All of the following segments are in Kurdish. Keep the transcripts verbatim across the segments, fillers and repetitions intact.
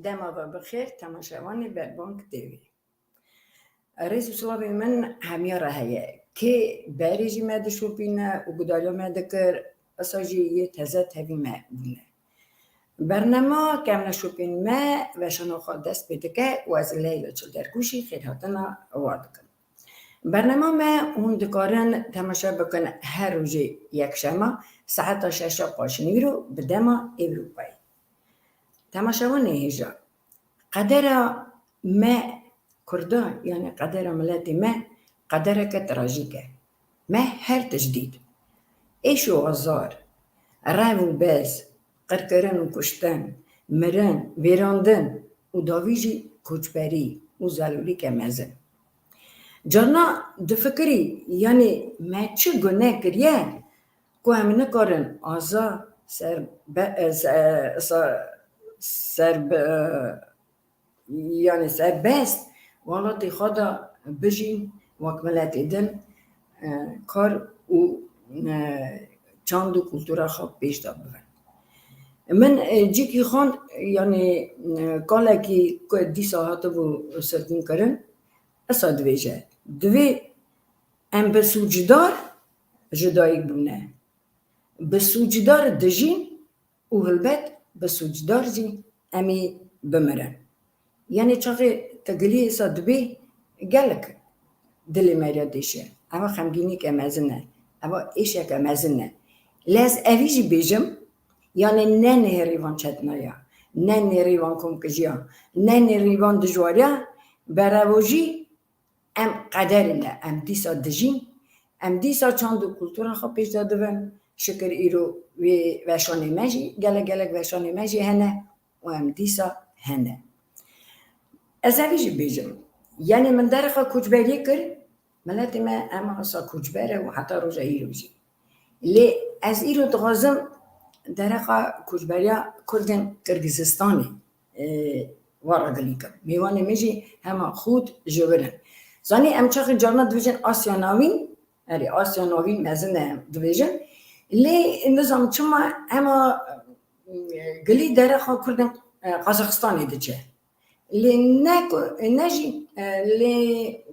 Dema ve bi xêr, temaşevanê Berbank T V. Rêz û silavê min hemiya re heye. Kê berê jî me dişopîne û gudariya me dikir, esa jî yê teze tevî me bûne. Bernema kevneşopîn me weşana xwe dest pê dike û ez Leyla Çilderkû jî xêrhatina war dikim. Bernema me hûn dikarin temaşe bikin her rojê yekşema saeta şeşa paşnîro bi dema Ewropayê. Temaşevanê hêja, qedera me Kurda, yani qedera miletê me, qedereke trajîk e. Me her tişt dît. Êş û azar, rev û bez, qirkirin û kuştin, mirin, vêrandin û davî jî koçberî û zelûlîke mezin. Carna difikirî, yani me çi gune kiriye ku em nikarin aza serbe-, e, se-, e, sa-, serbe-, e, yani serbest welatê xwe de bijîn, wek miletê din, e, kar û, e, çand û kultura xwe pêş de bibin. Min, e, cîkî xwend, yani, e, kalekî ku dîsa hatibû sirgûn kirin, esa dibêje, divê em bi sûcdar ji dayik bûne, bi sûcdar dijîn û hilbet bi sûcdar jî em ê bimirin. Yani çaxê te gilî êsa dibê gelek dilê me re dêşe. Eva xemgînîke mezin e. Eva êşeke mezin e. Lê ez evî jî bêjim, yani ne nêrîvan çetinaya, ne nêrîvan komkijiya, ne nêrîvan dijwariya, berevojî em qederê ne, em dîsa dijîn, em dîsa çand û kultura xwe pêş de dibin. Şikir îro wê weşanê me jî, gelek gelek weşanê me jî hene û em dîsa hene. Ez evî jî bêjim, yani min derexa koçberiyê kir, miletê me ema esa koçber e û heta roja îro jî. Lê ez îro dixwazim derexa koçberiya Kurdên Kirgizistanê, e, wara gilî kim. Mêvanê min jî hema xût ji wir in. Zanî em çaxê carna dibêjin Asya Navîn, erê Asya Navîn mezin e em dibêjin. Lê nizam çima hema, e, gilî derexa Kurdên, e, Qazaxistanê diçe. Lê ne ku, ne jî, e, lê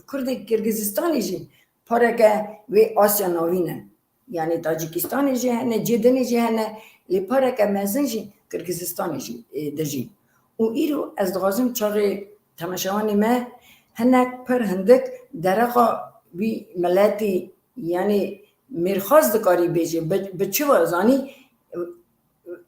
Kurdê Kirgizistanê jî pareke wê Asya Navîn in. Yani Tacîkistanê jî hene, cê dinê jî hene, lê pareke mezin jî Kirgizistanê jî, e, dijî. Û îro ez dixwazim çaxê temaşevanê me hinek pir hindik derexa wî miletî, yani mêrxas dikarî bêjê, bi, bi çi ve zanî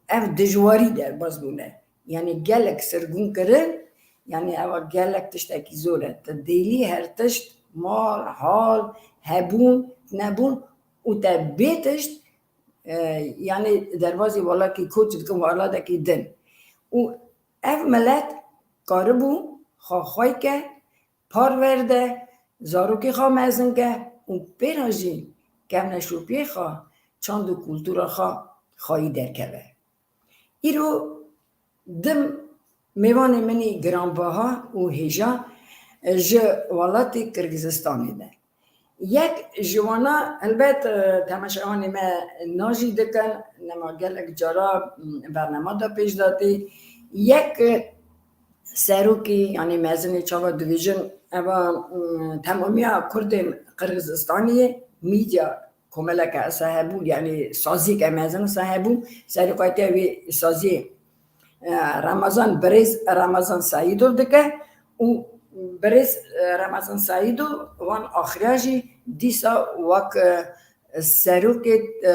ev dijwarî derbas bûne. Yani gelek sirgûn kirin, yani eva gelek tiştekî zor e. Te dêlî her tişt, mal, hal, hebûn, nebûn û te bê tişt, e, yani derbazî welatî koç dikin, welatekî din. Û ev milet karibû xwe xwey ke, parver de, zarokê xwe mezin ke û pê re jî kevneşopiyê xwe, çand û kultura xwe xweyî derkeve. Îro dim mêvanê min î giranbaha û hêja, e, ji welatê Kirgizistanê ne. Yek ji wana, helbet, e, temaşevanê me najî dikin, nema gelek cara, m, bernema de pêş de tê. Yek, e, serokê, yanî mezinê çawa dibêjin, eva, m, temamiya Kurdên Qirgizistaniyê, medya komeleke esa hebû, yanî saziyeke mezin esa hebû, serokatiya wê saziyê, e, Ramazan, birêz Ramazan Saîdov dike û birêz, e, Ramazan Saîdov wan axiriya jî dîsa wek, e, serokê, e,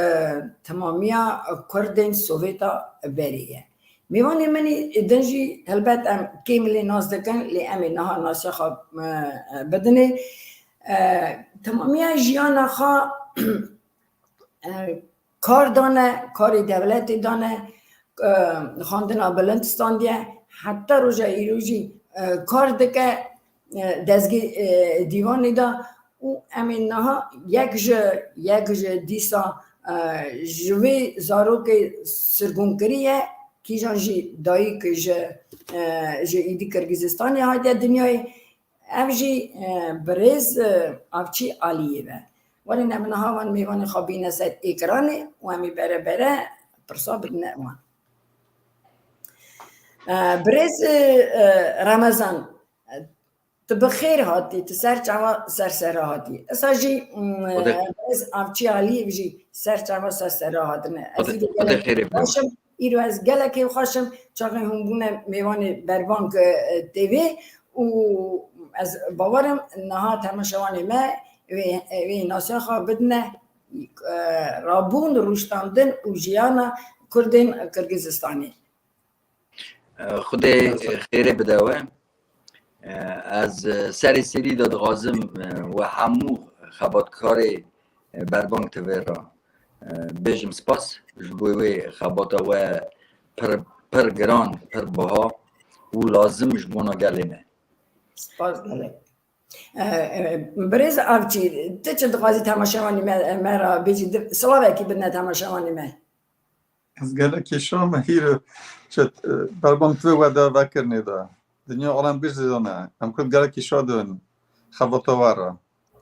temamiya Kurdên Sovêta berê ye. Mêvanê min ê din jî helbet em kêm lê nas dikin, lê em ê niha nasiya xwe, e, e, bidinê. E, temamiya jiyana xwe, e, kar dane, karê dewletê dane, e, xwendina bilind standiye, heta roja îro jî, e, kar dike, e, dezgê, e, dîwanê de û em ê niha yek ji, yek ji dîsa, e, ji vê zarokê sirgûnkirî ye, kîjan jî dayik ji, e, ji êdî Kirgizistanê hatiye dinyayê. Ev jî, e, birêz, e, Avçî Alîyev e. Werin em niha wan mêvanê xwe bîne ser êkranê û em ê bere bere pirsa bidine wan. E, Birêz, e, e, Remezan, e, tu bi xêr hatî, tu ser çawa sersera hatî. Esa jî, mm, Xwedê e, Birêz Avçî Alîyev jî ser çawa sersera hatine. Ez Xwedê, îro Xwedê gelekî xêrê bide. Xweş im, îro ez gelekî xweş im, çaxê hûn bûne mêvanê Berbang, e, T V û ez bawer im niha temaşevanê me wê, wê nasiya xwe bidine, e, rabûn, rûştandin û jiyana Kurdên Qirgizistanê. Xwedê xêrê bide we. Ez serê serî de dixwazim we hemû xebatkarê Berbang T V re bêjim spas ji bo wê xebata we pir, pir giran, pir biha û lazim ji bona gelê me. Spas gelek. E, e, Birêz Avçî, tu çi dixwazî temaşevanê me, me re bêjî, di-, silavekî bidine temaşevanê me? Ez gelekî şa me hîr çet, e, Berbang T V we de vekirinê de. Dinya alem bir zêdane. Em Kurd gelekî şa dibin xebata we re.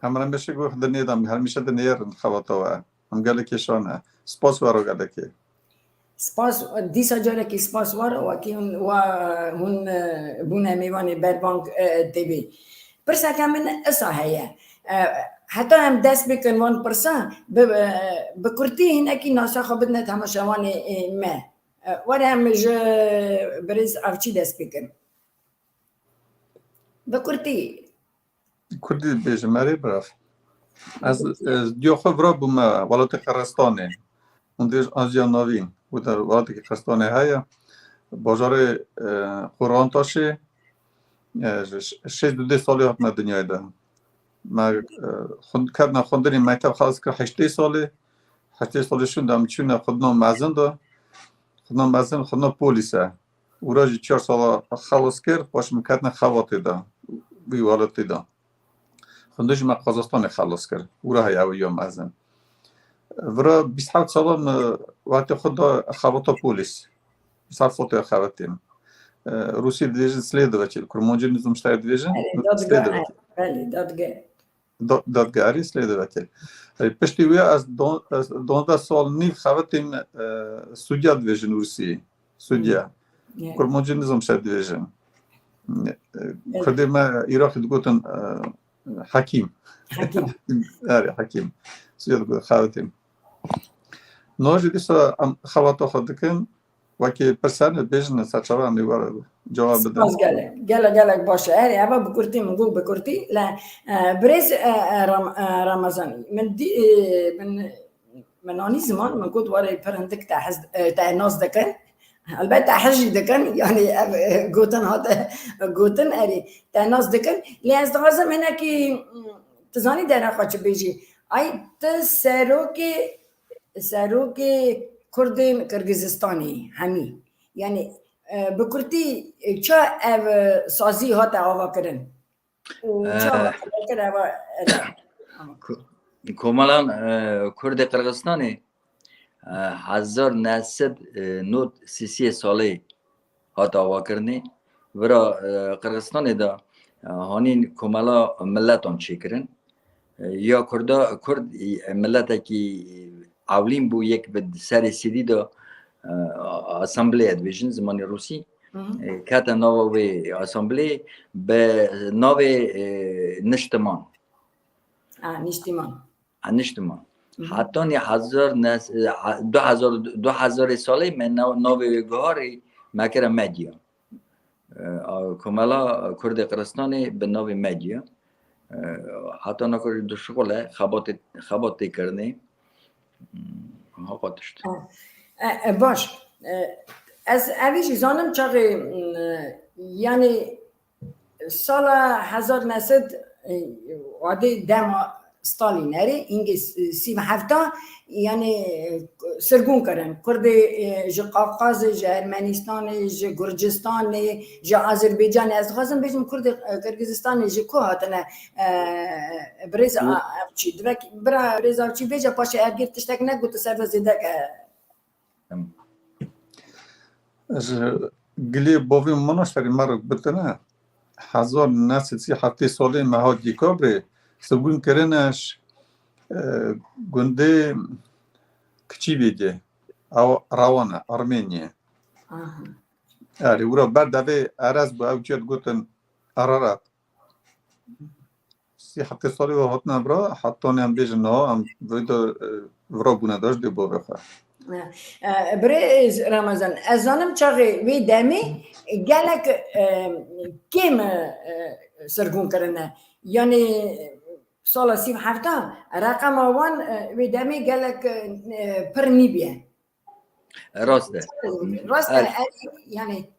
Em remişê ku dinê de, em hermişe dinêrin xebata we. Em gelekî şa ne. Spas we re gelekî. Spas, dîsa carekî spas we re, wekî hûn, wa, hûn, e, bûne mêvanê Berbang, e, T V. Pirseke min isa heye. E, heta em dest bikin van pirsa, bi, e, bi kurtî hinekî nasa xwe bidine temaşevanê, e, me. E, were em ji Birêz Avçî dest bikin. Bi kurtî. Kurdî dibêjim, erê birav. Ez, ez diyo xwe vira bûme welatê Qirxistanê. Hûn dibêjin Aziya Navîn. Û de welatekî Qirxistanê heye. Bajarê, e, Qorantaşê, e, ji şêst û dê salê hatime dinyayê de. Me, e, xwend-, ketine xwendinê mekteb xelas kir heştê salê. Heştê salê şûn de em çûne xwendina mezin de. Xwendina mezin, xwendina polîs e. Û ra jî çar sala xelas kir, paş min ketine xebatê de, wî welatê de. Xwendin jî me Qazaxstanê xelas kir. Û ra heye ew ya mezin. Vira bîst heft sala min wextê xwe da xebata polîs. Bîst heft sala xebatê min. E, Rûsî dibêjin slêdovatel. Kurmancî nizam ştayê dibêjin. Belê, dadge, Slêdovatel. Belê, dadge. Da-, dadgeerî slêdovatel. E, piştî wê ez don-, ez donzdeh sal nîv xebatê min, e, sudya dibêjin Rûsî. Sudya. Hmm. Evet. Kurmancî nizam şe dibêjin. E, Evet. Kurdê me Iraqê digotin, e, hekîm. Hekîm. Erê, hekîm. Sudya digot xebatê min. No jî dîsa em xebata xwe dikin. Wekî pirsane bêjin, ser çava em ê were cewab bidin. Spas gelek. Gelek, gelek baş e. Erê, eva bi kurtî min got bi kurtî. Le, e, birêz, e, e, Ram-, e, Ramazan, min dî, e, min, min anî ziman, min got were pir hindik te hez, e, te nas dikin. Elbet te hez jî dikin. Yanî ev, e, gotin hate gotin, erê, te nas dikin. Lê ez dixwazim hinekî, mm, tu zanî dera xwe çi bêjî. Ay, tu serokê serokê Kurdên Qirgizistanê hemî. Yanî, e, bi kurtî, e, ça ev, e, sazî hate avakirin? Û ça, e, hate avakirin eva, e, Ko-, Komela, e, Kurdê Qirgizistanê, e, hezar neh sed nod sisê salê hate avakirinê. Vira, e, Qirgizistanê de, e, hanîn komela miletan çêkirin. E, ya Kurda, Kurd, e, miletekî ewlîn bû, yek bi serê sêdî de, e, asambleye dibêjin, zimanê rûsî. Hı hı. E, kete nava wê asambleyê bi navê, e, niştiman. A, niştiman. A, niştiman. Hı hı. Hetanî hezar ne-, e, ha-, du hezar, du hezarê salê me nav-, navê wê guharî me kire medya. E, a, Komela Kurdê Qiristanê bi navê medya. E, heta naka jî dişixule xebatê, xebat tê kirinê. Hmm, ha qatiş. E, e, baş. E, ez evî jî zanim çaxê, mm, e, yanî sala hezar neh sed, e, wadê dema Stalîn erê, hingê s-, sî û hefta, yanî, e, sirgûn kirin. Kurdê, e, ji Qafqazê, ji Ermenistanê, ji Gurcistanê, ji Azerbaycanê. Ez dixwazim bêjim Kurdê, e, Qirgizistanê ji ku hatine, e, birêz Hı. A-, Avçî. Divek, bira birêz Avçî bêje, paşê ev gir tiştek negot, tu ser de zêde ke. Em. Ji gilê bavê min a şerî me re gotine, hezar neh sed sî heftê salê me hat Dîkabrê sirgûn kirine ji, e, gundê Kiçîbêdê, ew Rewan e, Armêniyê. Aha. Erê, wira ber devê Erez bû, ew ciyê digotin Ararat. Sî heftê salî ve hatine vira, heta em bêjin niha, em vê de, e, vira bûne de ji dê bavê xwe. E, e, birêz Ramazan, ez zanim çaxê wê demê gelek, e, kêm, e, sirgûn kirine. Yanî sala sî û hefta reqema wan, e, wê demê gelek, e, pir nîbîye. Rast e. Rast e, Evet. Er, yani,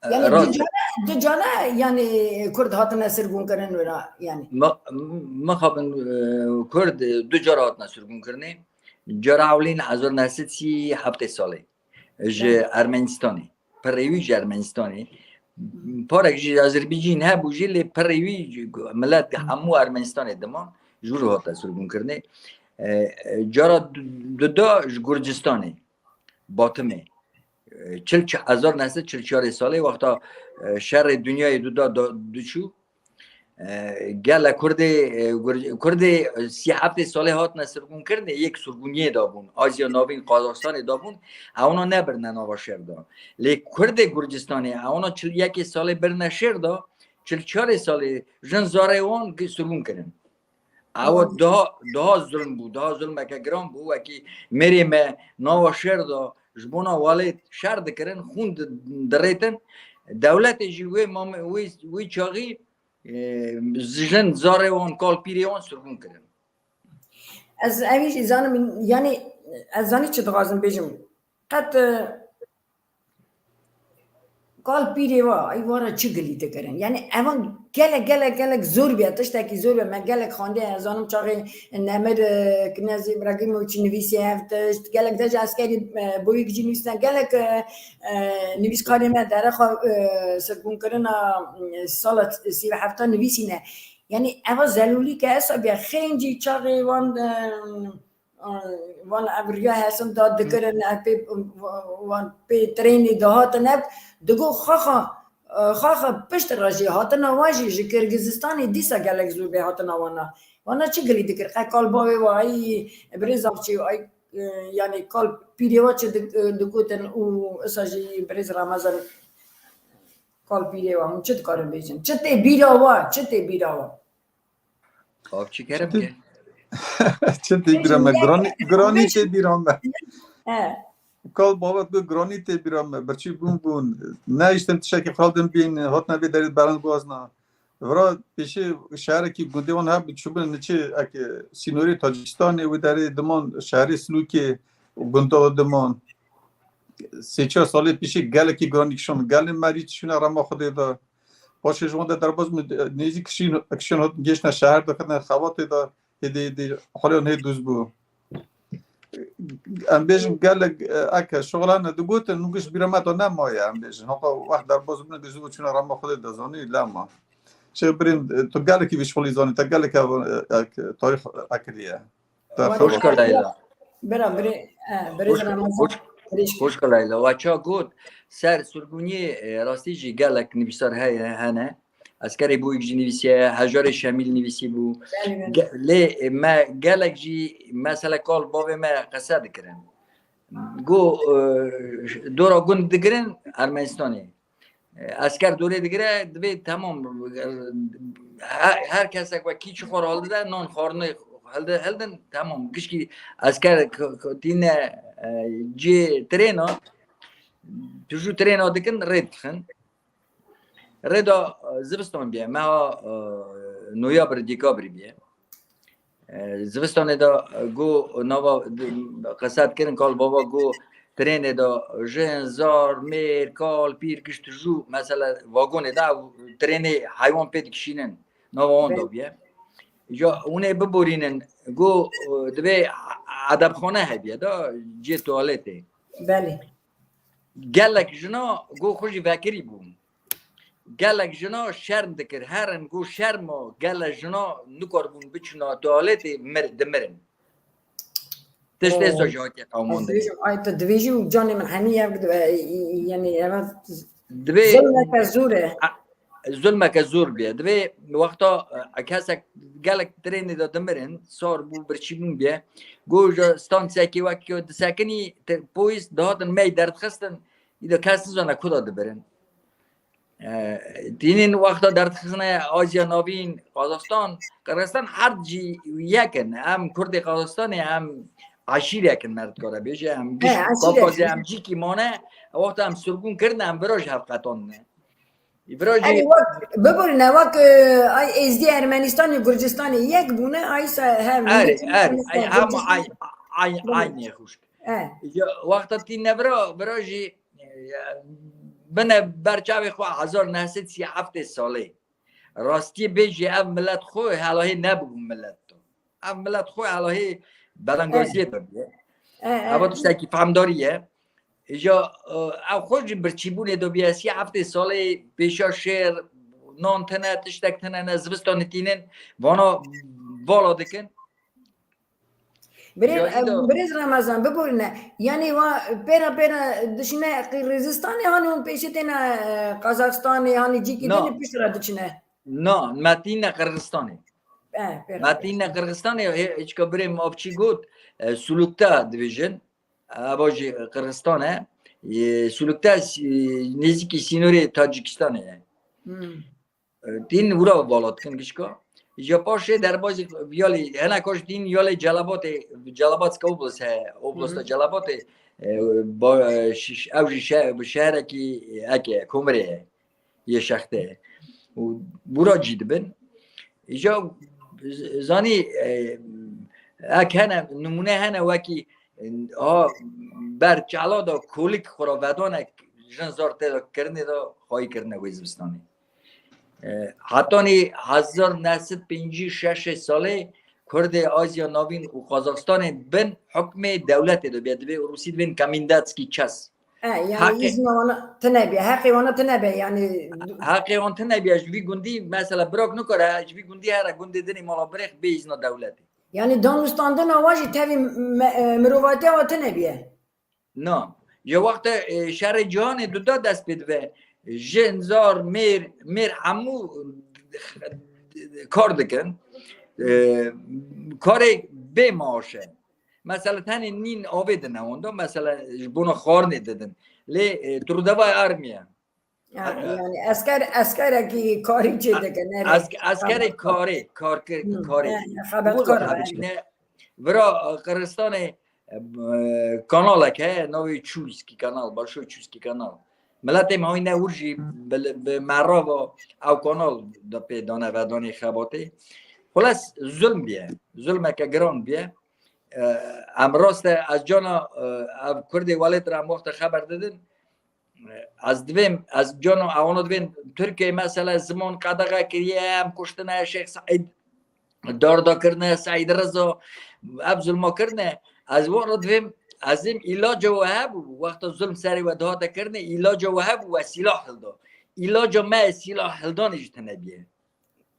E, yani rast e. Du cara, du cara yani Kurd hatine sirgûn kirin wira yani. Ma-, mixabin, e, Kurd, e, du cara hatine sirgûn kirinê. Cara ewlîn hezar neh sed sî heftê salê. Ji Evet. Ermenistanê. Pirê wî ji Ermenistanê. Parek jî Azerbaycan hebû jî lê pirê wî millet hemû Ermenistanê diman. Ji wir hatine sirgûn kirinê. E, e, cara du-, duda ji Gurcistanê. Batimê. E, çil, hezar neh sed çil çarê salê wexta, e, şerê dinyayê duda da diçû. E, gele Kurdê, e, Gur-, Kurdê, e, sî heftê salê hatine sirgûnkirinê, yek sirgûniyê da bûn. Aziya Navîn, Qazaxistanê da bûn. Ewna nebirine nava şer da. Lê Kurdê Gurcistanê, ewna çil yekê salê birine şer da, çil çarê salê jin zarê wan gi-, sirgûn kirin. Ewa daha, daha zulm bû, daha zulmeke giran bû, wekî mêrê me nava şer da, ji bona welêt şer dikirin, xûn di-, dirêtin. Dewletê jî wê mame-, wê, wê çaxî, e, jin zarê wan, kal pîrê wan sirgûn kirin. Ez evî jî zanim, yani, ez zanî çi dixwazim bêjim. Qet, e, kal pîrê wa, ay wara çi gilî dikirin? Yani, evan gelek, gelek, gelek zor bîye, tiştekî zor bîye. Me gelek xandiye, ez zanim çaxê Nemir, e, Knez Îbrahîmoviç nivîsiye ev tişt, gelek de ji eskerî, e, boyîk jî nivîsine, gelek, e, e, nivîskarê me derexa, e, sirgûnkirina, e, sala sî û hefta nivîsîne. Yani, eva zelûlî ke esa bîye, xêncî çaxê wan, e, Wan ev riya hesin da dikirin, ev pê, wan pê trênê dihatin, ev digo xaxa, xaxa pişt re jî hatina wan jî ji Kirgizistanê dîsa gelek zor bê hatina wana. Wana çi gilî dikir? Qe kal bavê wa, ay birêz avçî, ay, yani kal pîrê wa çi dik-, digotin û isa jî birêz Ramazan kal pîrê wa. Hûn çi dikarin bêjin? Çi tê bîra wa? Çi tê bîra wa? Avçî kerem ke. Çi tê bîra me? Giranî, giranî tê bîra me. He. Kal bavet bi giranî tê bîra me. Birçî bûn bûn. Nehiştin tiştekî xal din bîn. Hatine vê derê beran guazna. Vira pêşî şehrekî gundê wan hebû çûbin niçe eke sînorê Tacikistanê wê derê diman şehrê Silûkê gunda diman. Sê çar salê pêşî gelekî giranî kişan. Gelê merî çûne rema Xwedê de. Paşê ji wan de derbas bûn, nêzî kişîn, kişîn hat, gêştine şeher de, ketine xebatê de, hêdî, hêdî holê wan hê dûz bû. Em bêjin gelek, e, eke şixulane digotin, nû giş bîra me de nemaye, em bêjin. Hoqa wext derbas bûne, giş bû çûne rema Xwedê de zanî, lema. Şêx Birîn, e, tu gelekî vî şixulî zanî, te gelek ev, e, ek, tarîx ekiriye. Te Hoş xebat. Leyla. Bira, biri, e, biri Hoş, Ramazan. Hoş, hoş Leyla. Wa ça got, ser sirgûniyê, e, rastî jî gelek nivîsar heye, hene. Eskerê Boyîk jî nivîsiye, Hejarê Şemîl nivîsî bû. Belê, belê. Ge-, lê, e, me gelek jî mesela kal bavê me qese dikirin. Go, e, dora gund digirin Ermenistanê. E, esker dorê digire, divê temam, e, her, her kesek wekî çi xwe hildide, non xwarinê hildi-, hildin, temam. Gişkî esker k-, k-, tîne, e, cê trêna, tu jû trêna dikin, rê dixin. Rê da, e, zivistan bîye, meha, e, noyabrî, dîkabrî bîye. E, zivistanê de, e, go nava, d-, qese dikirin, kal bava go trênê de jin, zar, mêr, kal, pîr, giş tu jû, mesela vagonê de trênê heywan pê dikişînin. Nava wan de bîye. Ja hûnê biborînin, go, e, divê edebxane hebiye da, cê tuwaletê. Belê. Gelek jina go xwe jî vekirî bûn. Gelek jina şerm dikir. Herin go şerm o. Gelek jina nikaribûn biçûna tuwaletê, mir, dimirin. Tiştê Oh. Soja ke Ez qewmandin. dibêjim, ay, tu dibêjî û canê min hemî ev, e, e, yani, ev Divê zulmeke zor e. a-, zulmeke zor bûye. Divê wexta, e, kesek gelek trênê de dimirin, sar bû, birçîbûn bûye. Go ji stansiya kê wek disekinî, te-, poyîz dihatin mey derdixistin, îda kes nizane ku da dibirin. E, tînin wexta derdixistine Azya Navîn, Qazaxstan, Qirgizistan her cî yek in. Em Kurdê Qazaxstanê, em eşîrek in, me dikare bêje, em giş He, eşîrek Kafkazê, in. Em cîkî mane, wexta em sirgûn kirine, em vira ji hev qetandine. Vira jî Erê wek, biborîne wek, e, ay Êzdî Ermenistanê, Gurcistanê yek bûne, ay se hev Erê, erê, ay, hema ay, ay, Belê. Aynê xuşk. E. Ya, wexta tîne vira, vira jî, e, bine ber çavê xwe hezar neh sed sî heftê salê. Rastiyê bêjî ev milet xwe helahê nebû milet to. Ev milet xwe helahê belengaziyê de bûye. E, e. Eva tiştekî fehmdarî ye. Îja, e, ev xwe ji birçîbûnê de bûye. Sî heftê salê pêşa şêr, nan tine, tiştek tine ne, zivistanê tînin, vana vala dikin. Birêz, Ya, îda- birêz Remezan, biborîne. Yanî wa pêra pêra dişine Qirgizistanê, hanî hûn pêşê têne, e, Qazaxstanê, hanî cîkî Na. Din pişt re diçine? Na, me tîne Qirgizistanê. E, pêra Me pêra. Tîne Qirgizistanê, hê, hiçka birê min avçî got, e, Sulukta dibêjin. Eva jî Qirgizistan e. E, Sulukta, e, nêzîkî sînorê Tacikistanê ye. Hmm. E, tîn wira vala dikin gişka. Ji paşê derbazî yalî, hene kaş tîn yalê Celabatê, Celabatska oblast he, oblasta Hı hı. Celabatê, e, ba-, e, şiş-, ew jî şe-, bi şehrekî eke, komirê ye, yê şextê ye. Û bûra cî dibin. Îja z-, zanî, e, ek hene, nimûne hene wekî, e, ha, ber çala da kolik xwe ra vedane, jin zor tê da kirinê da xwayî kirine wê zivistanê. E, hetanî hezar neh sed pêncî şeş salê Kurdê Azya Navîn û Qazaxstanê bin hukmê dewletê de bê, divê Rûsî divên Komîndatskî çes. E, yani Heqê. Îzna wana tine bê, heqê wana tine bê, yani Heqê wan tine bê, ji vî gundî, mesela, birok nikare, ji vî gundî here gundê dinê mala birêx bê îzna dewletê. Yani danûstandina wa jî tevî me-, e, mirovatiya wa tine bê. Na. Ji wexta, e, şerê cîhanê duda dest pê dibe. Jin, zar, mêr, mêr hemû kar dikin. E, karê bê maaş e. Mesela tenê nîn avê dine wanda, mesela ji bona xwarinê didin. Lê, e, tu rûdevayê armiye. Ha, yani esker, eskerekî karî çê dike, ne rê. Esk-, eskerê karê, karkir-, Hı, karê. Yani, xebetkar. Vira, e, Qirgizistanê, e, kanalek heye, navê Çûskî kanal, Başo Çûskî kanal. Miletê me hayne wir jî bi, bi merava ew kanal da pê dane vedanê xebatê. Xulas zulm biye, zulmeke giran biye. E, em rast e, ez cana, e, ev Kurdê welêt re em wexta xeber didin. Ez divêm, ez cano ewana divên Tirkiyê mesela ziman qedexe kiriye, em kuştine Şêx Seîd, darda kirine, Seîd Riza, ev zulma kirine. Ez wan re divêm, ez êm îlaca we hebû, wexta zulm serê we dihate kirine, îlaca we hebû, we sîlah hilda. Îlaca me sîlah hildanê jî tune biye.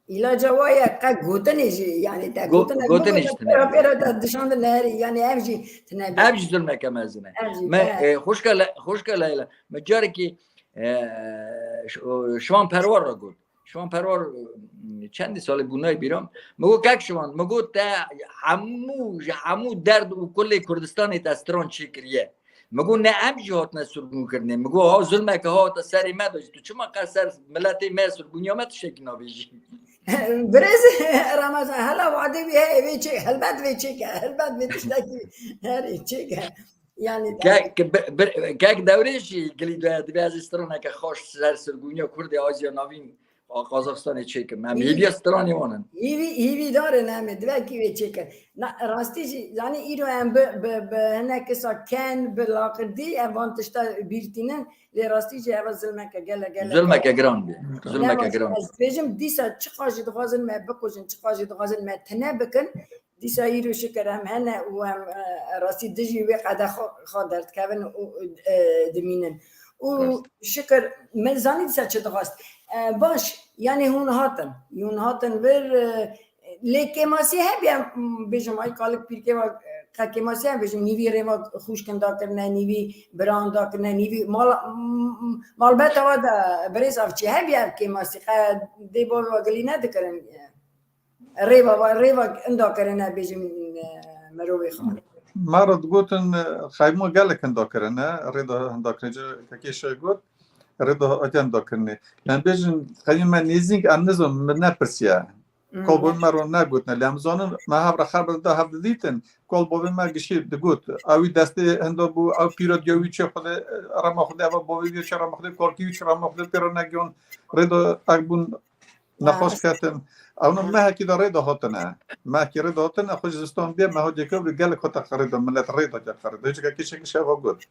Îlaca wa ye, qe gotinê jî, yani te Go-, gotinê gotinê jî tune pêra, pêra te dişandin herî, yani ev jî tine bî. Ev jî zulmeke mezin e. Ev jî, Me, evet. E, xwişka Le-, xwişka Leyla, me carekî, e, ş-, o, Şivan Perwar re got. Şivan Perwar, e, çendî salê bû nayê bîra min. Me got, kek Şivan, me got te hemû, ji hemû derd û kulê Kurdistanê te stran çêkiriye. Mi got, ne em jî hatine sirgûnkirinê. Mi got, ha zulmeke hate serê me de jî, tu çima qe ser miletê me sirgûniya me tiştekî nabêjî? Birêz Ramazan, hela wadê wî heye, vê çê, helbet vê çêke, helbet vê tiştekî herî çêke. Yani, Kek, bi-, bi-, kek Dewrêş jî gilî dibê, dibê ez ê straneke xweş ser sirgûniya Kurdê Aziya Navîn a Qazaxstanê çêkim. Em Hîvî-, hêviya stranê wan in. Hîvî, hîvîdar in em ê, divekî wê çêkin. Na, rastî jî, zanî îro em bi, bi, bi hinek kisa ken, bi laqirdî, em van tişta bîr tînin, lê rastî jî eva zilmeke gele, gele, Zulmeke gele. Giran bî. Zulmeke Lema giran. Ez dibêjim, dîsa çiqa jî dixwazin me bikujin, çiqa jî dixwazin me tine bikin, Dîsa îro şikir em hene û em, e, rastî dijî wê qedexa derdikevin û, e, dimînin. Û Rast. Şikir, min zanî dîsa çi dixwest. E, baş, yanî hûn hatin. Hûn hatin vir, e, lê kêmasî hebiye, m, bêjim, ay kalik pîrkê ve, e, qe kêmasî hebiye, bêjim, nîvî rêva xûşkin dakirine, nîvî biran dakirine, nîvî mal-, m, m, malbeta ve de birêz avçî hebiye ev kêmasî, qe dê bavê ve gilî nedikirin. Rêva, rêva inda kirine bêjim, e, mirovê xwe. Me re digotin, e, xeyma gelek inda kirine, rêda inda kirine, kekê şe got. Rêdo hatiye dakirinê. Em bêjin, xeyî me nêzîk, em nizin, min nepirsiye. Kol bavê me ro negotine. Lê em zanin, me hev re xeber da hev didîtin. Kol bavê me gişî digot. Ew wî destê hinda bû, ew pîra diya wî çê xwedê, rema xwedê, eva bavê wî çê rema xwedê, kalkî wî çê rema xwedê pê re negiyon. Rêdo ek bûn nexweş ketin. Ew ne mehekî de rêda hatine. Mehekî rêda hatine, xwe ji zistan bê, meha dêke bi gelek hate xerîda, millet rêda ke xerîda. Hiç ke kişek şeva got.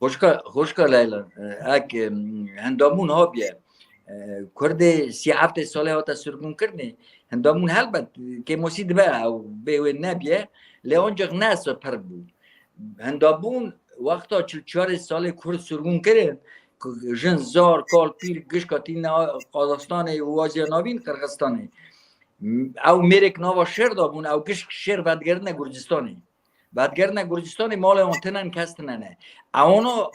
Xwişka, xwişka Leyla, ek, em, hindamûn habiye. E, Kurdê sî heftê salê hate sirgûnkirinê. Hindamûn helbet, kêmosî dibe ew bê wê nebiye. Lê ancak ne pir bû. Hindabûn wexta çil çarê salê Kurd sirgûn kirin, jin zar, kal, pîr, gişka tîne Qazaxstanê û waziya navîn Qirxistanê. Ew mêrek nava şêr de bûn, ew gişk şêr vedigirine Gurcistanê. Vedigirine Gurcistanê, malê wan tinen, kes tinene. Ewano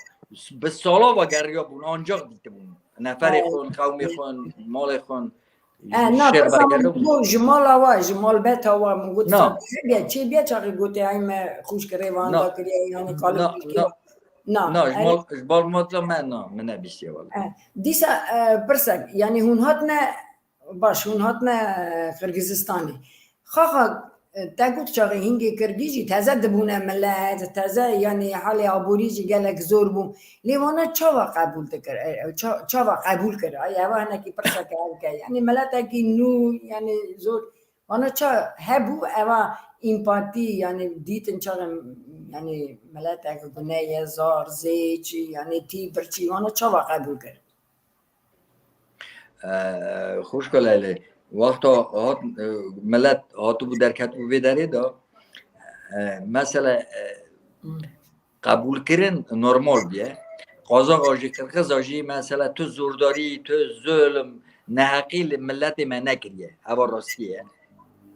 bi sala ve geriya bûn, ancak dîtibûn. Neferê xwe, qewmê xwe, malê xwe. E, na, pirsa min got, ji mala wa, ji malbeta wa, min got, hebiye, çê biye çaxê gotê, ay me xûşk rê vanda kiriye, yani kalib kiriye. Na, na, ji mal, ji malbeta me, na, min nebîstiye wala. E, dîsa, e, pirsek, yani hûn hatine, baş, hûn hatine, e, Qirgizistanê. Xaxa, e, te got çaxê hingê Kirgî jî teze dibûne milet, teze, yani halê aborî jî gelek zor bû. Lê wana çawa qebûl dikir? E, e, ça-, çawa qebûl kir? Ay, eva hinekî pirseke ev ke. Yani miletekî nû, yani zor. Wana ça hebû eva împatî, yani dîtin çaxê, yani miletek gune ye, zar, zêç, yani tî, birçî, wana çawa qebûl kir? Xwişka Leylê, wexta hat, e, milet hatibû derketibû vê derê de, e, mesela, e, qebûlkirin normal bûye. Qazaxa jî, Qirxiza jî, mesela tu zordarî, tu zulm, neheqî li miletê me nekiriye. Eva rastî ye.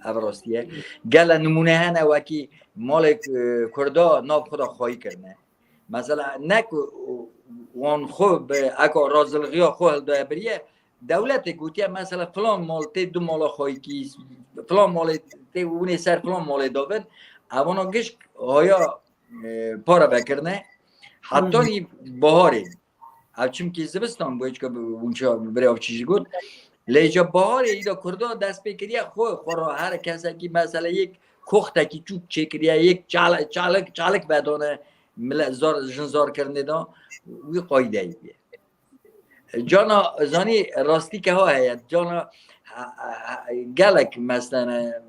Eva rastî ye. Gele nimûne hene wekî malê, e, Kurda nav xwe de xwayî kirine. Mesela ne ku wan xwe bi eka razilxiya xwe hildaye biriye, dewletê gotiye mesela filan mal tê du mala xwayîkî, filan malê tê winê ser filan malê davin, evana gişk haya, e, para vekirine. Hetanî baharê. Ev çimkî zivistan bû, hiçka bi winça birê avçî jî got. Lê ca baharê îda Kurda dest pê kiriye xwe, xwe ra her kesekî mesela yek koxtekî çûk çêkiriye, yek çal-, çalik, çalik vedane, mile zor, jin zor kirinê de, wî qaydeyî bûye. Cana zanî rastî keha heye. Cana, ha, ha, ha, gelek meselen,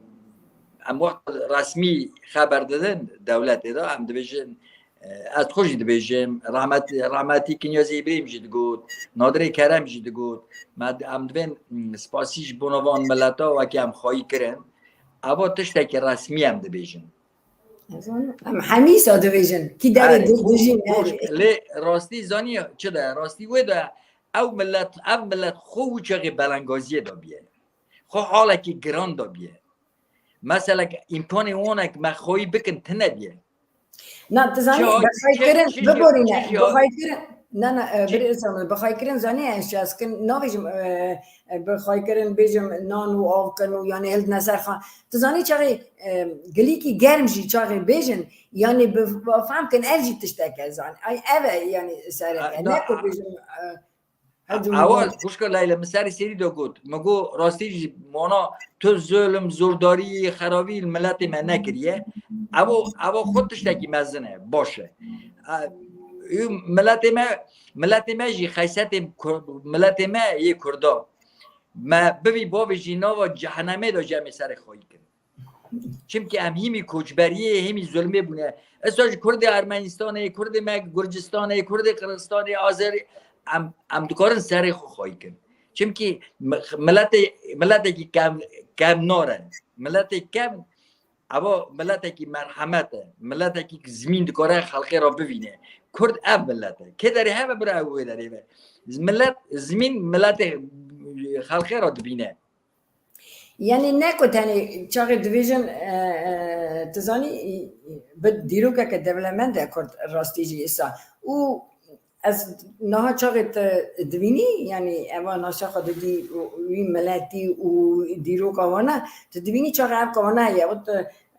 em wext resmî xeber didin dewletê de, em dibêjin, e, ez xwe jî dibêjim, rahmet, rahmetî Kinyazê Îbrahîm jî digot, Nadirê Kerem jî digot, me, em divên, mm, spasî ji bona van mileta wekî em xwayî kirin. Eva tiştekî resmî em dibêjin. Em hemîsa dibêjin. Kî derê dijîn. Lê rastî zanî çi de? Rastî wê de ew millet, ev millet xwe wî çaxê belengaziyê de bîye. Xwe halekî giran de bîye. Meselek îmkanê wanek me xweyî bikin tine bîye. Na, tu zanî, bixaykirin, biborîne, bixaykirin, na, na, e, bir insan, bixaykirin, zanî, ez şahskin, navêjim, e, e, bixaykirin, bêjim, nan û av kin û, yani, hildine ser xan. Tu zanî, çaxê, e, gilîkî germ jî çaxê bêjin, yani, bi, bi, fehm kin, ev jî tişteke zanî. Ay, ev e, yani, sereke. Ne ku bêjim, e, Ewa, xwişka Leyla, min serî serî de got. Min got, rastî jî mana tu zulm, zordarî, xerabî li miletê me nekiriye. Ewa, ewa xwe tiştekî mezin e, baş e. E, miletê me, miletê me jî xeysetê Kur-, miletê me yê Kurda. Me bivî bavê jî nava cehenemê de cemê serê xweyî kirin. Çimkî em hîmî koçberiyê, hîmî zulmê bûne. Esa ji Kurdê Ermenistanê, Kurdê me Gurcistanê, Kurdê Qirxistanê, Azerî, em, em dikarin serê xwe xwayî kin. Çimkî mi-, miletê, miletekî kev, kevnar e. Miletê kev, eva miletekî merhemet e. Miletekî zimîn dikare xelkê re bivîne. Kurd ev milet e. Kê derê hebe bira ew wê derê be. Milet, zimîn miletê xelkê re dibîne. Yani ne ku tenê çaxê dibêjin, e, e, tu zanî, e, bi dîrokeke dewlemend e Kurd rastî jî îsa. Û ez niha çaxê tu dibînî, yani eva naşa xwe didî û wî miletî û dîroka wana, tu dibînî çaxê ev ka wana heye, û tu,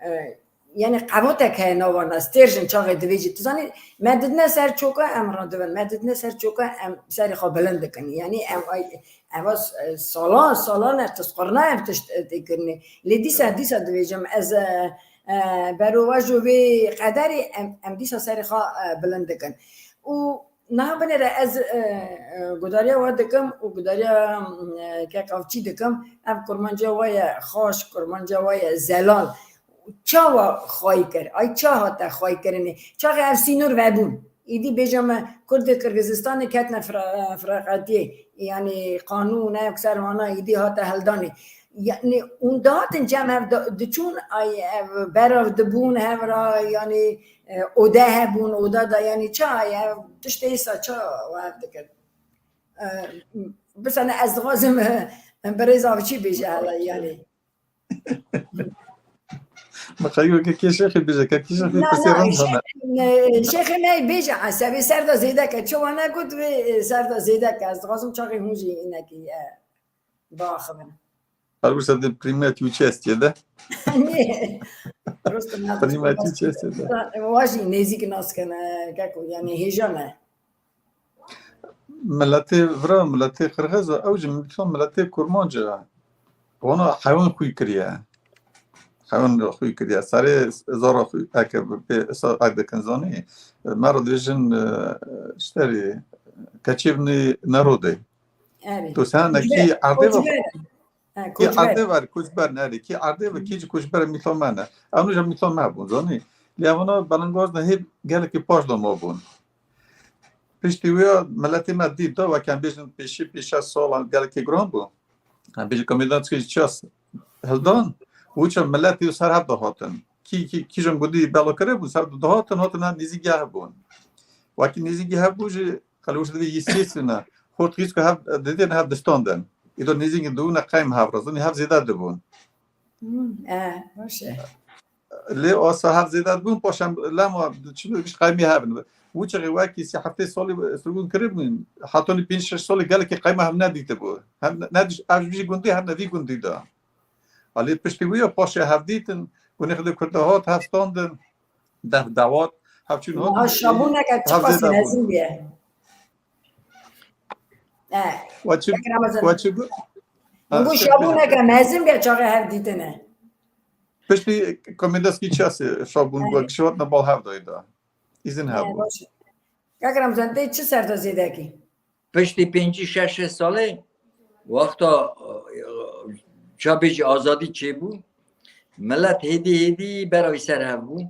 e, yani qevotek heye nava ne, stêrjin çaxê divêjî. Tu zanî, me didine ser çoka em radibin, me didine ser çoka em serê xwe bilind dikin. Yani em ay, eva s-, salan, salan ev tişt qurna ev tişt, e, tê kirinê. Lê dîsa, dîsa divêjim ez, e, e, berovajo vê qederê em, em dîsa serê xwe, e, bilind dikin. Û niha binêre ez, e, e, gudariya we dikim û gudariya, e, kek Avçî dikim. Ev kurmanciya we ye xweş, kurmanciya we ye zelal. Çawa xwey kir? Ay ça hate xwey kirinê? Çaxê ev sînor vebûn. Îdî bêje me Kurdê Qirgizistanê ketine fira-, firaqetiyê. Yani qanûn ev ser wana îdî hate hildanê. Yani hûn dihatin cem hev di-, diçûn ay ev berav dibûn hev ra, yani, e, ode hebûn, oda da, yani ça ay ev tiştê îsa ça we ev dikir? E, bisane ez dixwazim, e, birêz Avçî bêje hele, yani. Mixeyo kekê şêxê bêje, kekê şêxê Na, pirsê na, rind hene. şêx-, e, şêxê me bêje, e, sevê ser de zêde ke, çi wana got vê, e, ser de zêde ke, ez dixwazim çaxê hûn jî înekî, e, biaxivin. Her wisa de prima tu çestiye de. Nê. Rostim, na, Prima tu çestiye de. Wa jî nêzîk nas kene, keko, yani hêja ne. Miletê vira, miletê Qirxiz, ew jî mîtlo miletê Kurmanc e. Wana hewan xwî kiriye. Hewan xwî kiriye. Serê zara xwî, eke bi pê isa ek dikin zanî. Me re dibêjin, e, şterî, keçê binî nerodê. Erê. Tu sen Koçber, ki erdê ve koçber. He, Ki koçber. erdê ver, koçber nerê. Ki erdê ve ki ji koçber mîtlo me ne. Ew nû jî mîtlo me bûn, zanî. Lê evana belengaz ne hê gelekî paş da ma bûn. Piştî wê ya miletê me dît da, weke em bêjin pêşî pêşe salan gelekî giran bû. Em bêjin komîdan çi ças hildan, wî çax miletê ser hev dihatin. Kî, kî, kîjan gundî bela kiribû, ser dihatin, hatin hev nêzîkî hev bûn. Wekî nêzîkî hev bû jî, qelewş divê yî sêsine, xort xîz ku hev didin, hev distandin. Îdo nêzîkî dibûne qeyma hev re, zanî hev zêde dibûn. Hmm, e, baş e. Lê asa hev zêde dibûn, paşan lema çi bi giş qeymî hev in. Wî çaxê wekî sê heftê salî sirgûn kiribûn, hetanî pênc şeş salî gelekî qeyma hev nedîtibû. Hev ne, ne diş-, ev ji vî gundî, hev ne vî gundî de. A lê piştî wî ya paşê hev dîtin, û nexdê Kurda hat, hev standin, def dewat, hev çûn Niha hatin, şabûneke çi hev qasî zêde bûn. mezin bûye. E, Wa çi, Kek Ramazan. wa çi got? Min Ha, got şabloneke mezin bê çaxê hev dîtine. Piştî komîdeskî çi esê şablon He. got, kişi hatine bal hev dayê da. Îzin He, hebû. baş e. Kek Ramazan, tê çi ser de zêdekî? Piştî pêncî şeş salê, wexta, e, çabêjî azadî çêbû, milet hêdî hêdî beravî ser hev bû.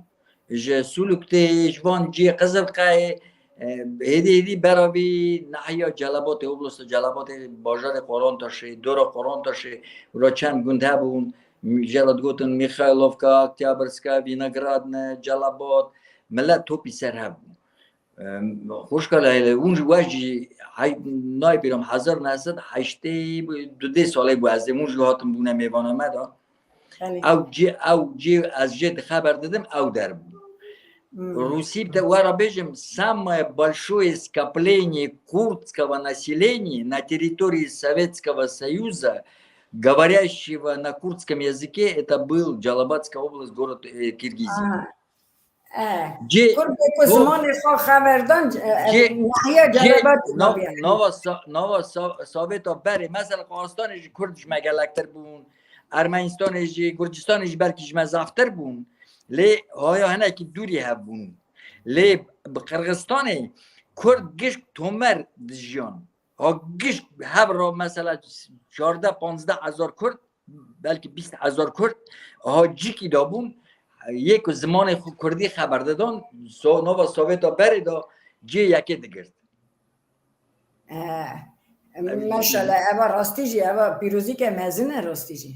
Ji Sûlûk tê, ji van cihê Qizilqeyê, e, hêdî hêdî beravî nahiya Celabatê, oblosta Celabatê, bajarê Qorantaşê, dora Qorantaşê, û ra çend gund hebûn, jê re digotin Mîxaylovka, Oktyabrska, Vînogradne, Celabat, milet topî ser hev bû. Em, xwişka Leylê, hûn ji we jî hey, nayê pêrom hezar neh sed heştê du dê salê bû ez ê hûn jî hatin bûne mêvana me de. Belê. Ew cê, ew cê ez jê dixeber didim, ew der bû. Hmm. Rûsî bi te we re bêjim, самое большое скопление курдского населения на территории Советского Союза, говорящего на курдском языке, это был Джалабатская область, город, э, Киргизия. Aha. E, Cê, Kurdê ku zimanê xwe xeberdan, e, e, cê, nahiya cê, Celabatê nav, navê. nava sa-, nava sa-, Sovêta berê, mesela Qirxistanê jî Kurd ji me gelektir bûn, Ermenistanê jî, Gurcistanê jî belkî ji me zaftir bûn. Lê haya hinekî dûrî hev bûn. Lê bi Qirxistanê Kurd gişk tomer dijiyan. Ha gişk hev ra mesela çardeh panzdeh hezar Kurd, belkî bîst hezar Kurd, ha cîkî de bûn, yê ku zimanê xwe Kurdî xeber didan, so-, nava Sovêta berê de cihê yekê digirt. Eh, Ev jî maşallah, eva rastî jî, eva pîrozîke mezin e rastî jî.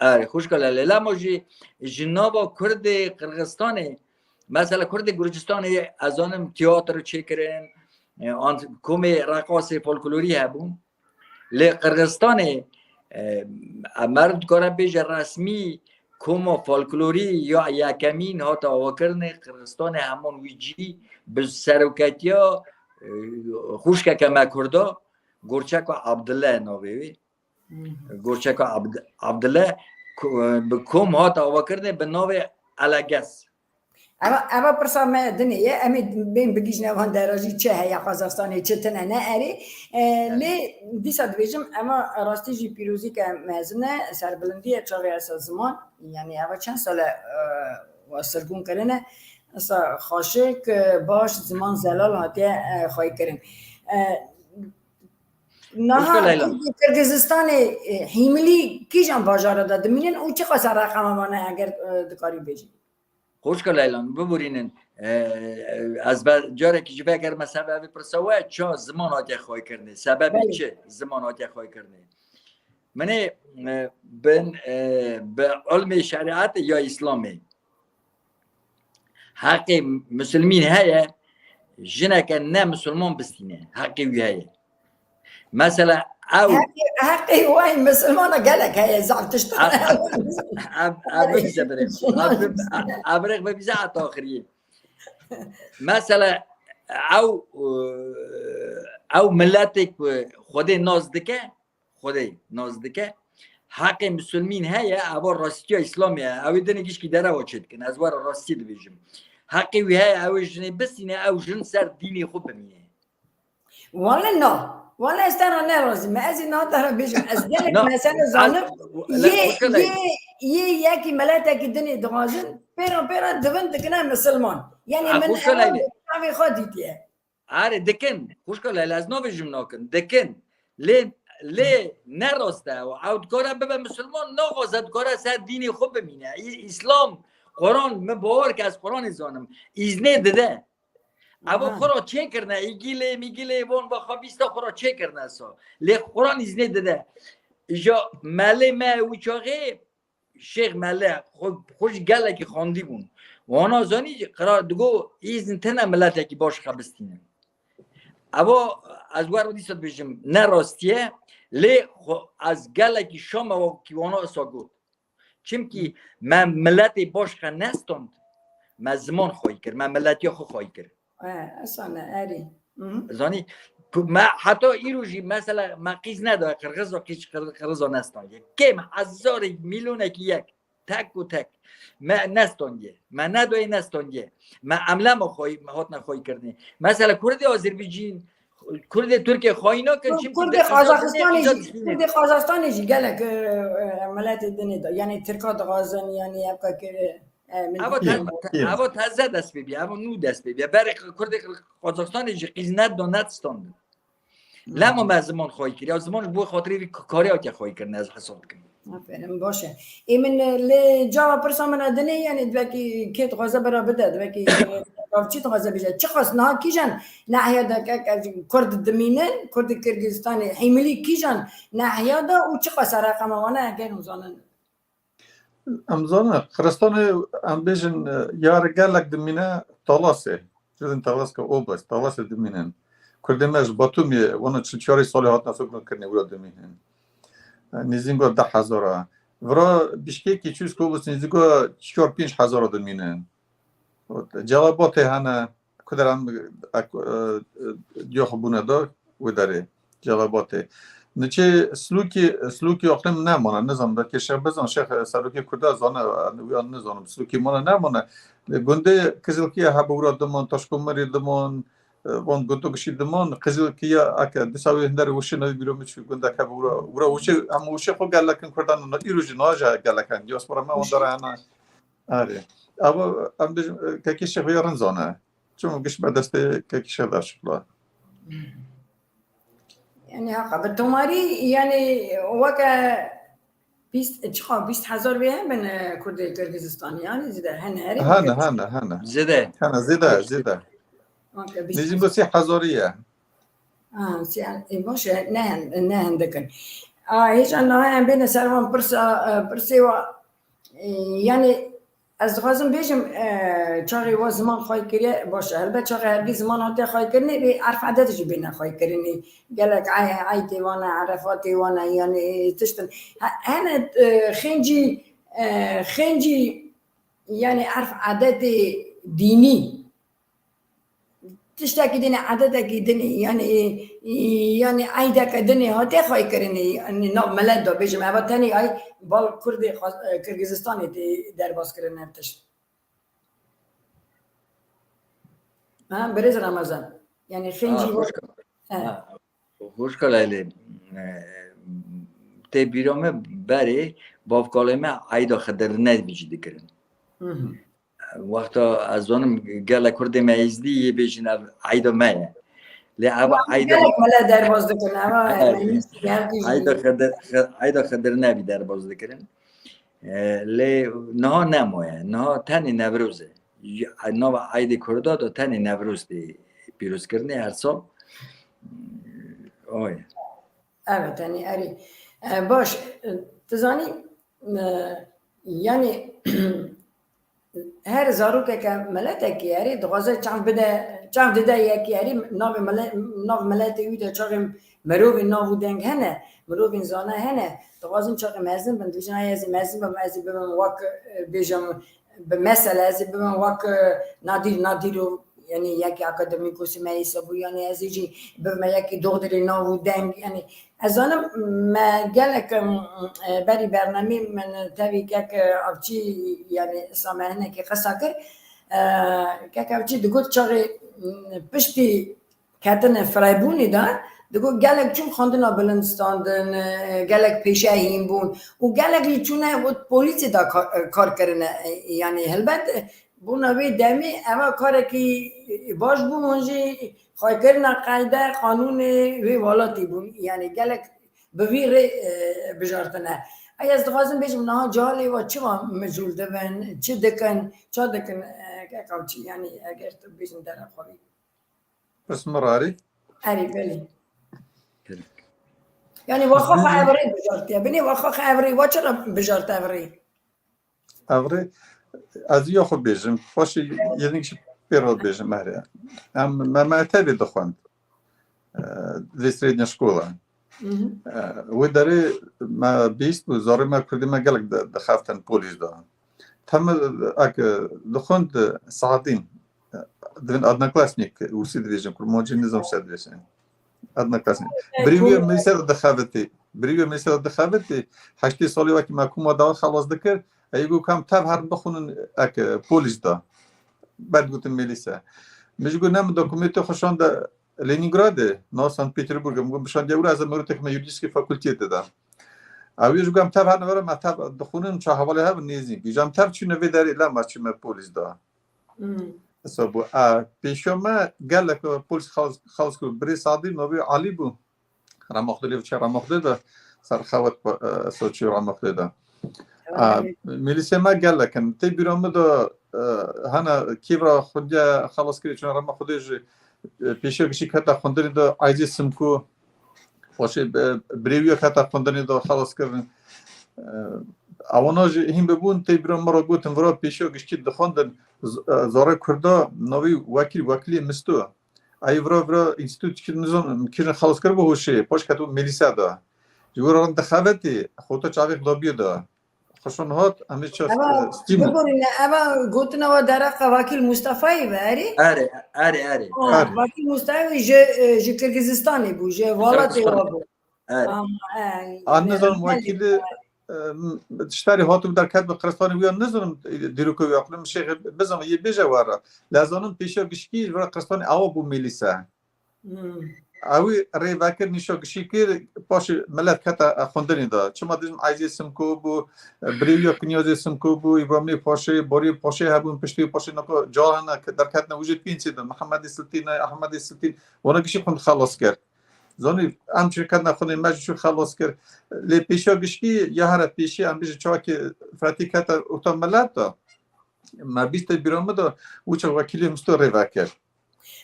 Erê, xwişka Lelê. Lema jî ji nava Kurdê Qirxistanê, mesela Kurdê Gurcistanê, ez zanim tiyatro çêkirin, e, an-, komê reqasê folklorî hebûn. Lê Qirxistanê, e, meriv dikare bêje resmî koma folklorî ya yekemîn hate avakirinê Qirxistanê heman wî cî bi seroketiya, e, xwişkeke me Kurda, Gorçeka Abdile navê wê. Hmm. Gorçeka Abd-, Abdile ku-, bi kom hat avakirinê bi navê Eleges. Eva, eva pirsa me dinê ye, em ê bên bigihîjine van dera jî çi heye Qazaxstanê, çi tine ne erê. E, lê dîsa dibêjim, eva rastî jî pîrozîke mezin e, serbilind e çaxê esa ziman, yanî eva çend sal e, e, wa sirgûn kirine, esa xaşik, e, baş, ziman zelal hatiye, e, xweykirin. E, Niha Kir-, Kirgizistanê, e, hîmilî kîjan bajara de dimînin û çiqas e reqema wan e eger, e, dikarî bêjî? Xwişka Leylan, biborînin. E, e, ez be-, carekî ji vegerime sebebê pirsa we, ça ziman hatiye xweykirinê? Sebebê Belê. Çi ziman hatiye xweykirinê? Min ê, e, bin, e, bi ilmê şerîetê ya Îslamê heqê misilmîn heye, jineke ne misilman bistîne. Heqê wî heye. Mesela ew Heqê, heqê wê misilmana gelek heye, zaf tişt. Ev, ev, ev bize birê. Ev, ev rêx be bize heta axiriyê. Mesela ew, ew miletê ku Xwedê nas dike, Xwedê nas dike. Heqê misilmîn heye, eva rastiya Îslamê ye. Ew ê dinê gişkî derewa çêdikin. Ez were rastî dibêjim. Heqê wî heye, ew ê jinê bisîne, ew jin ser dînê xwe bimîne. Wale na. Wale ez te re ne razî me. Ez ê niha te re bêjim. Ez gelek Na, mesele ez, zanim. le-, Yê, xwişka Leyla. yê, yê yekî meletekî dinê dixwazin, pêra pêra divin dikine misilman. Yanî Ha, min xwişka ew Leyla. çavê xwe dîtiye. Erê, dikin. Xwişka Leyla, ez navê jim nakin. Dikin. Lê, lê ne rast e. Ew dikare bibe misilman, naxwaze dikare ser dînê xwe bimîne. Î-, Îslam, Quran, min bawer ke ez Quranê zanim. Îznê dide. Ev Aha. xwe ra çêkirine, îgilê, mîgilê, von, va xwe bîsta xwe ra çêkirine sa. Lê Quran îznê dide. Îja melê me wî çaxê, Şêx Mele, xwe, xwe ji gelekî xwendî bûn. Wana zanî, qira digo, îzin tene miletekî baş xebistînin. Evo, ez wer dîsa dibêjim, ne rastî ye, lê xwe, ez gelekî Şam e wekî wana esa got. Çimkî me miletê baş xwe nestand, me ziman xweyî kir, me miletiya xwe xweyî kir. E, esane, erî. Hı hı. Zanî, ku me heta îro jî mesela me qîz nedaye, qirxiza qîz qir-, qirxiza nestandiye. Kêm hezarê milyonekî yek, tek û tek. Me nestandiye. Me nedaye nestandiye. Me emlema xweyî, me hatine xweyî kirinê. Mesela Kurdê Azerbaycan, Kurdê Tirkiyê xweyî nakin, çimkî Kurdê Qazaxistanê jî, Kurdê Qazaxistanê jî gelek, e, e, miletê dinê de. Yanî Tirka dixwazin, yanî hevka kir, e, min Ava te-, Kêm, te-, kêm. ava teze dest pê bîye, ava nû dest pê bîye. Berê Kurdê Qazaxistanê jî qîz net do, net stand. Lema me ziman xweyî kiriye. Ziman ji bo xatirê vî k-, karê hatiye xweyî kirin, ez hesab dikim. Aferin, baş e. Ê min, e, lê cava pirsa min a dinê, yanî divekî kê dixwaze bira bide, divekî, e, gavçî dixwaze bije. Çiqas niha kîjan nahiya de ke, ke Kurd dimînin, Kurdê Kirgizistanê, hîmilî kîjan nahiya de û çiqas e reqema wan e, eger hûn zanin? Em zanin, Xiristanê, em bêjin, e, yar gelek dimîne Talasê. Jidin Talaska Obas, Talasê dimînin. Kurdê me ji Batumê, wana çil çarê salê hatine sirgûn kirinê, wira dimînin. E, nêzînga deh hezar a. Vira Bişkekê, Çûsk Obas, nêzînga çar pênc hezar a dimînin. Celabatê hene, ku der em, e, e, diya xwe bûne da, wê derê, Celabatê. Niçê Silûkê, Silûkê aqlim nemane, nizam, belkê Şêx Bezan, Şêx Serokê Kurda zane, wî an nizanim, Silûkê mane nemane. Gundê Kizilkiye hebe wira diman, Taşkomerê diman, e, van gundok jî diman, Kizilkiye eke dîsa wê hinder wişê navê bîro min çû gundek hebe wira, wira wişê, em wişê xwe gelekin Kurdan, îro jî naje gelekin, diaspora me wan dara hene. Erê. Ev, em bêjin, e, kekê Şêx vê rin zane. Çima giş be destê kekê Şêx de şikla. Yani haqa, bi tomarî, yani weke bîst, çiqa bîst hezar vê hebin, e, Kurdê Kirgizistanê, yani zêde hene, herê Hene, bike. hene, hene. Zêde. Hene, zêde, zêde. Weke bîst Nêzîk hezar. bi sê hezarî ye. Ha, sê, e, baş e, ne, ne hindik in. A, hêja niha em bêne ser van pirsa, e, pirsê wa, e, yani ez dixwazim bêjim, e, çaxê wa ziman xwey kiriye, baş e. Helbet çaxê hergî ziman hatiye xwey kirinê, bê erf edet jî bêne xwey kirinê. Gelek ay-, aytê wan e, erefatê wan e, yani tiştin. He-, hene, e, xêncî, e, xêncî, yani erf edetê dînî. Tiştekî dinê, edetekî dinê, yani, yani eydeke dinê hate xwey kirinê, yani nav milet de bêjim, eva tenê ay bal Kurdê xwe, e, Kirgizistanê tê derbas kirin ev tişt. Ha, birêz Ramazan. Yani Ha, xêncî hoş geldin. Ha, hoş geldin. E, tê bîra me berê bavkalê me Eyda Xidir Nedbî jî dikirin. Hı hı. Wexta ez zanim gelek Kurdê me Êzdî yê bêjin ev Eyda me ye. Lê ev Eyda Gelek mele derbaz dikin. Ev Evet. Eyda Xidir, Xi- Eyda Xidir Nebî derbaz dikirin. E, lê niha nemaye. Niha tenê Newroz e. Y- Nava Eydê Kurda da tenê Newroz tê pîrozkirinê her sal. Oy. Evet, yani erê. E, baş, e, tu zanî, e, yani her zarokeke meletekî erê dixwaze çav bide, çav dide yekî erê navê mele-, nav miletê wî de çaxê mirovê nav û deng hene, mirovên zana hene, dixwazin çaxê mezin bin, dibêjin ay ez ê mezin bim, ez ê bibim wek, e, bêjim, bi mesela ez ê bibim wek, e, Nadîr Nadîrov, yani yekî akademîkosê me îsa bû, yani ez ê jî bibime yekî doxdirê nav û deng, yani ez zanim me gelek, em, e, berî bernameyê min tevî kek, e, Avçî, yani îsa me hinekî qisa kir. E, kek Avçî digot çaxê, m, piştî ketine firebûnê de digot gelek çûn xwendina bilind standin, e, gelek pêşehîn bûn û gelek jî çûne û polîsê de ka-, e, kar kirine. E, yani helbet, e, bona wê demê eva karekî, e, baş bû, hûn jî xwekirina qeyde qanûnê wê welatî bûn. Yani gelek bi vî rê, e, bijartine. Ey ez dixwazim bêjim niha calê wa çi wa mijûl dibin, çi dikin, ça dikin, e, kek Avçî, yani eger tu bêjin dera xwe bî. Pirs min rarî? Erê, belê. Yani waxa xwe ev rê bijartiye. Binê waxa xwe ev rê, wa çira bijart ev rê? Ev rê, ez ya xwe bêjim. Paşê yê din jî pê re bêjim, erê. Em, me, me tevî dixwend. E, vê sirê ne şkola. Mhm. E, wê derê me bîst bû, zarê me kurdî me gelek di-, dixeftin polîs de. Teme ek dixwend Saadîn, divin Adnaklasnik, Rûsî dibêjin, Kurmancî nizam ser dibêjin. Adnaklasnik. Birî wî mîlîse de dixevitî. Birî wî mîlîse de dixevitî. Heştê salî wekî me koma dawa xelas dikir. Ey got kam tev herin bixwînin ek polîs de. Ber digotin mîlîse. Min jî got ne min dokumentê xwe şande Lenîngradê, na Sankt Peterburgê. Min got bişandiye wira ez miroteke me yurdîskî fakultiyetê de. Ew ê ji gam tev hene were me tev dixwînin ça hevalê hev nêzî. Gîjan tev çûne vê derê la me çûme polîs da. Hmm. Esa bû. A, pêşiya me gelek polîs xelas, xelas kir. Birê Sadî navê Alî bû. Remaxdê lê çe Remaxdê de ser xewet, e, soçî Remaxdê de. A, mîlîsê me gelek in. Tê bîra min de, e, hene kîvra xwediye xelas kirî çûne Remaxdê jî, e, pêşiya gişî kete xwendinê de Ayzê Simko. Paşê, e, birêwiya kete xwendinê de xelas kirin. E, ewana jî hîn bibûn, tê bîra min re gotin, vira pêşiya gişkî dixwendin, z-, e, zarê Kurda navî wekîl, wekîlê Misto. Ey vira, vira înstîtût kir, nizam, kirin xelas kir bi hoşê, paş ketibû mîlîse de. Ji wir re dixebitî, xwe te çavê xwe dabiyê de. Xweşan hat, em ê çav, Eva, e, stîm. Biborîne, eva gotina we dereqa Vakîl Mustafayê ve, erê? Erê, erê, erê, Ha, erê. Vakîl Mustafayê ji, e, ji Kirgizistanê bû, ji welatê Kirgizistanê. Wa bû. Erê. Ama, e, A, e, nizanim belê. Wekîlî, e, m-, tiştarî hatibû derket bi Qiristanê wî ya nizanim, e, dîroka wî aqlim şêxê bizan yê bêje were. Lê zanim pêşiya gişkî ji vira Qiristanê awa bû mîlîse. Hmm. Ewî rê vekir nîşa gişî kir, paşê milet kete xwendinê de. Çima dibêjim Eyzê Simko bû, e, birêwiya Kinyazê Simko bû, Îbramî Paşê, Borî Paşê hebûn, piştî Paşê nako carana ke derketine wî jî pîncê de, Mihemedê Siltîn, Ehmedê Siltîn, wana gişî xwend xelas kir. Zanî, em çi ketine xwendê me jî çû xelas kir. Lê pêşiya gişkî ya here pêşî em bêjin çawa ki Fretî kete orta milet de, me bîst bîra min de û çax wekîlê Misto rê vekir.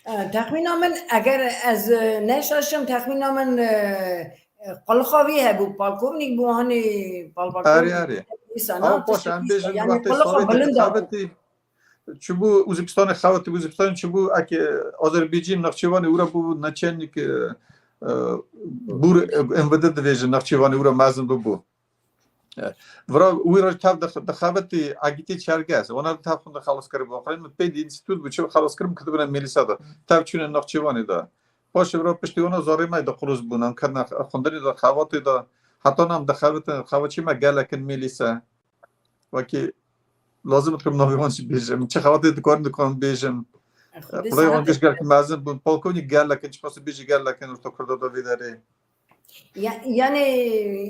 E, texmîna min, eger ez, e, neşaşim, texmîna min, e, e, qulxa wî hebû, polkovnik bû, hanê polkovnik. Erê, erê. Dîsa, Ew na, paş tiştekî em bêjin, yani wextê qulxa Sovyetê bilind dixebitî, çi bû Uzbekistanê xewetî, Uzbekistan çi bû, eke Azerbaycan Naxçıvanê ûra bû, naçennik, e, e, bûr, e, M V D dibêjin, Naxçıvanê ûra mezin bû bû. E, vira wî roj tev dix-, dixebitî egîtî çerges. Wana tev xwendin xelas kiribû. Xwendin min pêndî înstîtût bû, çi xelas kirin, kitibine mîlîsa de. Tev çûne Naxçıvanê de. Paşê vira piştî wana zarê me de qulûz bûn. Em ketine xwendinê de, xebatê de. Heta nam dixebitin, xebatçî me gelekin mîlîse. Wekî lazim dikim navê wan jî bêjim. Çi xebatê dikarim, dikarim bêjim. Xwedê Xwedê saet wan giş gelek mezin bûn. Polkovnik, gelek in, çiqas bêjî gelek in orta Kurda da vê derê. Ya-, yani,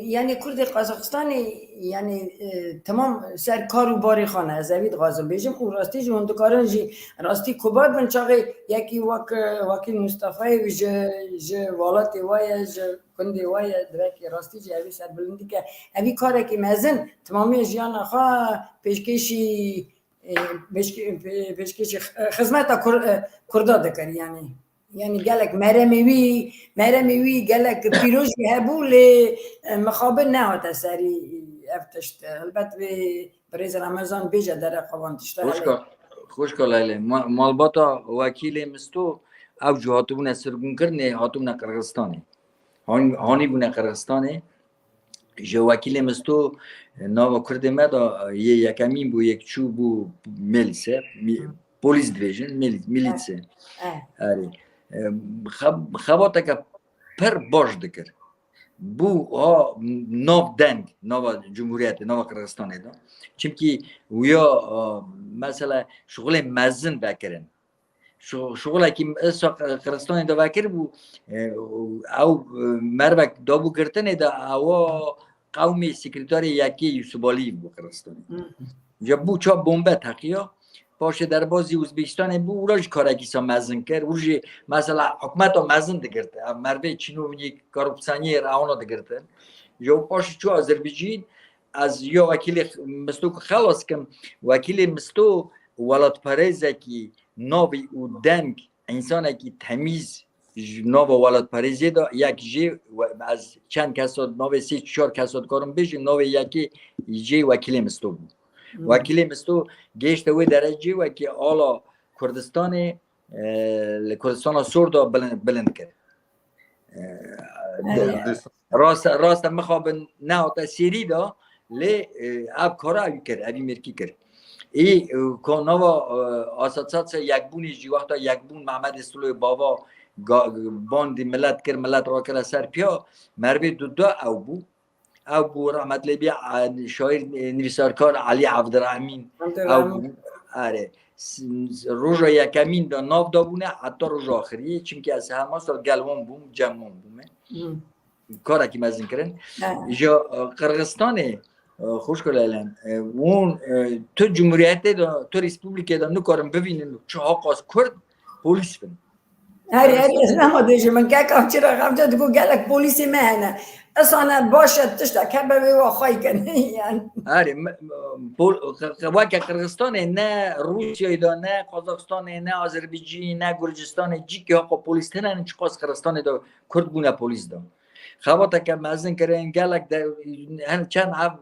yani Kurdê Qazaxistanê, yani, e, temam ser kar û barê xwe ne, ez evî dixwazim bêjim û rastî jî hûn dikarin jî rastî kobar bin çaxê yekî wek, e, Wekîl Mustafayê ji, ji welatê we ye, ji gundê we ye, divekî rastî jî evî serbilind dike. Evî karekî mezin, temamiya jiyana xwe pêşkêşî, e, pêşke-, pê-, pêşkêşî x-, xizmeta Kur-, e, Kurda dikir, yani. Yani gelek meremê wî, meremê wî gelek pîroz jî hebû, lê, e, mixabin nehate serî ev tişt. Helbet vê birêz Remezan bêje derheqa van tişta. Xwişka, xwişka Leylê, ma-, malbata Wekîlê Misto ew jî hatibûne sirgûnkirinê, hatibûne Qirxizistanê. Han-, hanî bûne Qirxizistanê. Ji Wekîlê Misto, e, nava Kurdê me de, e, yê yekemîn bû, yek çû bû milîse, mî-, polîs dibêjin, milî-, milîse. Eh. Erê. E, xe-, xebateke pir baş dikir. Bû ha nav deng, nava cumhuriyetê, nava Qirxistanê de. Çimkî wîya, e, mesela şixulê mezin vekirin. Şo-, şixulekî esa Qiristanê de vekiribû, e, ew, e, mervek dabû girtinê de ewa qewmê sekreterê yekê Yusuf Alî bû Qiristanê. Hı. Ya bû ça bombe teqiya, paşê derbazî Uzbekistanê bû, û ra jî karekî sa mezin kir, û jî mesela hikûmeta mezin digirtin, ev mervê çînû yê korupsiyonê re ewna digirtin. Ya paşê çû Azerbaycan, ez ya wekîlê Misto ku xelas kim, wekîlê Misto welatparêzekî navî û deng, însanekî temîz ji nava welatparêzê de yek jê we-, ez çend kesa navê sê çar kesa dikarim bêjim, navê yekê jê Wekîlê Misto bû. Hmm. Wekîlê Misto gêşte wê derecê wekî ala Kurdistanê, e, li Kurdistana Sor de bilind, bilind kir. E, Evet. Rast, rast e, mixabin nehate sêrî de, lê, e, ev kara ew kir, evî mêrkî kir. Ê, e, ka nava, e, asasatse yekbûnê jî, wexta yekbûn Mehmedê Siloyê bava ga-, bandî milet kir, milet rakire ser piya, mervê duda ew bû. Ew bû rehmet lê bî, e, şaîr, e, nivîsarkar Elî Evdirehmîn. Evdirehmîn. Ew bû. Erê. S-, roja yekemîn de nav dabûne heta roja axiriyê. Çimkî ez hema sal gel wan bûm, cem wan bûme. Hmm. Karekî mezin kirin. Ha. Ji, e, Qirgizistanê, e, xwişko Leylan, e, hûn, e, tu cumhuriyetê de, tu respublikê de nikarin bivînin çi haqas Kurd polîs bin. Herî, herî, ez nema dibêjim, min kekam çira xemca digo gelek polîsê me hene. Esane baş e, tiştek hebe wê wa xwey kin. Yani. Herî, me, me, pol-, qe-, qe-, weke Qirgizistanê ne Rûsyayê de, ne Qazaxistanê, ne Azerbaycanê, ne Gurcistanê, cîkî haqa polîs tune ne, çiqas Qirgizistanê de Kurd bûne polîs de. Xebateke mezin kirin, gelek de, hen çend ev,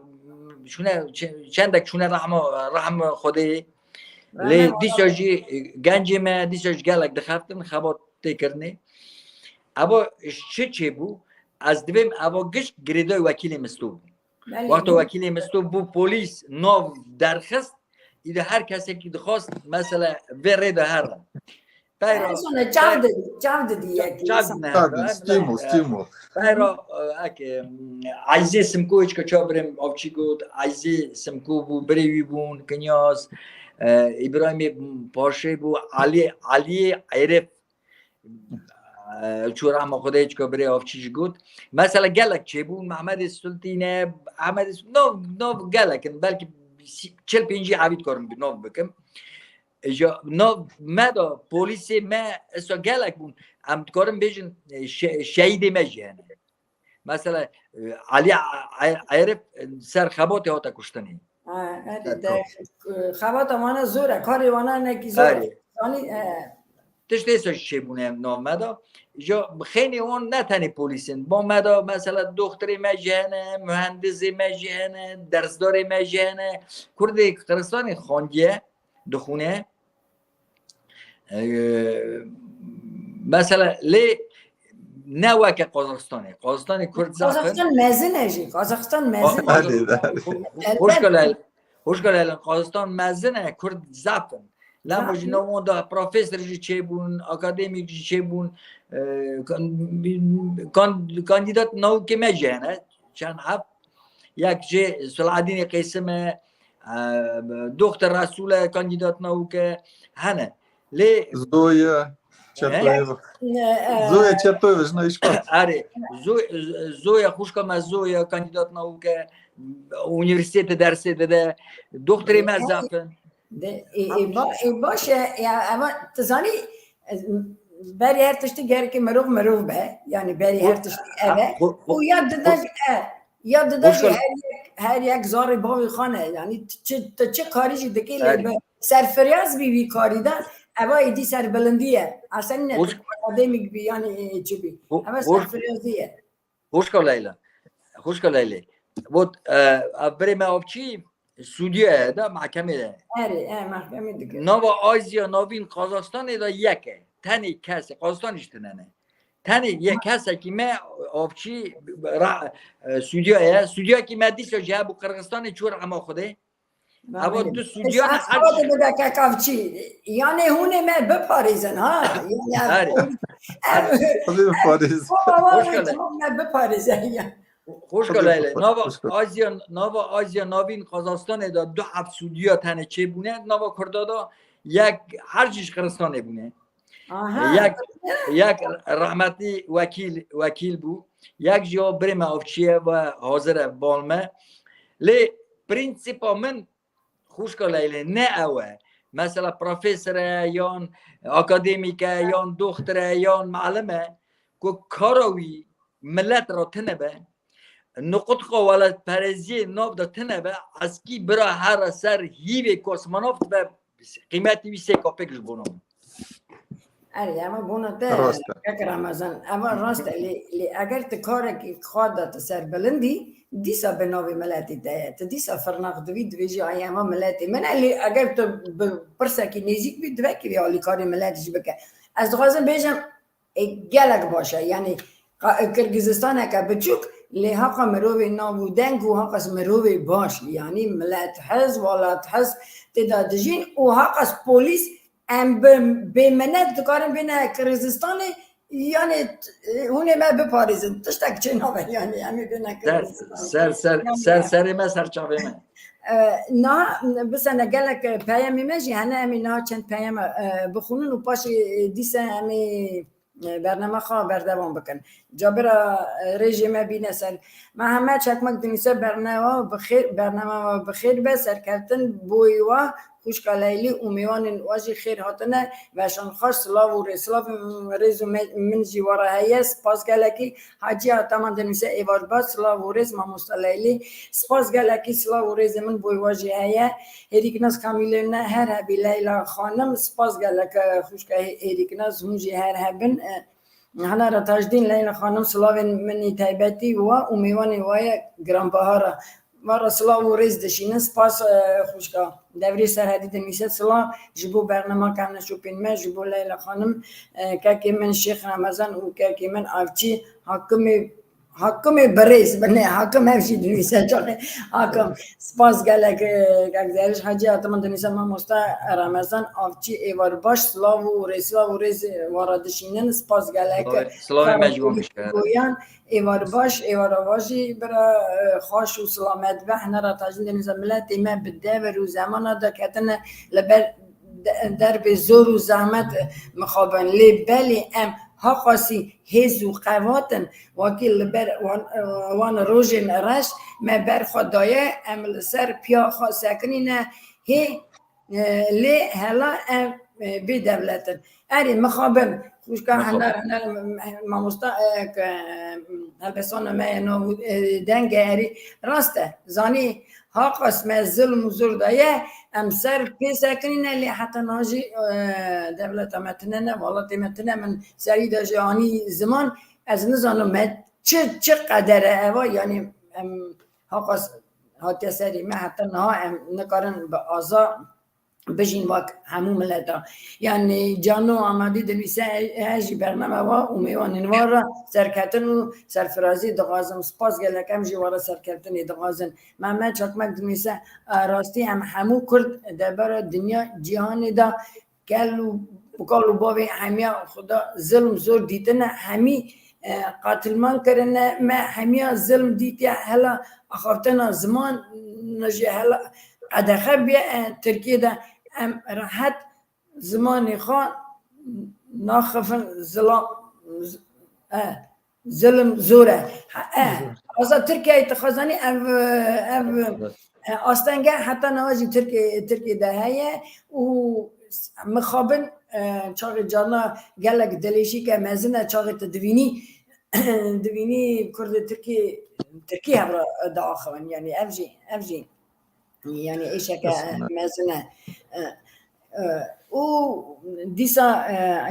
şûne, çe-, çendek şûne rehma, rehm Xwedê. Lê Rehma dîsa jî, e, gencê me dîsa jî gelek dixeftin xebat tê kirinê. Eva çi çêbû? Ez divêm eva giş girêdayî wekîlê Misto bû. Belê, Wexta bû. Wekîlê Misto bû polîs nav derxist, îde her kesekî dixwast, mesela vê rê de herin. Peyra, Yani sonra çav pey-, didî, çav didî yekî çav insan. Dine, Tabii, evet, stimul, evet. Stimul. Peyra, e, ek, e, Ayzê Simko, hiç kaça birêm avçî got, Ayzê Simko bû, birê wî bûn, Kinyaz, e, Îbrahîmê Paşê bû, Alî, Aliyê Erif, e, çû rehma Xwedê, hiç ka birê avçî jî got. Mesela gelek çêbûn, Mehmedê Sultîne, Ehmedê Sul-, nav, nav gelek in, belkî çil pêncî evî dikarim bi nav bikim. Ji nav me de polîsê me esa gelek bûn. Em dikarin bêjin, e, şe-, şehîdê me jî hene. Mesela, e, Elî A-, A-, Erif, e, ser xebatê hate kuştinê. Ha, erê, de, e, xebata wana zor e, karê wana nekî zor e. Erê. Zanî, e. Tiştê êsa jî çêbûne nav me de. Ji xeynê wan ne tenê polîs in. Ba me de mesela doxturê me jî hene, muhendisê me jî hene, dersdarê me jî hene. Kurdê Qiristanê xandiye, dixwîne. E, mesela lê ne weke Qazaxistanê. Qazaxistanê Kurd zaf in. Qazaxistan mezin e jî. Qazaxistan mezin e. Qa-, Qazax-, Hadi, hadi. xo-, xo-, Elbet. Xwişka Leyla, xwişka Leyla, Qazaxistan mezin e, Kurd zaf in. Lema Zaf jî in. Nav wan de profesor jî çêbûn, akademîk jî çêbûn, e, kan-, kan-, kandîdat navûkê me jî hene, çend heb. Yek jê Selahedînê Qeysim e, e, Doktor Resûl e, kandîdat navûk e, hene. Lê Zoya Çetoyeva. E, e, Zoya Çetoyeva, jina Îşkar. Erê, Zo- Zoya, xwişka me Zoya, kandîdat navûke, unîversîtetê dersê dide, doxtorê me zaf in. De, e, e, ba, e, baş e, ya, ama tu zanî, e, berî her tiştî gerek mirov mirov be. Yani berî her tiştî ev e. Xo- xo- Û ya dide jî e. Ya dide jî Xwişka- her yek, her yek zarê bavê xwe ne. Yani tu çi, tu çi karî jî dikê lê Erê. bi serfiraz bî vî karî de. Eva êdî serbilindî ye. Esenî ne Xwişk- akademîk bî yani e, çi bî. Xo- Eva xwişk- serfirazî ye. Xwişka Leyla. Xwişka Leylê. Got, e, ev birê me avçî Sûdiye de, mehkemê de. Erê, e, mehkemê dike. Nava Azya Navîn Qazastanê de yek e. Tenê kesê, Qazastan jî tine ne. Tenê yek kesekî me avçî ra, e, Sûdiye ye. Sûdiyekî me dîsa jî hebû Qirxistanê çû rehma Xwedê. Ewa du Sûdiyan Saet bide kek avçî. Yani hûnê me biparêzin ha. Yani Erê. ev- Hadi biparêz. Baba, Hoş baba, geldin. tamam, me biparêze ya. Xwişka Tabii, Leylê. hoş- Nava hoş geldin. Azya, nava Azya Navîn Qazastanê de du heb Sûdiya tenê çêbûne. Nava Kurda de yek her jî ji Qirxistanê bûne. Aha. Yek, yek rehmetî wekîl, wekîl bû. Yek jî o birê me avçiye ve hazir e bal me. Lê prînsîpa min xwişka Leylê ne ew e. Mesela profesor e yan akademîk e yan doxtor e yan melim e ku kara wî milet re tine be. Nuqutqa welatpereziyê nav de tine be. Eskî bira here ser hîvê kosmonavt ve qîmetî wî sê kapêk ji bona min. Erê, ama bona te Rast e. kek Ramazan. Eva rast e. Lê, lê eger tu karekî xwe de tu serbilindî, dîsa bi navê miletê te ye. Tu dîsa firnaq divî, divê jî ay ema miletê min e. Lê eger tu bi pirsekî nêzîk bî, divekî vê alîkarê miletê jî bike. Ez dixwazim bêjim, e, gelek baş e. Yani qa- Kirgizistaneke biçûk, lê haqa mirovê nav û deng û haqa mirovê baş. Yani milet hez, welat hez tê de dijîn û haqa polîs em bi bêminet dikarin bêne Kirgizistanê, yani t- hûn ê me biparêzin. Tiştek çê nabe yani em ê bêne Ser, Kirgizistanê. ser, ser, Yani- ser serê me, ser çavê me. E, niha bisene gelek peyemê me jî hene, em ê niha çend peyem e, bixwînin û paşê dîse em ê e, bername xwe berdewam bikin. Cabira e, rêjê me bîne ser. Mehmet Çakmak dinîse bernama bi xêr, bernama bi xêr be, serkeftin boyê wa, xwişka Leylî û mêwanên wa jî xêr hatine. Veşan xweş, silav û rê, silav û rêz û me- min jî wa re heye. Spas gelekî. Hacî Ataman dinîse êvar baş, silav û rêz mamosta Leylî. Spas gelekî, silav û rêzê min boy wa jî heye. Hêrîknas Kamîlê ne her hebî Leyla Xanim, spas gelek e, xwişka Hê- Hêrîknas, hûn jî her hebin. E, Hena re Tajdîn Leyla Xanim, silavên min ê taybetî wa û mêvanê wa ye giranbehara. Ma re silav û rêz dişînin. Spas e, xwişka. Devrê Serhedî dinivîse silav ji bo bernama kevneşopên me, ji bo Leyla Xanim, e, kekê min Şêx Remezan û kekê min Avçî Hakimê Hakimê birêz, ne, Hakim ev jî dinivîse çaxê. Hakim, spas gelek, e, kek Zerîş Hacî Ataman dinivîse mamosta Remezan Avçî êvar baş, silav û rê, silav û rêz, e, wa re dişînin, spas gelek. Silavê, silavê me ji wan bişkere. Goyan, êvar baş, êvar ava jî bira, e, xweş û silamet be. Hene re Tajdîn dinivîse miletê me bi devir û zemana de ketine li ber de- derbê zor û zehmet mixabin. Lê belê em haqasî hêz û qevat in, wekî li ber wan, wan rojên reş me ber xwe daye, em li ser piya xwe sekinîne hê, e, lê hela em, e, bê devlet in. Erê mixabin, xwişka Mixabin. Hener, Hener, mamosta, e, ke, helbestana me ye, no, e, denge erê. Rast e, zanî, haqas me zilm û zor daye, em ser pê sekinîne, lê heta niha jî, e, devleta me tine ne, welatê me tine, min serî de jî anî ziman, ez nizanim me çi, çi qeder e eva, yani em haqas hatiye serî me, heta niha em nikarin bi aza bijîn wek hemû mileta. Yani Cano Amadî dinivîse, e, ez jî bername wa û mêwanên wa re serketin û serfirazî dixwazim. Spas gelek, em jî wa re serketinê dixwazin. Mehmet Çakmak dinivîse, e, rastî em hemû Kurd debara dinya cîhanê de kel û kal û bavê hemiya xwe de zilm zor dîtine, hemî, e, qatilman kirine, me hemiya zilm dîtiye, hela axaftina ziman jî hela qedexe bûye, e, Tirkiyê de em rehet zimanê xwe naxifin zilam, e, zilim zor e. Ha, e, aza Tirkiyeyê dixwazanî ev, ev, e, astenge heta niha jî Tirkê-, Tirkiyê de heye û mixabin, e, çaxê carna gelek dilêşîke mezin e, çaxê tu divînî, divînî Kurdê Tirkî, Tirkî hev re diaxivin. Yanî ev jî, ev jî, yanî êşeke mezin e. E, e, û dîsa,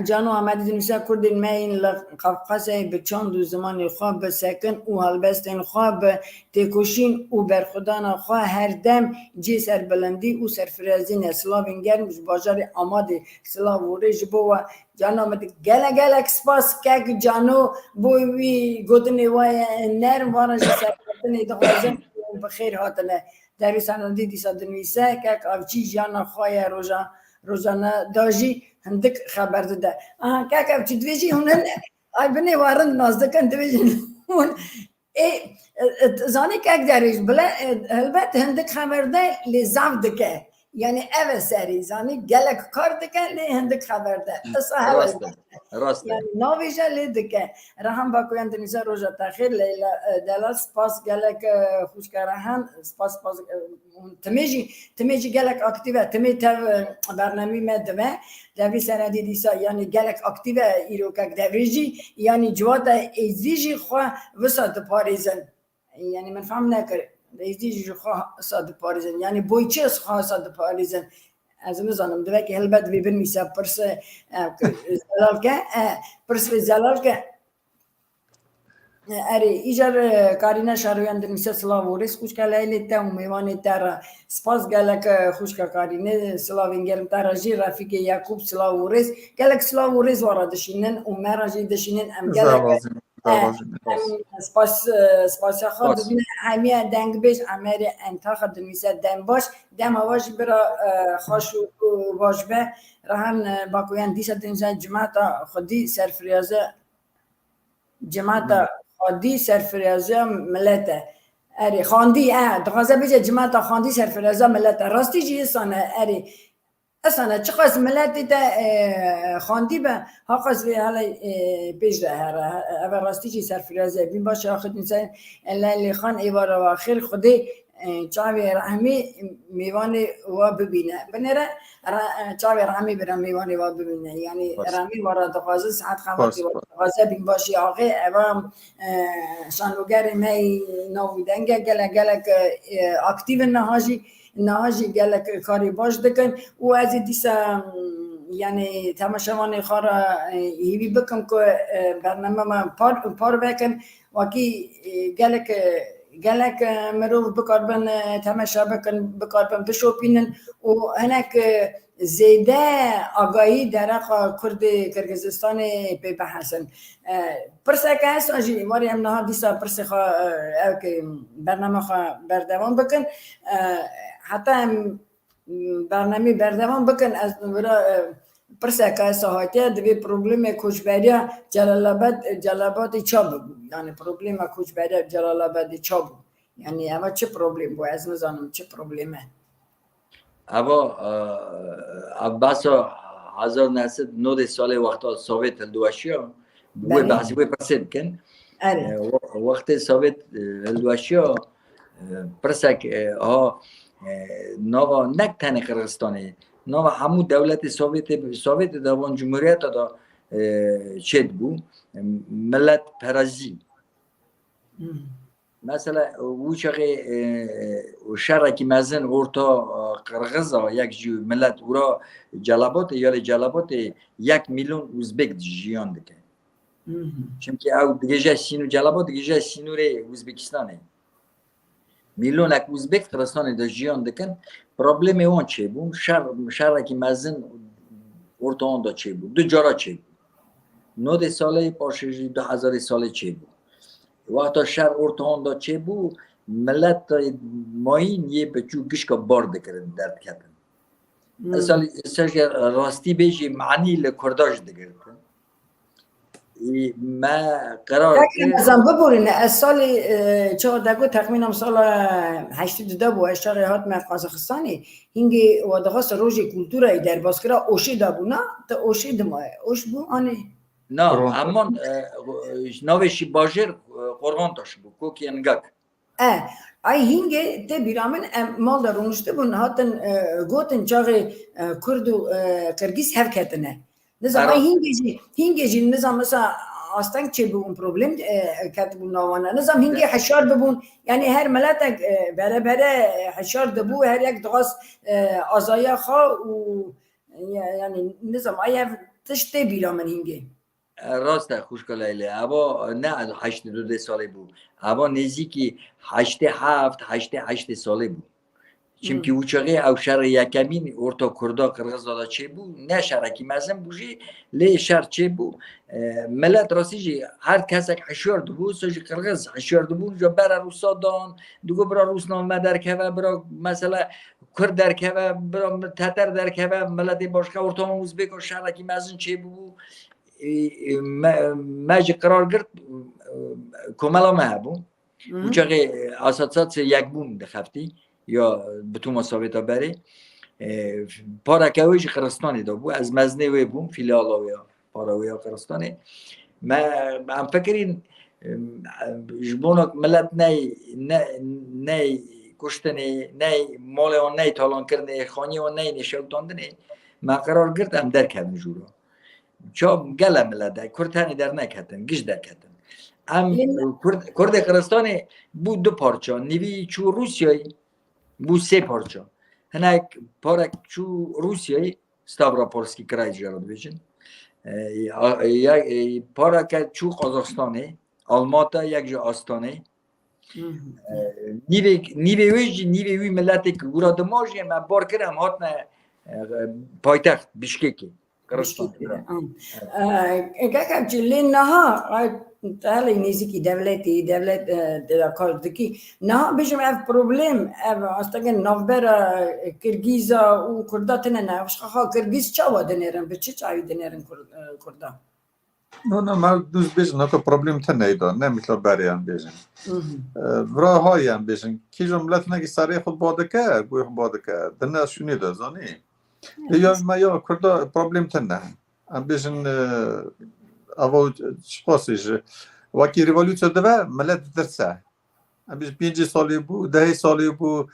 e, Cano Amedî dinivîse, Kurdên me yên li Qafqasê bi çand û zimanê xwe, bi sekin û helbestên xwe, bi têkoşîn û berxwedana xwe her dem cihê serbilindî û serfirazî ne. Silavên germ ji bajarê Amadê, silav û rê ji bo we. Cano min, gelek gelek spas kek Cano, bo wî gotinê we ye nerm, vana jî serketinê dixwazim û bi xêr hatine. Dervî Senedî dîsa dinivîse, kek Avcî jiyana xwe ye roja, rojane da jî hindik xeber dide. Aha, kek Avcî dibêjî hûn hin, ay binê we rind nas dikin, dibêjin hûn. Ê, e, e, zanî kek Dervîş, bile, e, helbet hindik xeber de lê zaf dike. Yanî ev e serî, zanî gelek kar dike, lê hindik xeber de. Qisa hewe Rast e, rast e. Yanî navêje lê dike. Rehan Bakuyan dinivîse, roja te xêr, Leyla, e, Delal, spas gelek, e, xwişka Rehan, spas, spas, e, timê jî, timê jî gelek aktîf e, timê tev, e, bernamî me dive. Devî Senedî dîsa, yanî gelek aktîf e, îro kek Devî jî, yanî civata êzdî jî xwe wisa diparêzin. Yanî min fehm nekir. Êzdî jî ji xwe sa diparêzin. Yanî boy çi ez xwe sa diparêzin? Ez nizanim. Divekî helbet vê binivîse pirs, e, Zelal ke, e, pirs vê Zelal ke. E, erê, îcar, e, Karîne Şaroyan dinivîse, silav û rêz xwişka Leylê te û mêvanê te re. Spas gelek, e, xwişka Karîne, silavên germ te re jî, Refîkê Yakûb, silav û rêz. Gelek silav û rêz we re dişînin û me re jî dişînin. Em gelek, Sağ olun. Em spas, e, spasiya xwe dibîne hemiya dengbêj Emerê Entaxa dinivîse, dem baş, dema we jî bira, e, xweş û, û baş be. Rehan, e, Bakuyan dîsa dinivîse, cimata xwedî serfiraze, cimata xwedî serfiraze milet e. Erê, xandî, e, dixwaze bêje cimata xandî serfiraze milet e. Rastî jî îsan e, erê. Esana, çiqas miletê te, e, xwendî be, haqas vê hele, e, pêş de here. Eve rastî jî serfiraze. Bîn baş axir insan, e, Leylê Xan, êvara we xêr, Xwedê, e, çavê rehmî mêvanê we bibîne. Binêre, re-, e, çavê rehmî bira mêvanê we bibîne. Yanî Baş. Rehmî we re dixwazin, saet xebatê we Baş. Dixwaze, bîn başî axê, eva, e, şanogerê me yî nav û deng e, gelek, gelek, e, aktîv in niha jî. Niha jî gelek karê baş dikin û ez ê dîsa, mm, yanî temaşevanê xwe re, e, hêvî bikim ku, e, bername me par, parve kin, wekî, e, gelek, e, gelek, e, mirov bikaribin, e, temaşe bikin, bikaribin bişopînin û hinek, e, zêde agahî dereqa Kurdê Kirgizistanê pê bihesin. E, pirseke hesa jî, warê em niha dîsa pirsê xwe, e, ew ke bername xwe berdewam bikin. E, heta em, m, bernamê berdewam bikin, ez vira, e, pirseke hesa hatiye, divê problemê koçberiya Celalabad, Celalabadê ça bibû? Yanî problema koçberiya Celalabadê ça bû? Yanî eva çi problem bû? Ez nizanim çi problem e. Eva, e, ev behsa hezar neh sed nodê salê wexta Sovêt hildiweşiya, wê Belê. Behsî wê pirsê bikin. Erê. E, we-, wextê Sovêt, e, hildiweşiya, e, pirsek, e, ha, e, nava nek tenê Qirxizistanê, nava hemû dewletê Sovêtê, Sovêtê de van cumhuriyeta da, e, çêdibû. Milet perazî. Hmm. Mesela, wî çaxê, e, şerekî mezin orta, e, Qirxiza, yek ji milet ûra Celabatê, ya lê Celabatê yek milyon Uzbek jiyan dike. Hı hı. Çimkî ew digêje sînû-, Celabat digêje sînorê Uzbekistanê. Milyonek Uzbek Qirxistanê de jiyan dikin. Problemê wan çêbû. Şer, şerekî mezin orta wan de çêbû. Du cara çêbû. Nodê salê, paşê jî du hezarê salê çêbû. Wexta şer orta wan de çêbû, mileta mayîn yê piçûk gişka bar dikirin, derdiketin. Hmm. Esa, esa jî rastî bêjî, manî li Kurda jî digirtin. Ê, me qerar kir. Nizam biborîne, ez salê, e, çawa de got, texmînan sala heştê du de bû, ez çaxê hatime Qazaxistanê, hingê we dixwest rojê kulturayê derbas kira, Oşê de bûna, te Oşê dimaye. Oş bû, anê? Na, Qorxantaş. Heman, e, navê şî bajêr, e, Qorxantaş bû, Kokiyengak. E, ay hingê tê bîra min, em mal de rûniştibûn, hatin, e, gotin çaxê, e, Kurd û, e, Qirgîz hev ketine. Nizam, ay hingê jî, hingê jî nizam mesela asteng çêbûbûn, problem, e, ketibûn navana. Nizam hingê hişyar bibûn, yani her miletek, e, bere bere, e, hişyar dibû, her yek dixwest, e, azaya xwe û, e, yani nizam ay ev tişt tê bîra min hingê. E, rast e, xwişka Leylê. Eva ne heştê du dê salê bû. Eva nêzîkî heştê heft, heştê heştê salê bû. Çimkî Hmm. wî çaxê ew şerê yekemîn orta Kurda Qirgiza de çêbû, ne şerekî mezin bû jî, lê şer çêbû. E, milet rastî jî her kesek hişyar dibû, wisa jî Qirgiz hişyar dibû, ja bere Rûsa dan, digo bira Rûs navê me derkeve, bira mesela Kurd derkeve, bira Teter derkeve, miletê başqa orta Uzbêka şerekî mezin çêbû. E, e, me, me jî qerar girt, e, komela me hebû. Hı. Û çaxê, e, Asosiyasya Yekbûn dixeftî, ya Bitûma Sovêta berê. E, pareke wê jî Qiristanê de bû. Ez mezinê wê bûm, fîlala wê ya, para wê ya Qiristanê. Me, em fikirîn, e, ji bona milet ney, ne, ney kuştinê, ney malê wan ney talankirinê, xaniyê wan ney nêşewitandinê, me qerar girt em derkevin jûra. Ça gele milet e, Kurd tenê derneketin, giş derketin. Em Kurd, Kurdê Qiristanê bû du parça. Nîvî çû Rûsyayê, bû sê parça. Hinek parek çû Rûsyayê, Stavropolski kraj jê re dibêjin. E, a, ya, e, pareke çû Qazaxistanê, Almata, yek ji Astanê. Hı hı. E, nîvê, nîvê wê jî, nîvê wî miletê ku gura dima jî me bar kir, em hatine, e, paytext Bişkekê. Qirgistan. Bişkekê, ha. E, Kek Hepçî, lê niha, ay, te helê nêzîkî dewletê, dewlet, e, de kar dikî. Niha bêjim ev problem, ev asteke navbera, e, Kirgîza û Kurda tine ne. Ev şaxa Kirgîz çawa dinêrin, bi çi çavî dinêrin Kur-, e, Kurda? No, no, me dûz bêjin, naka problem tine da, ne mîtla berê em bêjin. Hı hı. E, vira hay em bêjin, kîjo milet hinekî serê xwe ba dike, guhê xwe ba dike, dine şûnê de, zanî? Lê ya me ya Kurda problem tine. Em bêjin, e, ava çiqasî ji wekî revolûsya dibe, milet ditirse. Em bêjin pêncî salê bû, dehê salê bû,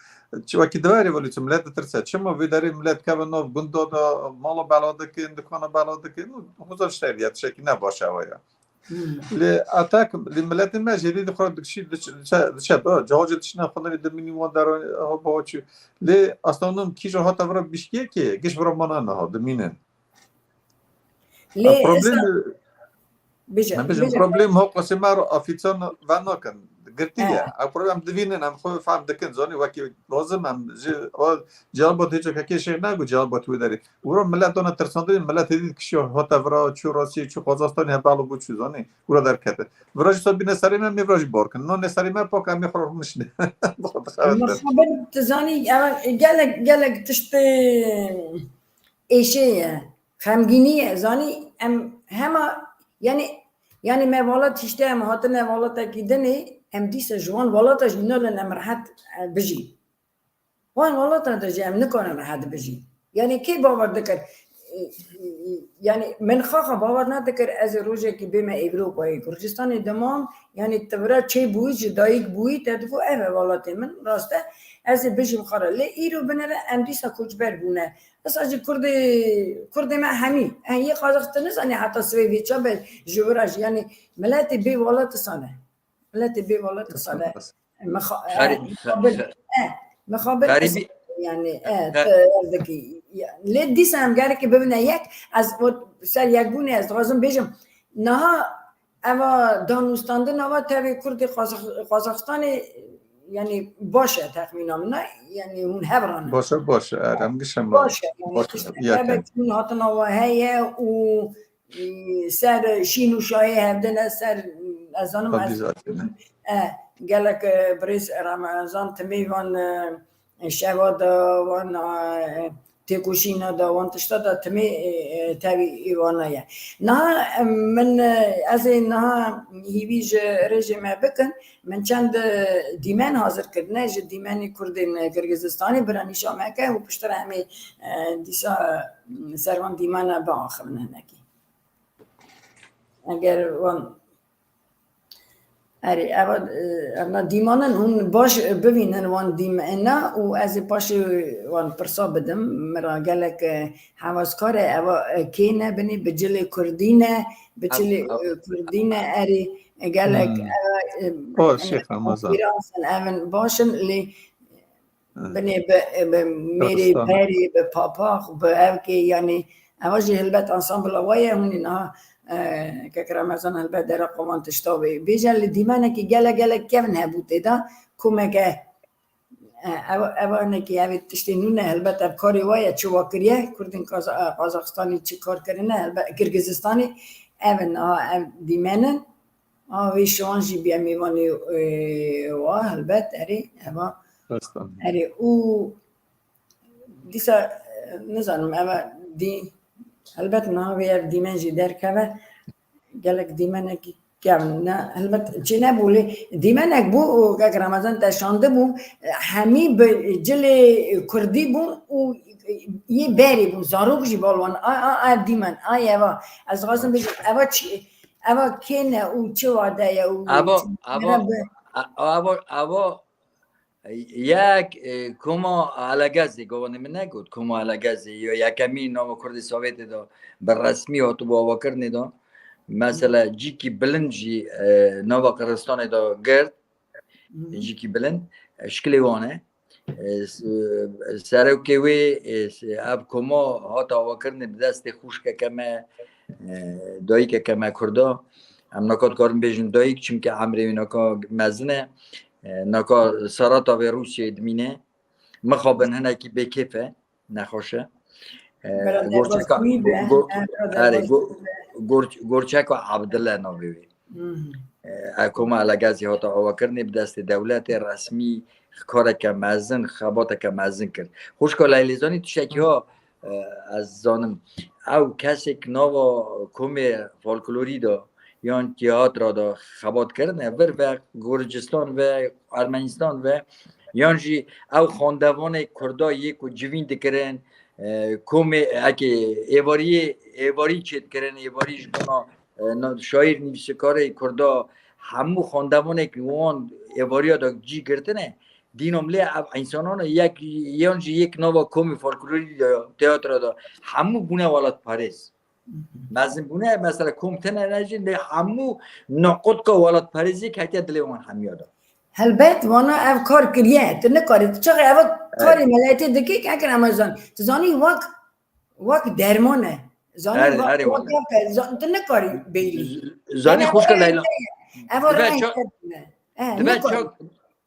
çi wekî dibe revolûsya, milet ditirse. Çima vê derê milet keve nav gunda de, mala bela dikin, dikana bela dikin, û xwezan şerî ye, tiştekî ne baş e ew ya. Hmm. Lê etek, lê miletê me jêdî di xwe dikişî, diçe, diçe, diçe, ba, cihacê dişine xwe nerê dimînî wan dera, ha, ba, çi. Lê aslında kîja hate vira Bişkekê, giş vira mana niha, dimînin. Lê problem, esa-, bêje, me bêjin, bêje. Problem ho qasê me re afîtan ve nakin. Girtî ye. He. Ew problem divînin, em xwe fehm dikin, zanî wekî lazim em ji, o, Cihal Bat hêca kekê şêx ne, gu Cihal Bat wê derê. Wira milet dana tirsandinê, milet hêdî kişiya hate vira, çû Rûsiyê, çû Qazaxstanê, he balo bû çû, zanî. Wira derkete. Vira jî sabîne serê me, me vira jî bar kin. No ne serê me pak, em ê xwe rûnişne. Mixabin, tu zanî, ev gelek, gelek tiştê êşê ye. Xemgînî ye. Zanî, em hema, yani, yani me welat tiştê em hatine welatekî dinê, em dîsa ji wan welata jî nalin em rehet, e, bijîn. Wan welatan de jî em nikarin rehet bijîn. Yani kê bawer dikir? Yani min xaxa bawer nedikir ez ê rojekî bême Ewropayê. Kurdistanê dimam, yani tu vira çêbûyî, ji dayik bûyî, te digot ev e welatê min, rast e, ez ê bijîm xwe re. Lê îro binêre em dîsa koçber bûne. Esa jî Kurdê, Kurdê me hemî, eh, yê Qazax tu nizanî heta sibê vê çabe ji vira jî, yani miletê bê welat sane. Miletê bê welat sane. Mixa-, eh, mixabin, eh, mixabin yani, eh, tu ez dikî. Ya, lê dîsa em gerekî bibine yek. Ez o ser yekbûnê ez dixwazim bêjim. Niha eva danûstandina va tevê Kurdê Qazax-, Qazaxistanê, yani baş e texmîna min, yani hûn hev re ne. Baş e, baş e, er, em gişe me. Baş e, yani baş e, tiştek ya hebe, yani. Çûn hatina wa heye û e, ser şîn û şayê hevdin e, ser, ez zanim, ez, e, gelek, e, birêz Remezan timî van, e, şeva de van, e, têkoşîna de, wan tişta de timê, e, e, tevî îvana ye. Niha, e, min, e, ez ê niha hîvî ji rêjê me bikin, min çend, e, dîmen hazir kirine ji dîmenê Kurdên Kirgizistanê, bira nîşa me ke û piştre em ê, e, dîsa, e, ser van dîmana biaxivin hinekî. Eger wan Erê, eva, e, evna dîman in, hûn baş bivînin wan dîmena û ez ê paşê wan pirsa bidim. Min ra gelek, e, hevazkar e, eva, e, kê ne binê, bi cilê kurdî ne, bi Ev, cilê, ev, e, kurdî ne, erê, e, gelek, Hmm. eva, e, O, e, Şêx Ramazan. konferansın, evin baş in, lê Hı. binê bi, bi mêrê Kurdistan. berê, bi papax, bi evkê, yanî, eva jî hilbet ansambla wa ye, hûn ê niha, e, kek Remezan hilbet dera qoman tişta wê. Bêje li dîmenekî gelek gelek kevin hebû tê de, komeke, e, ev, ev anekî, ev ê tiştê nû ne, hilbet ev karê wa ye, çi wa kiriye, Kurdên Kaza-, e, Qazaxistanê çi kar kirine, hilbet Kirgizistanê, ev in, niha ev dîmen in. A, vê şivan jî bîye mêvanê, e, wa, helbet, erê, eva, Destan. erê, û dîsa, e, nizanim, eva dî, helbet niha vê ev dîmen jî derkeve, gelek dîmenekî kevn, ne, helbet çê nebû, lê dîmenek bû, û kek Remezan te şandibû, hemî bi cilê kurdî bûn û yê berê bûn, zarok jî bal wan, a, a, a, ev dîmen, a, eva, ez dixwazim bêjim, eva çi, Eva kê ne û çi wade ye û Avo, çi avo, wade be? a-, avo, avo, yek, e, koma Alegezê, govane min negot, koma Alegezê, yo yekemî nava Kurdê Sovyetê de bi resmî hatibû avakirinê de. Mesela cîkî bilind jî, e, nava Qiristanê de girt, Hı. cîkî bilind, e, şikilê wan e. E, s-, serokê wê, e, s-, ev koma hate avakirinê bi destê xwişkeke me, e, dayikeke me Kurda. Em naka dikarin bêjin dayik, çimkî emrê wî naka mezin e. E, naka sereta vê Rûsyayê dimîne. Mixabin hinekî bêkêf e, nexweş e. E, Bira gorçeka, derbas wî be, go-, go-, e, bira erê, derbas go-, wî be. gorç-, gorçeka Abdile navê wê. Mhm. E, ev koma Elegezî hate avakirinê bi destê dewletê resmî kareke mezin, xebateke mezin kir. Xwişka Leylê, zanî tiştekî ha, e, ez zanim. Ew kesek nava komê folklorî de yan tiyatra de xebat kirine, vir ve Gurcistan ve Ermenistan ve yan jî ew xandevanê Kurda yê ku civîn dikirin, e, komê, eke êvariyê, êvarî çêdikirin, êvarî ji bona e, na-, şaîr, nivîskarê Kurda hemû xandevanekî wan êvariya de cî girtine. Dînom lê ev însanan yek, yan jî yek nava komî folklorî de, teatra de hemû bûne welatparêz. Mezin bûne, mesela kom tene ne jî, lê hemû naqotka welatparêzî ketiye dilê wan hemiya de. Helbet, wana ev kar kiriye. Tu nikarî, tu çaxê ev karê Evet. miletê dikî, ekin Remezan. Tu zanî wek Wek derman e. Zanî Erê, va-, erê, wek wala. Ev e. Za-, tu nikarî bêlî. Z-, zanî Yani xwişka ev Leyla. Ev Dibe reng çok, tedine. E, dibe nikarî. Çok,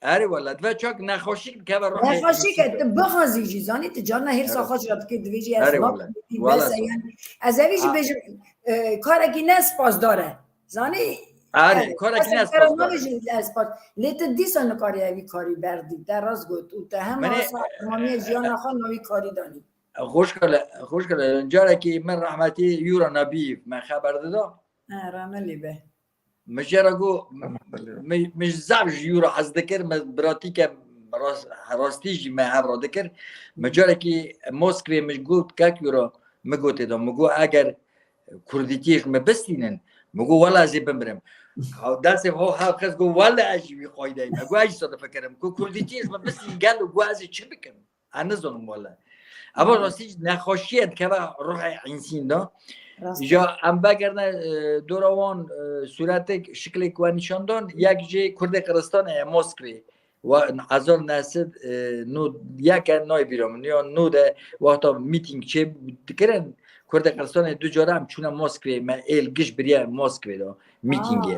erê wala, dibe çok nexweşik dikeve ruhê Nexweşik e, insî de. Tu bixwazî jî, zanî tu carna hêrsa Evet. xwe ji re dikê, divê jî ez Erê wala. Wala bes e, so. Yani ez evî jî A- bêjim, e, karekî ne spasdar e. Zanî Erê, e, karekî ez ne kara spasdar e. Navê jî ez spas. Lê tu dîsa nikarî evî karî berdî. Te rast got. Û te hem Menê, asa temamiye jiyana xwe navî karî danî. Xwişka le, xwişka le, carekî min rehmetî Yura Nabîyev me xeber dida. Ha, rahme lê be. Min jê re got, Rahmetullah. min, min zaf ji Yura hez dikir, min biratîke rast-, rastî jî me hev re dikir. Min carekî Moskwê min ji got, kek Yura, min gotê da, min got, eger kurdîtiyê ji min bistînin, min got, wela ez ê bimirim. Destê xwe hev xist, got, wela ez jî wî qaydeyî me. Got, ez jî sade fikirim. Got, kurdîtiyê ji min bistînin gelo, got, ez ê çi bikim? Ez nizanim wele. Eva Hmm. rastî nexweşî ye dikeve ruhê însîn de. Rast e. Ja em vegerine, e, dora wan, e, sûretek, şiklek we nîşan dan, yek jê Kurdê Qiristanê ye, Moskwê. Wa hezar neh sed, e, nod yek e, nayê bîra min, ya nod e, wexta mîtîng çê dikirin, Kurdê Qiristanê du cara em çûne Moskwê, me êl giş biriye Moskwê de, mîtîngê.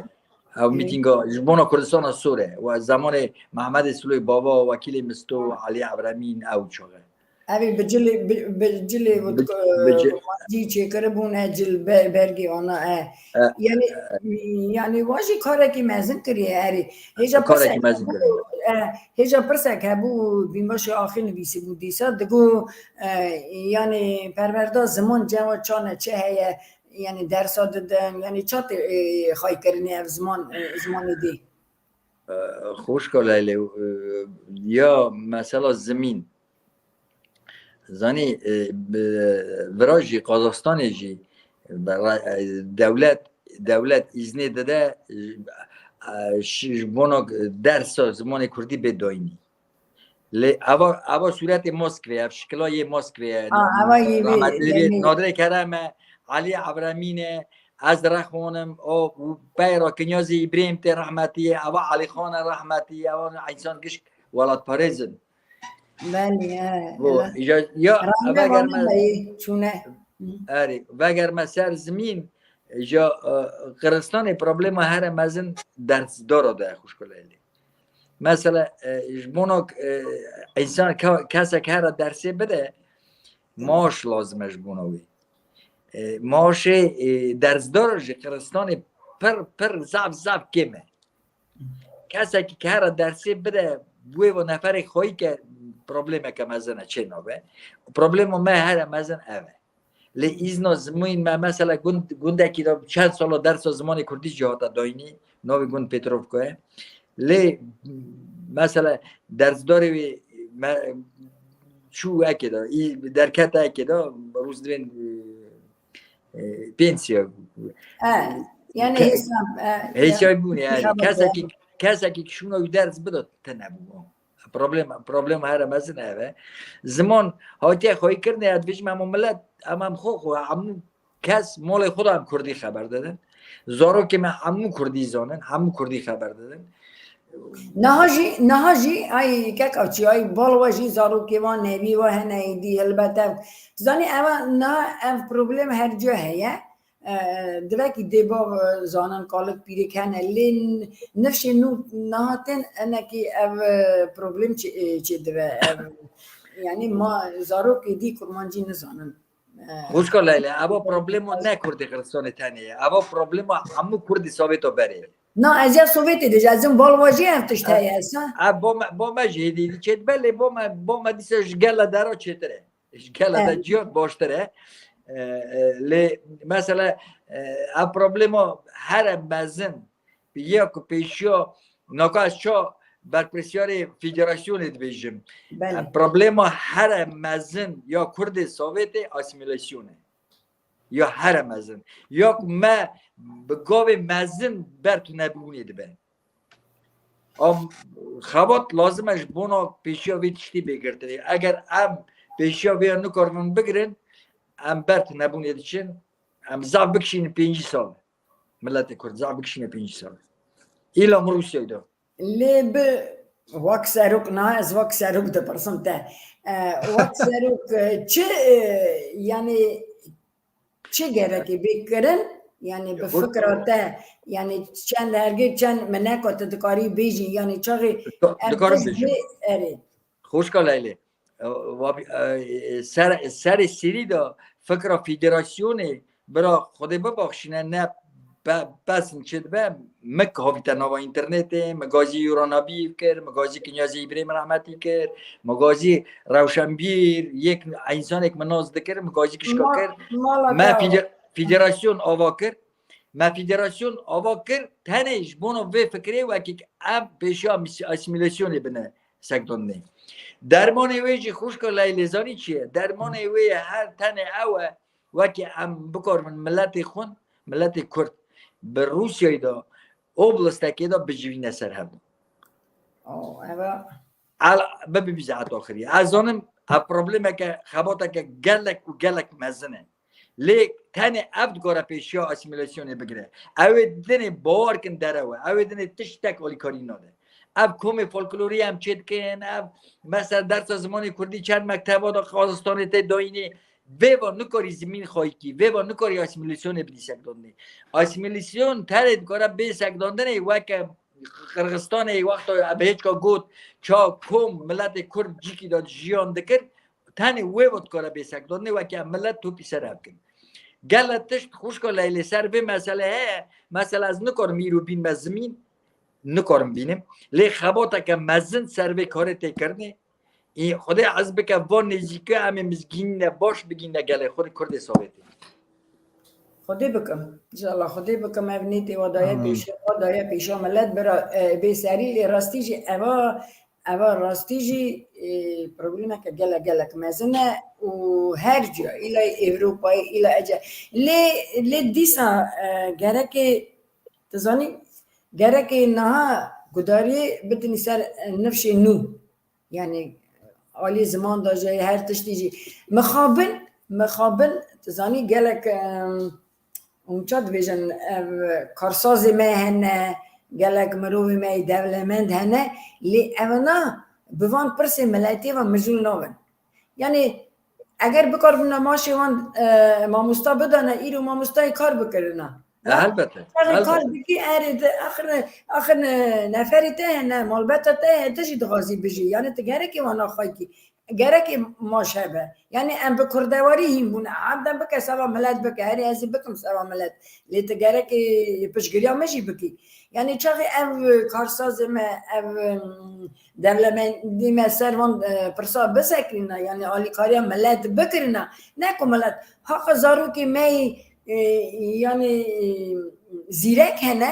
Aa. Ew Ê. mîtînga ji bona Kurdistana Sor e. Wa zemanê Mehmedê Siloyê Bava, Wekîlê Misto, Elî Evramîn ew çax e. Evî bi cilê, bi, bi cilê û, bi, e, bi ci- romancî çêkiribûne, cil be-, bergê ana, e. E, yanî, e, yanî wa jî karekî mezin kiriye erê. Hêja karekî pirsek mezin hebû, kiriye. E, hêja pirsek hebû, Bînbaşê Axê nivîsîbû dîsa, digo, e, yanî perwerda ziman cewa çane çi heye, yanî dersa didin, yanî çatê, e, xaykirinê ev ziman, e, zimanê dê. E, xwişka Leylê, e, ya mesela zimîn. Zanî, e, bi, vira jî Qazaxstanê jî, e, dewlet, dewlet îznê dide, e, e, ji, ji bona dersa zimanê kurdî bê dayînî. Lê eva, eva sûretê Moskvê, ev şikila yê Moskvê ye. A, eva yê vê, Rahmetli yanî Nadirê Kerem e, Elî Evramîn e, ez rexonim, o, û peyra Kinyazê Îbrahîm tê rehmetî ye, eva Elîxan e rehmetî, eva însan gişk welatparêz in. Belê, he, bo, he. Ya, ya, Ranga veger me, vanê me yê çûne. Erê, veger me ser zimîn, ya, e, Qiristanê problema here mezin dersdara de, xwişka Leylê. Mesela, e, ji bona, e, însan ke-, kesek here dersê bide, maaş lazim e ji bona wê. E, maaşê, e, dersdar ji Qiristanê pir, pir zaf, zaf kêm e. Kesekî ke here dersê bide, wê ve neferê xweyî ke problemeke mezin e, çê nabe. Problema me here mezin ev e. Lê îzna zimîn me mesela gund, gundekî de çend sala dersa zimanê kurdî jî hate dayînî, navê gund Petrovka ye. Lê mesela dersdarê wê me, çû eke de, î, derkete eke de, rûzdivên, e, e, pensiya. E, yani ke-, hesap, e, hesap bûne yani. Hesap kesekî, yani. Kesekî şûna wî ders bida tine bû. Problem, problem here mezin ev e. Ziman hatiye xweyî kirine, ez dibêjim, hemû millet, em, em xwe, xwe, hemû kes malê xwe de em kurdî xeber didin. Zarokê me hemû kurdî zanin, hemû kurdî xeber didin. Niha jî, niha jî, ay kek Açî, ay bal we jî zarokê wan nevî we hene êdî, helbet ev. Tu zanî, ev, niha ev problem her cî heye. E, divekî dê bav, e, zanin, kalik pîrek hene, lê n-, nifşên nû nehatin, enekî ev, e, problem çê, e, çê dibe. Ev, yani ma zarokê dî kurmancî nizanin. E, xwişka Leylê, eva problema ne Kurdê Kiristanê tenê ye. Eva problema hemû Kurdê Sovêto berê ye. Na, ez ya Sovêtê dibêjim, ez ê bal we jî ev tişt heye, esa? Ev bo me, bo me jî hêdî çê dibe, lê bo me, bo me dîsa ji gela dera çêtir e. Ji gela de ciya baştir e. E, e, lê mesela, e, ev problema here mezin ya ku pêşiya naka ez ça berpirsiyarê federasyonê dibêjim. Belê. E, problema here mezin ya Kurdê Sovêtê asîmîlasyon e. Ya here mezin. Ya ku me bi gavê mezin ber tunebûnê dibe. Am, xebat lazim e ji bona pêşiya vê tiştî bê girtinê. Eger em pêşiya vê ya nikaribin bigirin, em ber tunebûnê diçin, em zaf bikişînin pêncî sal. Miletê Kurd zaf bikişîne pêncî sal. Îla min Rûsyayê de. Lê bi wek serok, na ez wek serok dipirsim te. E, wek serok, e, çi, e, yani, çi gerekê bê kirin? Yani bi fikra te, yani çend hergê çend mineka tu dikarî bêjî, yani çaxê dikarim bêjim. Erê. Xwişka Leylê, e, ser, serê serî de fikra federasyonê, bira Xwedê bibaxşîne, ne be-, besin çi dibe, min havîte nava înternetê, min gazî Yuranabî kir, min gazî Kinyazê Îbrahîm rehmetî kir, min gazî rewşenbîr, yek însanek min nas dikir, min gazî kişka kir. Me fede-, federasyon ava kir. Me federasyon ava kir, tenê ji bona vê fikrê wekî em pêşiya mis-, asîmîlasyonê bine sekdandinê. Dermanê wê jî xwişka Leylê zanî çi ye? Dermanê wê ye her tenê ew e, wekî em bikaribin miletê xwin, miletê Kurd bi Rûsyayê de oblostekê de bijivîne ser hev. Oh, eva. Bibe bîze heta axirî. Ez zanim ev problemeke, xebateke gelek û gelek mezin e. Lê tenê ev dikare pêşiya asîmîlasyonê bigire. Ew ê dinê bawer kin derew e. Ew ê dinê tiştek alîkarî nade. Ev komê folklorî em çê dikin, ev mesela dersa zimanê kurdî çend mekteba de Qazaxistanê tê dayînê. Vê va nikarî zimîn xayikî, vê va nikarî asîmîlasyonê bidî sekdandinê. Asîmîlasyon tenê dikare bê sekdandinê weke Qirxistanê wexta Ebehêçka got, ça kom miletê Kurd cîkî de jiyan dikir, Tenê wê ve dikare bê sekdandinê, weke em milet topî ser hev kin. Gele tişt xwişka Leylê ser vê mesele heye. Mesela ez nikarim îro bînme zimîn, nikarim bînim. Lê xebateke mezin ser vê karê tê kirinê. Î Xwedê ez bike van nêzîkiya em ê mizgînîne baş bigîne gelê xwe Kurdê Sowêtê. Xwedê bikim. Înşallah Xwedê bikim ev nêtê wa daye Amin. Pêşe, wa daye pêşa milet bira, e, bê serî lê rastî jî eva, eva rastî jî, e, problemeke gelek, gelek mezin e û her ciya, îla Ewropayê, îla ece. Lê, lê dîsa, e, gerekê, tu zanî, gerekê niha gudariyê bitinî ser, e, nifşê nû. Yani alî ziman da jî her tiştî jî. Mixabin, mixabin, tu zanî gelek, em, hûn ça dibêjin, ev karsazê me hene, gelek mirovê me yê dewlemend hene, lê evina bi van pirsê miletê ve mijûl nabin. Yani eger bikaribûna maşê wan, e, mamosta bidana, îro mamostayê kar bikirina. E, helbete, Çaxê kar helbete. Dikî, erê de, axir, axir, e, neferê te hene, malbeta te heye, tu jî dixwazî bijî. Yani tu gerekê wana xwekî. Gerekê maş hebe. Yani em bi kurdewarî hîn bûne. Abden bike seva milet bike. Herê ez ê bikim seva milet. Lê tu gerekê piştgiriya me jî bikî. Yani çaxê ev karsazê me, ev, em, dewlemendî me ser van, e, pirsa bisekinîna. Yani alîkariya milet bikirina. Ne ku milet. Haqa zarokê me yê, e, yani, e, zîrek hene,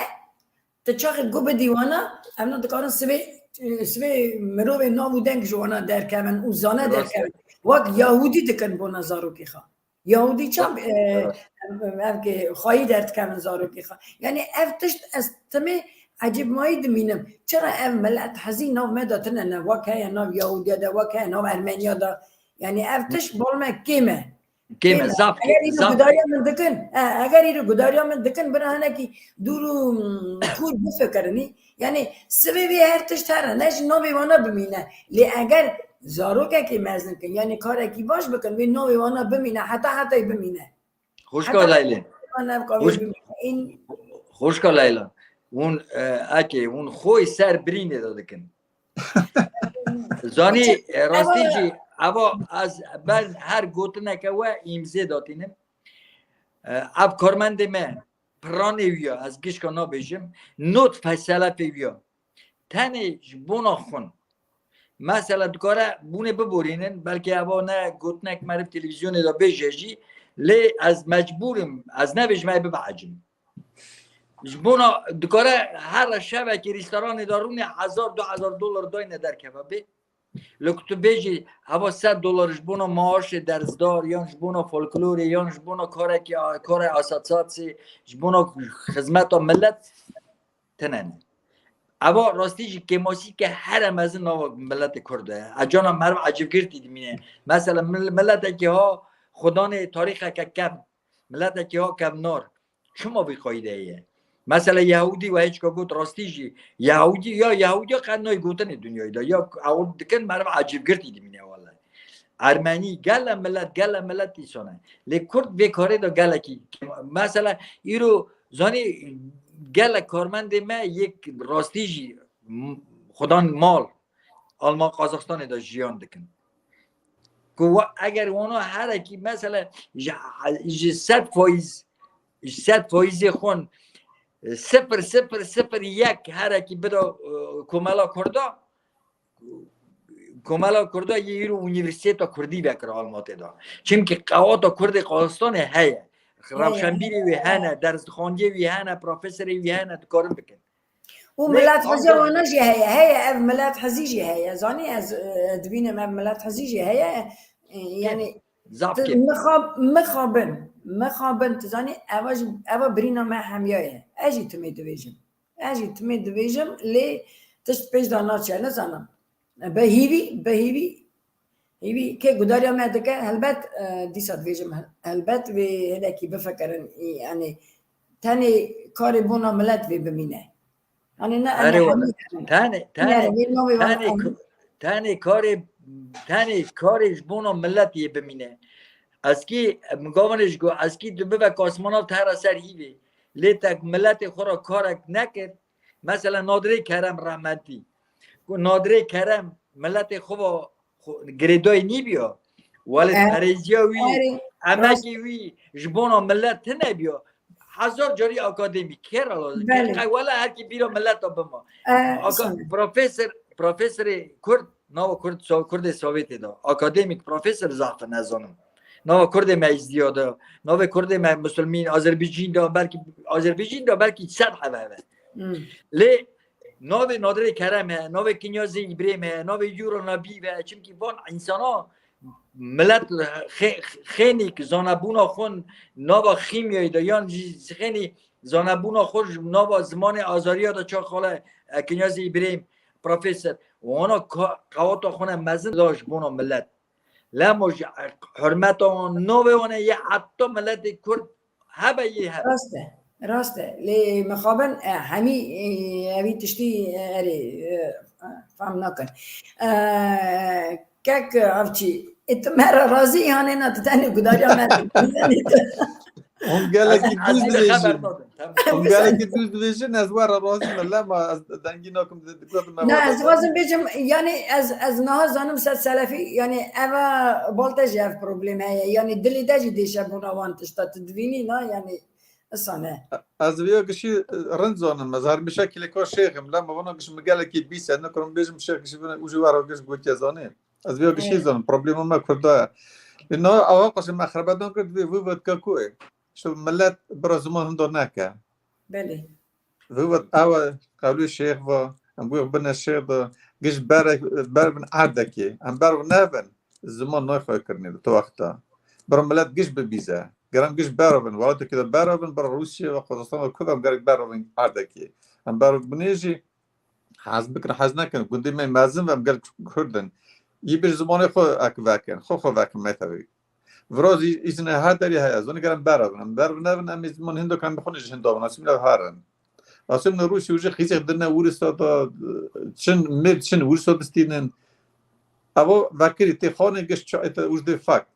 tu çaxê gu bidî wana, evna dikarin sibê, e, sibê mirovê nav û deng ji wana derkevin û zane Rast e. Derkevin. Wek Yahûdî dikin bona zarokê xwe. Yahûdî çav, Rast e. E, Rast. Em, em, ev ke xwayî derdikevin zarokê xwe. Yani ev tişt ez timê ecêbmayî dimînim. Çira ev milet hezî nav me de tine ne? Wek heye nav Yahûdiya de, wek heye nav Ermeniya de. Yani ev tişt bol me kêm e. Kêm e, zaf kêm, zaf kêm. Eger îro gudariya min dikin, e, eger îro gudariya min dikin, bira hinekî dûr û, mm, kûr bifikirinî. Yani sivê vê her tişt here, ne ji navê wana bimîne. Lê eger zarokekî mezin kin, yani karekî baş bikin, vê navê wana bimîne, heta hetayê bimîne. Xwişka Leylê. Xwişka Leyla. Hûn, e, ekê, hûn xwe ser birînê de dikin. Zanî, e, rastî jî, eva ez ber her gotineke we îmzê datînim. E, ev karmendê me, piranê wî ya, ez gişka nabêjim, not feselefê wî ya. Tenê ji bona xwin. Mesela dikare bûnê biborînin, belkî eva ne gotinek meriv televîzyonê de bêje jî, lê ez mecbûr im, ez nebêjim, ez bibe ecim. Ji bona dikare her şevekê restoranê de rûnê hezar du hezar dolar dayne derkeve bê. Lê ku tu bêjî heva sed dolar ji bona maaşê derzdar, yan ji bona folklorê, yan ji bona karekî, karê asosyasyê, ji bona xizmeta milet, tine ne. Eva rastî jî kêmasîke here mezin nava miletê Kurd e. Ecana meriv ecibgirtî dimîne. Mesela mil-, miletekî ha xudanê tarîxeke kevn. Miletekî ha kevnar. Çima vî qayîdeyê ye? Mesela Yehûdî we hêçka got rastî jî. Yehûdî ya Yehûdiya qet nayê gotinê dinyayê de. Ya ew dikin meriv ecibgirtî dimîne wele. Ermenî, gele milet, gele milet îsane. Lê Kurd vê karê de gelekî. Mesela îro zanî gelek karmendê me yek rastî jî m-, xudan mal Alman Qazaxstanê de jiyan dikin. Ku wa-, eger wana herekî mesela ji, ji sed faiz, ji sed faizê xwin, e, sifir sifir sifir yek herekî bida, e, komela Kurda, komela Kurda yê îro unîversîteta Kurdî vekira Almatê de. Çimkî qewata Kurdê Qazaxstanê heye. Heye. Rewşenbîrê wî hene, dersxandiyê wî hene, profesorê wî hene, dikarin bikin. Û milet hezî wana jî heye, heye, ev milet hezî jî heye. Zanî ez, e, dibînim ev milet hezî jî heye. E, yani, zaf kêm. Mixab-, mixabin, mixabin, tu zanî, eva jî, eva birîna me hemiya ye. Ez jî timê dibêjim. Ez jî timê dibêjim, lê tişt pêş de naçe, nizanim. Bi hîvî, bi hîvî, hîvî kê gudariya me dike, helbet, e, dîsa dibêjim, hel-, helbet vê hinekî bifikirin, î, yani, tenê karê bona milet vê bimîne. Yani, ne, Erê wele. Tenê, tenê, tenê, tenê karê, tenê karê ji bona milet yê bimîne. Eskî, min gavanê ji got, eskî tu bibe kasmana tera ser hîvê. Lê tek miletê xwe ra karek nekir. Mesela Nadirê Kerem rehmetî. Ku Nadirê Kerem miletê xwe va xwe, girêdayî nîbîya. Welê, eh, perêziya wî, erê, emekê wî ji bona millet tune biya. Hezar carî akademîk, kera lazim. Belê. Qe-, wele herkî bîra millet da bima. Eh, Aka-, profesor, profesorê Kurd, nava Kurd, so-, Kurdê Sovyetê de. Akademîk, profesor zaf e, nezanim. Nava Kurdê me Êzdiya de, navê Kurdê me Musulmîn, Azerbîcîn de, belkî, Azerbîcîn de belkî sed heve heve. Hmm. Lê navê Nadirê Kerem e, navê Kinyazê Îbrahîm e, navê Yura Nabî ve, çimkî van însana millet xe-, xênîk zanebûna xwe nava xîmyayê de yan jî xênî zanebûna xwe ji nava zimanê azariya de çaxale, e, Kinyazê Îbrahîm, profesor, wana ka-, qewata xwe ne mezin da ji bona millet. Lemo ji hurmeta wan, navê wan e yê heta miletê Kurd hebe yê hebe. Rast e, rast e. Lê mixabin, e, hemî, e, evî tiştî, e, erê, e, fam nakin. E, kek avçî, e, tu me re razî, yanê na tu tenê gudariya me dikî. Hûn gelekî Ez, ez dûz ê xeber dibêjin. Nadim. Tamam. Hûn gelekî dûz dibêjin, ez we re razî me, lema ez dengî nakim, di-, di-, di-, me Na, we ez re dixwazim bêjim, yanî ez, ez niha zanim ser selefî, yanî eva bal te jî ev problem heye, yanî dilê te jî dêşe bona wan tişta, tu divînî, na, yanî isan e. Ez vêya gişî, e, rind zanim, ez her mişe kilêka şêx im, lema vana giş min gelekî bîse, nikarim bêjim şêx gişî bine, û jî we re giş gotiye zanî. Ez vêya gişî Evet. zanim, problema me Kurda ye. Lê na awa qasê me xebedan kir, divê vî vetka ku e. Şu millet bira ziman hinda neke. Belê. Vî vet ew e, qewlê şêx va, em bûye bine şêx de, giş ber, ber bin erdekê. Em ber nevin, ziman nayê xwe kirinê di tu wexta. Bira millet giş bibîze. Ger em giş ber bin, welatê ki de ber bin, bira Rûsya ve Qazaqstan ve Kurd em gerek ber bin erdekê. Em ber binê jî, hez bikin, hez nekin, gundê me mezin ve em gelek Kurd in. Yî bir zimanê xwe ek vekin, xwe xwe vekin, me tevî. Vira zî îzine her derê heye, zonê ger em ber bin. Em ber bin, nevin, em ê ziman hindo kan bixwin ji hindo bin, asîm ne herin. Asîm ne Rûsya û ji xîzek dine Ûrisa da, çin, mir çin Ûrisa distînin. Evo vekirî tê xanê giş çi, ete û ji dê fak.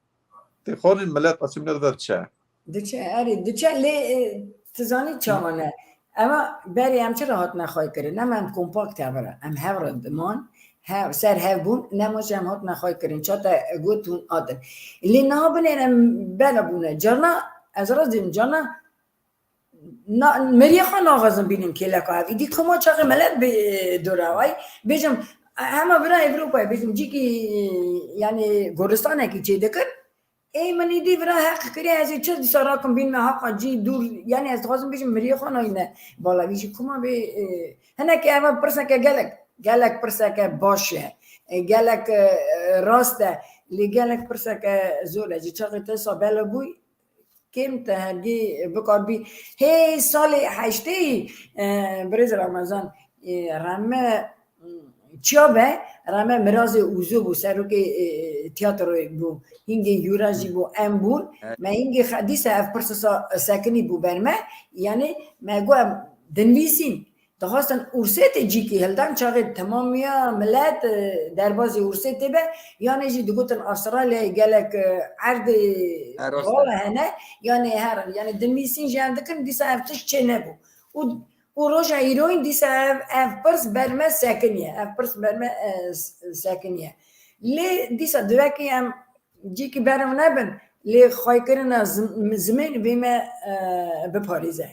Tê xanê millet asîm ne diçe. Diçe, erê, diçe lê, e, tu zanî çawa ne? Ema berê em çi re hatine xwey kirin? Nema em kompakt hev re, em hev re diman, hev, ser hev bûn, nema jî em hatine xwey kirin. Ça te got hûn hatin. Lê niha binêre em bela bûne. Carna, ez rast dibim, carna na, meriyê xwe naxwazim bînim kêleka hev. Îdî koma çaxê milet bi dora way. Bêjim, hema bira Ewropayê, bêjim, cîkî, yanî goristanekî çêdikin. Ê min îdî vira heq kiriye, ez ê çi dîsa rakim bînme heqa cî dûr, yanî ez dixwazim bêjim miriyê xwe nayne bala vî jî kuma bê, e, hinekî eva pirseke gelek, gelek pirseke baş e, e, gelek, e, rast e, lê gelek pirseke zor e. Ji çaxê te sa bela bûy, kêm te hergî bikarbî. Hê salê heştê, e, birêz Ramazan, e, reme Çiya be, reme Mirazê Ûzû bû, serokê, e, tiyatroyê bû. Hingê Yûra jî bû, em bûn. Evet. Me hingê xe-, dîsa ev pirsisa sekinî bû ber me. Yanî me got em dinivîsîn. Dixwastin Ûrsêtê cîkî hildan çaxê temamiya milet, e, derbazî Ûrsêtê be. Yanê jî digotin Astralyayê gelek, e, erdê E, rast e. vala hene. Yanê her, yanî dinivîsîn jî em dikin, dîsa ev tişt çê nebû. Û Û roja îroyîn dîsa ev, ev pirs ber me sekiniye. Ev pirs ber me, e, s-, sekiniye. Lê dîsa divekî em cîkî berev nebin, lê xweykirina zim-, zimên vê me, e, biparêze.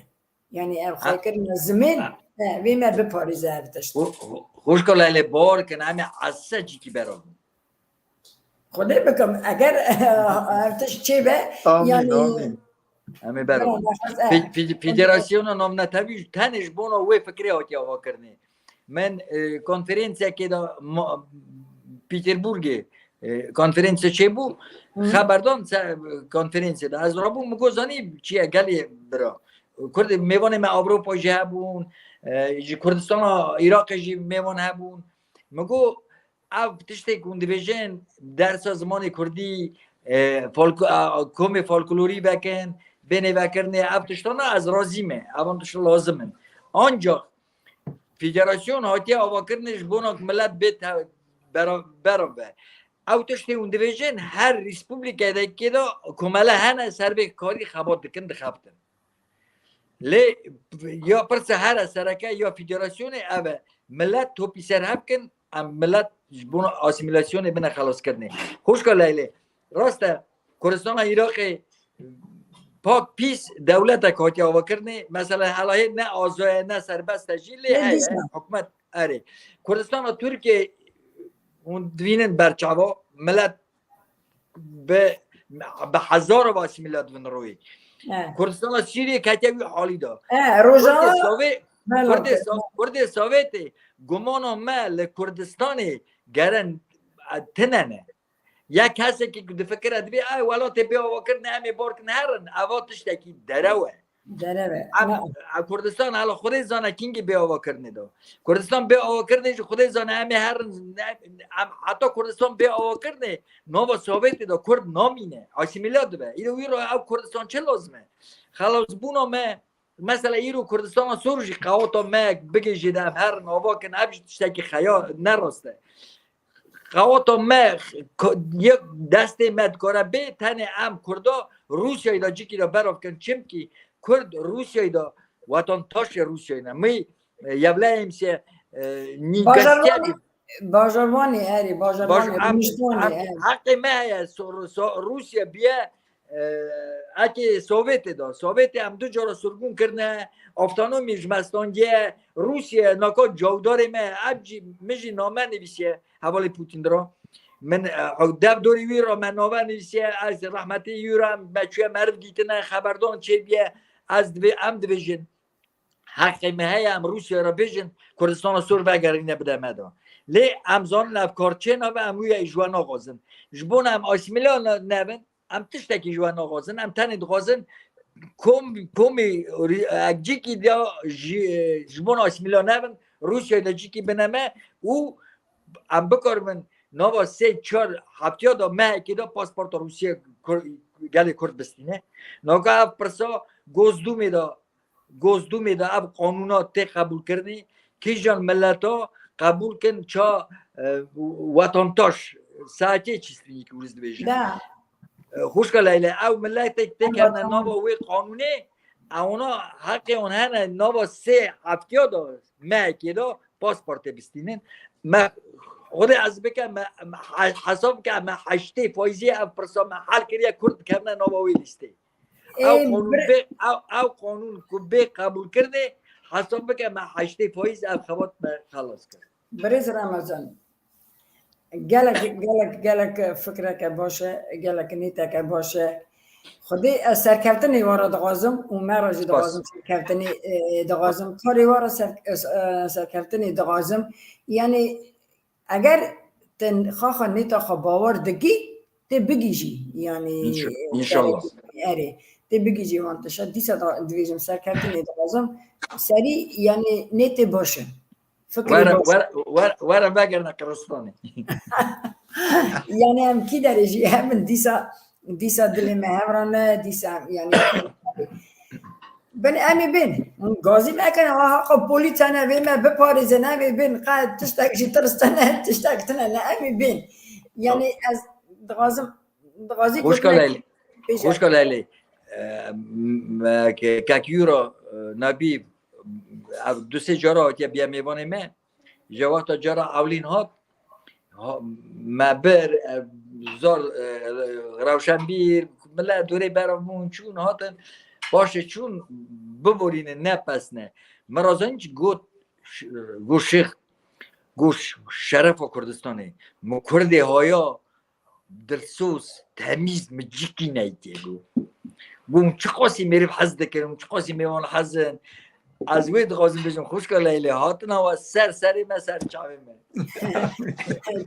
Yanî ev Ha. xweykirina zimên, Ha. e, vê me biparêze ev tişt. Xo-, xo-, xwişka Leylê, bawer kin, em ê ese cîkî berev bin. Xwedê bikim, eger ev tişt çêbe, Amîn, yanî amîn. Em ê ber Bera bin. nexwest, Fe-, e, fe-, em Federasyona Navnetewî tenê ji bona wê fikrê hatiye avakirinê. Min, e, konferensekê de ma-, Peterburgê, e, konferense çêbû, Hı. xeberdan se-, konferense de. Ez rabûm, min got, zanî çi ye gelê bira. Kurdê mêvanê me Ewropa jî hebûn, e, ji Kurdistana Iraqê jî mêvan hebûn. Min got, ev tiştê ku hûn dibêjin, dersa zimanê kurdî, e, folk-, a, komê folklorî vekin, bênê vekirinê, ev tiştana ez razî me. Evan tişt lazim in. Ancak federasyon hatiye avakirinê ji bona ku milet bê te-, bera-, berav be. Ew tiştê hûn dibêjin, her respublikeyekê de komele hene ser vê karî xebat dikin, dixebtin. Lê ya pirse here sereke ya federasyonê ev e. Milet topî ser hev kin, em milet ji bona asîmîlasyonê bine xelaskirinê. Xwişka Leylê, Rast e, Kurdistana Iraqê pak pîs dewletek hatiye avakirinê. Mesela helahê ne azoye, ne serbest e jî, lê heye, hikûmet, erê. Kurdistana Tirkiyê, hûn divînin berçava, milet bi, bi hezara ve asîmîle dibin rûyê. Kurdistana Sûriyê ketiye wî halî de. Kurdê Sovê-, Kurdê So-, Kurdê Sovêtê gumana me li Kurdistanê geren, e, tine ne. Ya kesekî ku difikire dibê, ay, welatê bê avakirinê, em ê bar kin herin, eva tiştekî derew e. Derew e. Em, em Kurdistan hala Xwedê zane kîngî bê avakirinê de. Kurdistan bê avakirinê jî Xwedê zane em ê herin, em, em heta Kurdistan bê avakirinê, nava Sovêtê de Kurd namîne. Asîmîle dibe. Îro wî re ew Kurdistan çi lazim e? Xelasbûna me, mesela îro Kurdistana Sor jî qewata me bigihîje de em herin ava kin, ev jî tiştekî xeya ne rast e. Qewata me, ko-, yek destê me dikare bê, tenê em Kurda Rûsyayê de cikî de berav kin. Çimkî Kurd Rûsyayê de wetandaşê Rûsyayê ne. Mî, e, yevleyê em se, e, nî Bajarvanê, gazetiyê bajarvanê, erê, bajarvanê, Baş-, em, rûniştvanê, em, erê. Heqê me heye, so-, so-, Rûsya biye, e, ekê Sovêtê de. Sovêtê em du cara sirgûn kirine, avtonomî ji me standiye, Rûsya naka cawdarê me, ev jî, min jî name nivîsiye hevalê Putin de re. Min, e, dev dorê wî re me name nivîsiye, ez rehmetê wî re me çûye meriv dîtine, xeberdan çêbiye, ez divê-, em dibêjin. Heqê me heye em Rûsya re bêjin, Kurdistana Sor vegerîne bide me de. Lê em zanin ev kar çê nabe, em wî ji we naxwazin. Ji bona em asîmîle ne-, nebin, em tiştekî ji we naxwazin. Em tenê dixwazin kom-, komî rî-, ek cîkî de ji, ji bona asîmîle nebin, Rûsyayê de cîkî bine me û em bikaribin nava sê çar heftiya de mehekê de pasporta Rûsya Kur-, gelê Kurd bistîne. Naka ev pirsa Gozdûmê de Gozdûmê de ev qanûna tê qebûlkirinê, kîjan mileta qebûl kin ça, e, wetandaş, saetê çîstînî ki ûriz dibêjin. Da. E, xwişka Leyle, ew miletek tê kevne nava wê qanûnê, ewna heqê wan hene nava sê heftiya de, mehekê de pasportê bistînin. Me, Xwedê ez bike, me, me he-, hesab bike, me heştê faîzê ev pirsa me hel kiriye, Kurd dikevne nava wê lîstê. Ew Ê, qanûn bir- bê, ew, ew qanûn ku bê qebûlkirinê, hesab bike me heştê faîz ev xebat me xelas kir. Birêz Remezan, gelek, gelek, gelek fikreke baş e, gelek nîteke baş e. Xwedê ez serkeftinê we re dixwazim û me re jî Spas. Dixwazim serkeftinê, e, dixwazim. Karê we re ser-, e, serkeftinê dixwazim. Yanî Eger te xaxa nêta xwe bawer dikî, tê bigihîjî. Yanî, înşa-, înşallah. Erê, tê bigihîjî wan tişa. Dîsa da dibêjim serkeftinê dixwazim. Serî, yanî nêtê baş e. Fikrê Were, baş e. Were, were, were vegerine Qiristanê. Yanî em kî derê jî hemin dîsa, dîsa dilê me hev re ne, dîsa em, yanî Bin em ê bên. Gazî me kin, ha, haqa polîs hene, vê me biparêzin, em ê bên. Qe tiştek jî tirs tine, tiştek tine ne, em ê bên. Yanî ez dixwazim, dixwazî Xwişka gotinekî Leylê. Bêje. Xwişka Leylê. E, m-, ke-, kek Yura, e, Nabî, ev du sê cara hatiye biye mêvanê me. Ji wexta cara ewlîn hat, ha, me bir, e, zor, e, rewşenbîr, millet dorê bera bûn, çûn, hatin, paşê çûn, biborînin, ne pesne. Mirazanc got, ş-, got şêx, got ş-, şerefa Kurdistanê. Mi Kurdê haya, dilsoz, temîz, mi cikî neytê bû. Bûm çiqasî mêriv hez dikin, çiqasî mêvan hez in. Ez wê dixwazim bêjim, xwişka Leylê, hatina we ser serê me, ser çavê me.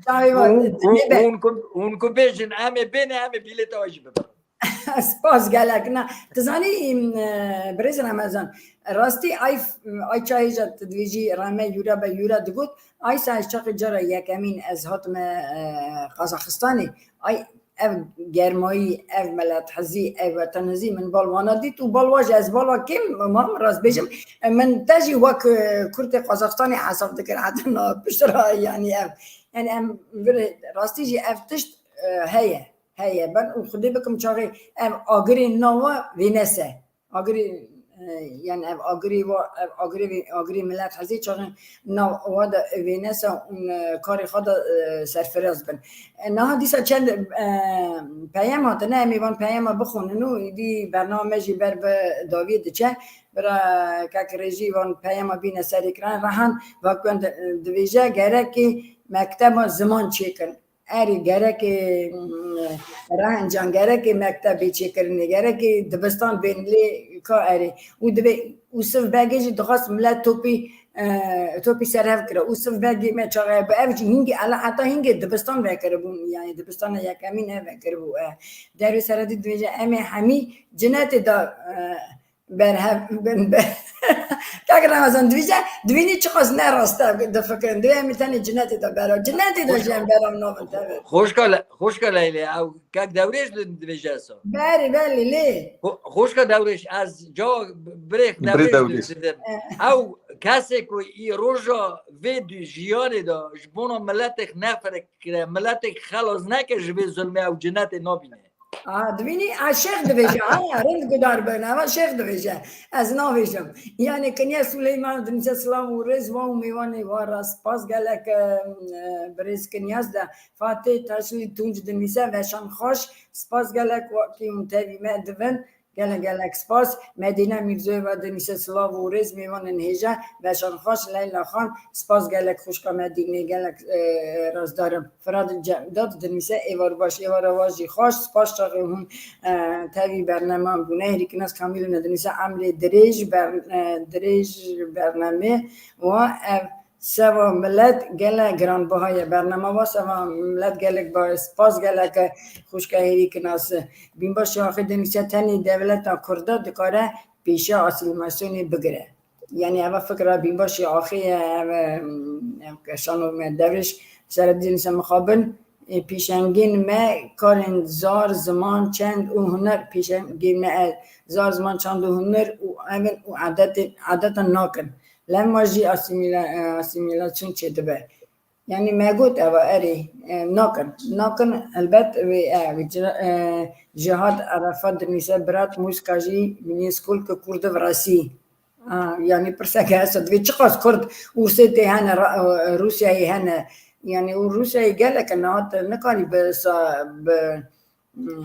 Çavê we Hûn, hûn, hûn ku, hûn ku bêjin, em ê bêne, em ê bîlêta we jî bibirin. Spas gelek. Na, tu zanî, e, birêz Remezan, rastî ay, ay çayê ja tu dibêjî reme yûra be yûra digot, ay sa ez çaxê cara yekemîn ez hatime, e, Qazaxistanê. Ay ev germayî, ev milethezî, ev wetenhezî min bal wana dît û bal wa jî ez bal wa kêm mam rast bêjim. E, min te jî wek, e, Kurdê Qazaxistanê hesab dikir hetina pişt ra, yanî ev. Yanî em vir rastî jî ev tişt, e, heye. Heye. Ben û Xwedê bikim çaxê em agirê nawa vênese. Agirê e, yani ev agirî wa, ev agirî, agirî milet hezî çaxin nav wa de vênese ûn, e, karê xwe de, e, serfiraz bin. E, niha dîsa çend, e, peyam hatine, em ê van peyama bixwînin û îdî bername jî ber bi dawiyê diçe. Bira kek Rêjî van peyama bîne serê kirin. Rehan Vakuen di-, divêje gerekê mekteba ziman çêkin. Erê gerekê, mm, Rehan can, gerekê mektebê çêkirinê, gerekê dibistan bên lê ka erê. Û divê Ûsif Begê jî dixwest milet topî, e, topî ser hev kira. Ûsif Begê me çaxê bi ev jî hingê, ele heta hingê dibistan vekiribûn, yani dibistana yekemîn ev vekiribû. E, Dervê Seredî dibêje em ê hemî cinetê de, e, berhev bin be. Kak Ramazan, divîje, divînî çiqas ne rast e, difikirin. Divê em tenê cinetê de berav. Cinetê de jî em berav nabin, tabii. Xweşka Le-, xweşka Leylê, ew kak Dewrêj di-, divêje eso. Berî, belî, lê. Xo-, xweşka Dewrêj, ez cawak birêx Birê Dewrêj Dewrêj. Didim. Ew kesê ku î roja vê du jiyanê de ji bona miletêk nefirik kire, miletêk xelas neke ji vê zulmê ew cinetê nabîne. Aha, divînî, a, şêx divêje, ha, rind gudar bin, eva şêx divêje. Ez navêjim. Yani, Kinya Suleyman dinîse silav û rêz wa û mêvanê wa ra spas gelek, e, e, birêz Kinyas de. Fatê Taşlî Tunc dinîse veşan xweş, spas gelek wa kî hûn tevî me divin. Gelek, gelek spas. Medîne Mîrzoyeva dinîse silav û rêz mêvanên hêja, veşan xweş. Leyla Xan, spas gelek xwişka Medînê, gelek, e, razdarim. Firat Cevdad dinîse êvar baş, êvara wa jî xweş, spas çaxê hûn, e, tevî bernama bûne. Herîkinas Kamîlîne dinîse emrê dirêj, ber-, e, dirêj bernamê wa ev seva milet gele giranbiha ye. Bernama wa seva milet gelek ba, spas gelek xwişka Herîkinas. Bînbaş Şaxê dinîse tenê dewleta Kurda dikare pêşiya asîlmasyonê bigire. Yani eva fikra Bînbaşî Axê ye, ev, em, em, şano me Dewrêj Seredî dinîse mixabin, e, pîşengên me karên zar, ziman, çend û huner, pîşengên me, e, zar, ziman, çand û huner û evin û edetên, edeta nakin. Lema jî asîmîla-, e, asîmîlasyon çêdibe. Yani me got eva erê, e, nakin. Nakin, helbet, wê, e, wê cira-, e, Cihat Arafat dinîse, birat muzika jî minî skol ki Kurdi virasî. Ha, yani pirseke hesa divê çiqas Kurd Ûrsê tê hene, Ra-, e, Rûsyayê hene. Yani û Rûsyayê gelek e, niha te nikarî bi sa-, bi Hmm,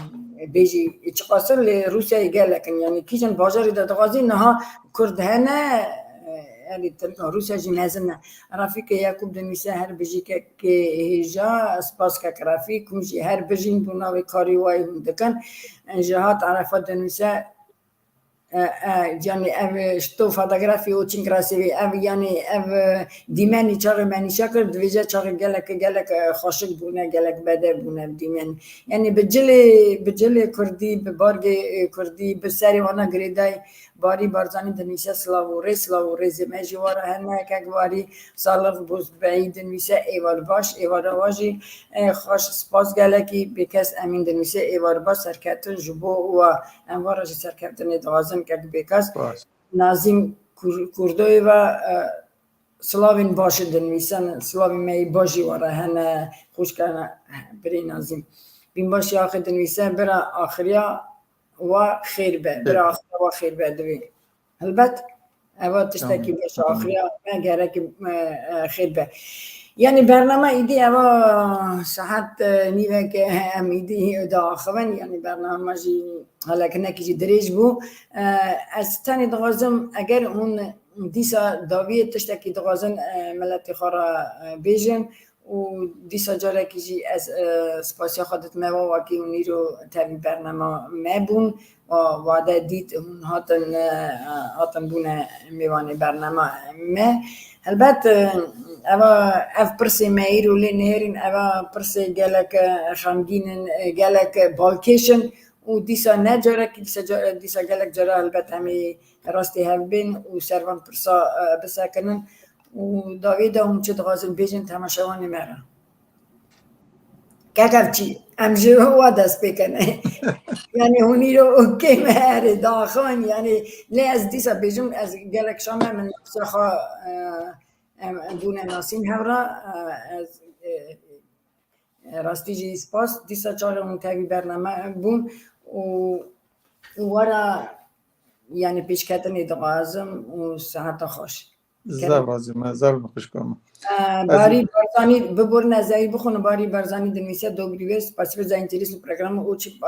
bêjî, çiqas lê Rûsyayê gelek in, yani kîjan bajarê de dixwazî niha Kurd hene, e, yani Rûsya jî mezin e. Rafîkê Yakûb dinivîse, her bijî kekê hêja, spas kek Rafîk, hûn jî her bijîn bo navê karî wayê hûn dikin. Jihat Arefat dinivîse, E, e, yani ev, e, ji to fotografî û çinkrasî vê, ev, yani ev, e, dîmenî çaxê me nîşa kir, divêje çaxê gelek, gelek, e, xweşik bûne, gelek bede bûne ev dîmenî. Yani bi cilê, bi cilê kurdî, bi bargê, e, kurdî, bi serê wana girêdayî Barî Barzanî dinivîse silav û rêz, silav û rêzê me jî wara hene, kek Barî, Salih Bozbeyî dinivîse êvar baş, êvara wa jî, e, xweş, spas gelekî, Bêkes Emîn dinivîse êvar baş, serketin ji bo wa. Em vara jî serkeftinê dixwazin kek Bêkes. Spas. Nazîm Kur-, Kurdoyeva, e, silavên baş dinivîsin, silavên me yê baş jî wara hene, xwişka birê Nazîm. Bînbaş Yaxê dinivîse, bira axiriya wa xêr be, bira axiriya wa xêr be divê. Helbet, eva tiştekî Tamam. baş e, axiriya me gerek, e, e, xêr be. Yani bernama îdî eva saet, e, nîveke em îdî diaxivin, yani bernama jî helekinekî jî dirêj bû. E, ez tenê dixwazim, eger hûn dîsa dawiyê tiştekî dixwazin, e, miletê xwe re, e, bêjin, û dîsa carekî jî ez, e, spasiya xwe didime we, wekî hûn îro tevî bernama me bûn. Wa-, wade dît hûn hatin, e, hatin bûne mêvanê bernama me. Helbet, e, eva, ev pirsê me îro lê nêrîn, eva pirsê gelek, e, xemgîn in, e, gelek balkêş in û dîsa ne carekî, dîsa ca-, dîsa gelek cara helbet em ê rastî hev bên û ser van pirsa, e, bisekinin û dawiyê de hûn çi dixwazin bêjin temaşevanê me re. Kek ev çi? Em ji wa dest pê kin. Yani hûn îro kêm e, erê, diaxivin, yani lê ez dîsa bêjim, ez gelek şam e, min nafsa xwe, e, em, em bûne nasîn hev re, e, ez, e, e, rastî jî spas, dîsa çaxê hûn tevî bername bûn û, û wara yani pêşketinê dixwazim û seheta xweş. Zaf razî me, zaf me xweş kama. Barî Barzanî, biborine zeyî bixwin, Barî Barzanî dinivîse, Dobrî, spasî ve zeyînterîs li programê û çi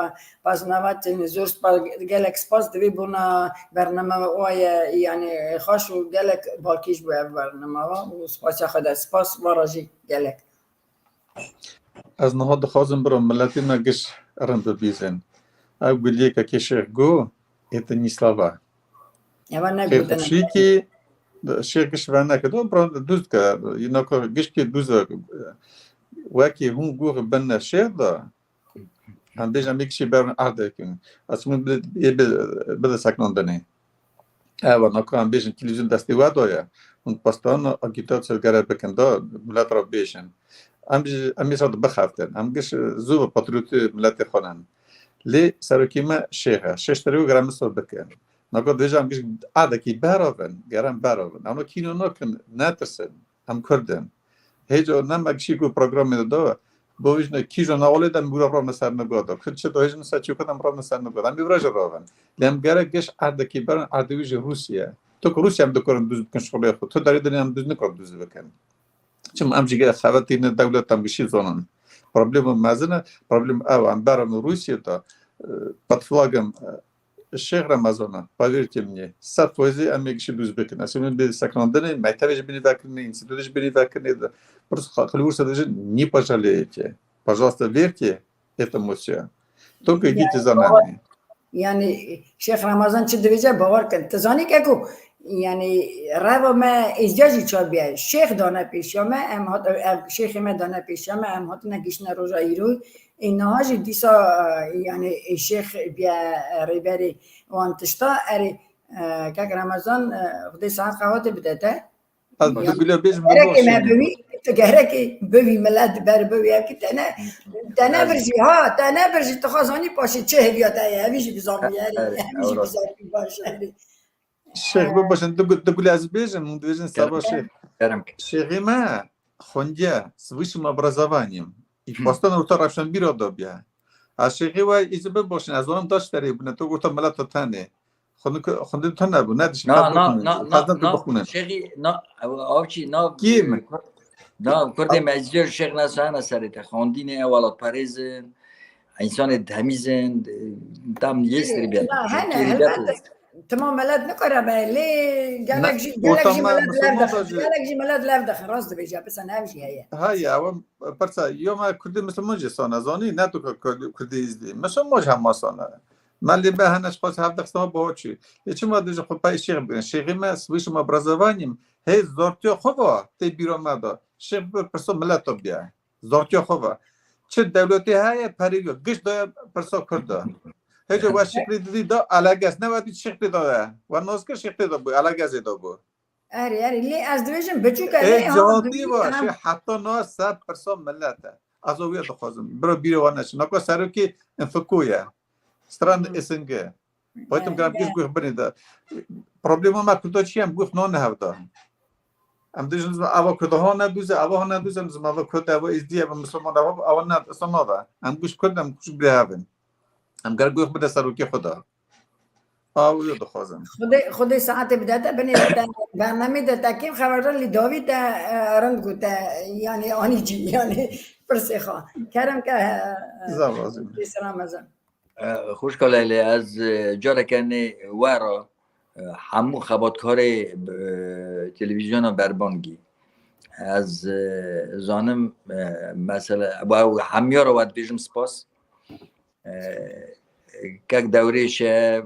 paznavat, zor spas, gelek spas divê bona bername we, yani xweş û gelek balkêş bû ev bername we û spasiya xwe de spas, vara jî gelek. Ez niha dixwazim bira miletê me giş rind bibîzin. Ev guliyeke kê şêx go, ê te nîslava. Eva ne gotene. Şîkî şêx giş ve neke. Do bira duz ke, yina ko giş kê duz e. Wekî hûn guh bin ne şêx da. Em bêjin em yek şî berin erdê kin. Ez hûn bide seknandinê. Ewa, naka em bêjin televîzyon destê we de ye. Hûn pastan agîtasyon gere bikin da, milet re bêjin. Em jî, em ê sade bixeftin. Em giş zû ve patrîotê miletê xwe nin. Lê serokê me şêx e. Şêx terê û gere min sor bikin. Naka dibêje em giş erdekî beravin, gere em beravin. Em kîno nakin, netirsin. Em Kurd in. Hêca ne me gişî ku programê de da, bavêjine kîja newalê de em gura rame ser nigada. Kurd çi dahêjin ser çî ku em rame ser nigada. Em ê vira jî ravin. Lê em gerek giş erdekî berin, erdê wî jî Rûsya ye. Tu ku Rûsya em dikarin dûz bikin şixulê xwe. Tu derê dinê em dûz nikarin dûz bikin. Çim em jî gerek xevetîne dewlet em gişî zanin. Problema mezin e. Problem ew em berin Rûsya de, e, petflagim, e, Şêx Remezana, pavirtê min ê. Sed foyzê em ê gişî dûz bikin. Ez ê min bê seknandinê, mektevê ji binî vekirinê, înstîtûtê ji binî vekirinê de. Pirs xilwirse de jî nî pajalê yekê. Pajalste vêrtê ê te mosya. To ku gî ti zananî. Yani Şêx Remezan çi dibêje bawer kin. Ti zanî ke ku yani reva me êzdiya jî çar biye. Şêx dane pêşiya me, em hat, ev şêxê me dane pêşiya me, em hatine giştine roja îro. Ê niha jî dîsa, e, yani, ê şêx biye, e, rêberê wan tişta, erê, e, kek Remezan, e, Xwedê saet qehwetê bide te. Ez bi gule bêjim, gerekê me bivî, tu gerekê bivî, milet ber bivî, ev ki te ne, te ne birjî, ha, te ne birjî, tu xwe zanî paşê çi hêviya te ye, evî jî bizanî, erê, evî jî bizanî baş, erê. Şêx, bibaşin, du, du gule ez bêjim, hûn dibêjin seba şêx. Kerem. Şêxê me xwendiye, zwischen obrazovaniem. Î pastan orta rewşenbîra da biye. Ez şêxê we îzî bibaşin, ez zanim daş derê bûne, tu orta mileta tenê. Xwendin, xwendin tu nebû, ne dişî. Na, na, na, na, na, şêxî, na, avçî, na, kî me? Na, Kurdê me ez diyor Şêx Nasana serê te. Xwendinê e, welatparêzin, însanê temîzin, tam yê serî biye. Na, hene, helbet. Tima milet nikare be, lê gelek jî, gelek jî milet lev dixin. Gelek jî milet lev dixin, rast dibêje, bisan ev jî heye. Heye, ew pirsa, yo me Kurdê Misliman jî sane, zanî, ne tu Kurdê Îzdî. Misliman jî hema sane. Me lê be hene ji xwe hevdeh sema biha çû. Lê çima dibêje xwe pey şêx bikin? Şêxê me, zwischen obrazovaniem, hê zortiya xwe va, tê bîra me de. Şêx bi pirsa mileta biye. Zortiya xwe ve. Çi dewletê heye, perê yo. Giş daye pirsa Kurd de. Hêca we şêxê didî da, elegez. Ne we dît şêxê da ye. We nas kir şêxê da bû, elegezê da bû. Erê, erê. Lê ez dibêjim biçûk e, lê cihadî ve, şê heta na ser pirsa millet e. Ez o wê dixwazim. Bira bîrê we neçin. Naka serokê Infiko ye. Stran S N G. Baytem kiram giş guh binê de. Problema me Kurda çi ye? Em guh nane hevda. Em dibêjin zima ava Kurda ha ne dûz e, ava ha ne dûz e, zima ava Kurd, ava Êzdî, ava Misilman, ava, ava ne, Îslam nave. Em guş Kurd, em guş birê hev in. Em gerek guh bide serokê xwe de. Aw, yo dixwazim. Xwedê, Xwedê saetê bide te, binê te, bernamê de te kêm xeberdan lî davî te, e, rind got te, yani anî cî, yani pirsê xwe. Kerem ke, e, Zaf razî me. Selam ezan. E, xwişka Leylê, ez, e, careke nê we re, e, hemû xebatkarê, e, televîzyona Berbangî. Ez, e, zanim, e, mesela, we hemiya re we dibêjim spas. E, kek Dewrêş e,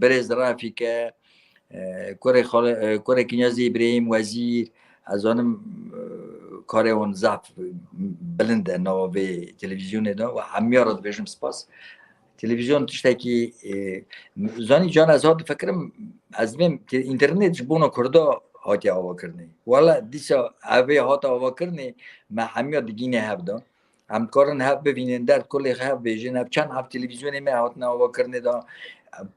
birêz Refîk e, e, kurê xale, e, kurê Kinyazê Îbrahîm Wezîr, ez zanim, e, karê wan zaf bilind e nava vê televîzyonê de û hemiya re dibêjim spas. Televîzyon tiştekî, e, zanî can ez hat difikirim, ez dibêm te-, înternet ji bona Kurda hatiye avakirinê. Wala dîsa evê hate avakirinê, me hemiya digîne hev de. Em dikarin hev bivînin, derd kulê hev bêjin, ev çend ev televîzyonê me hatine avakirinê de,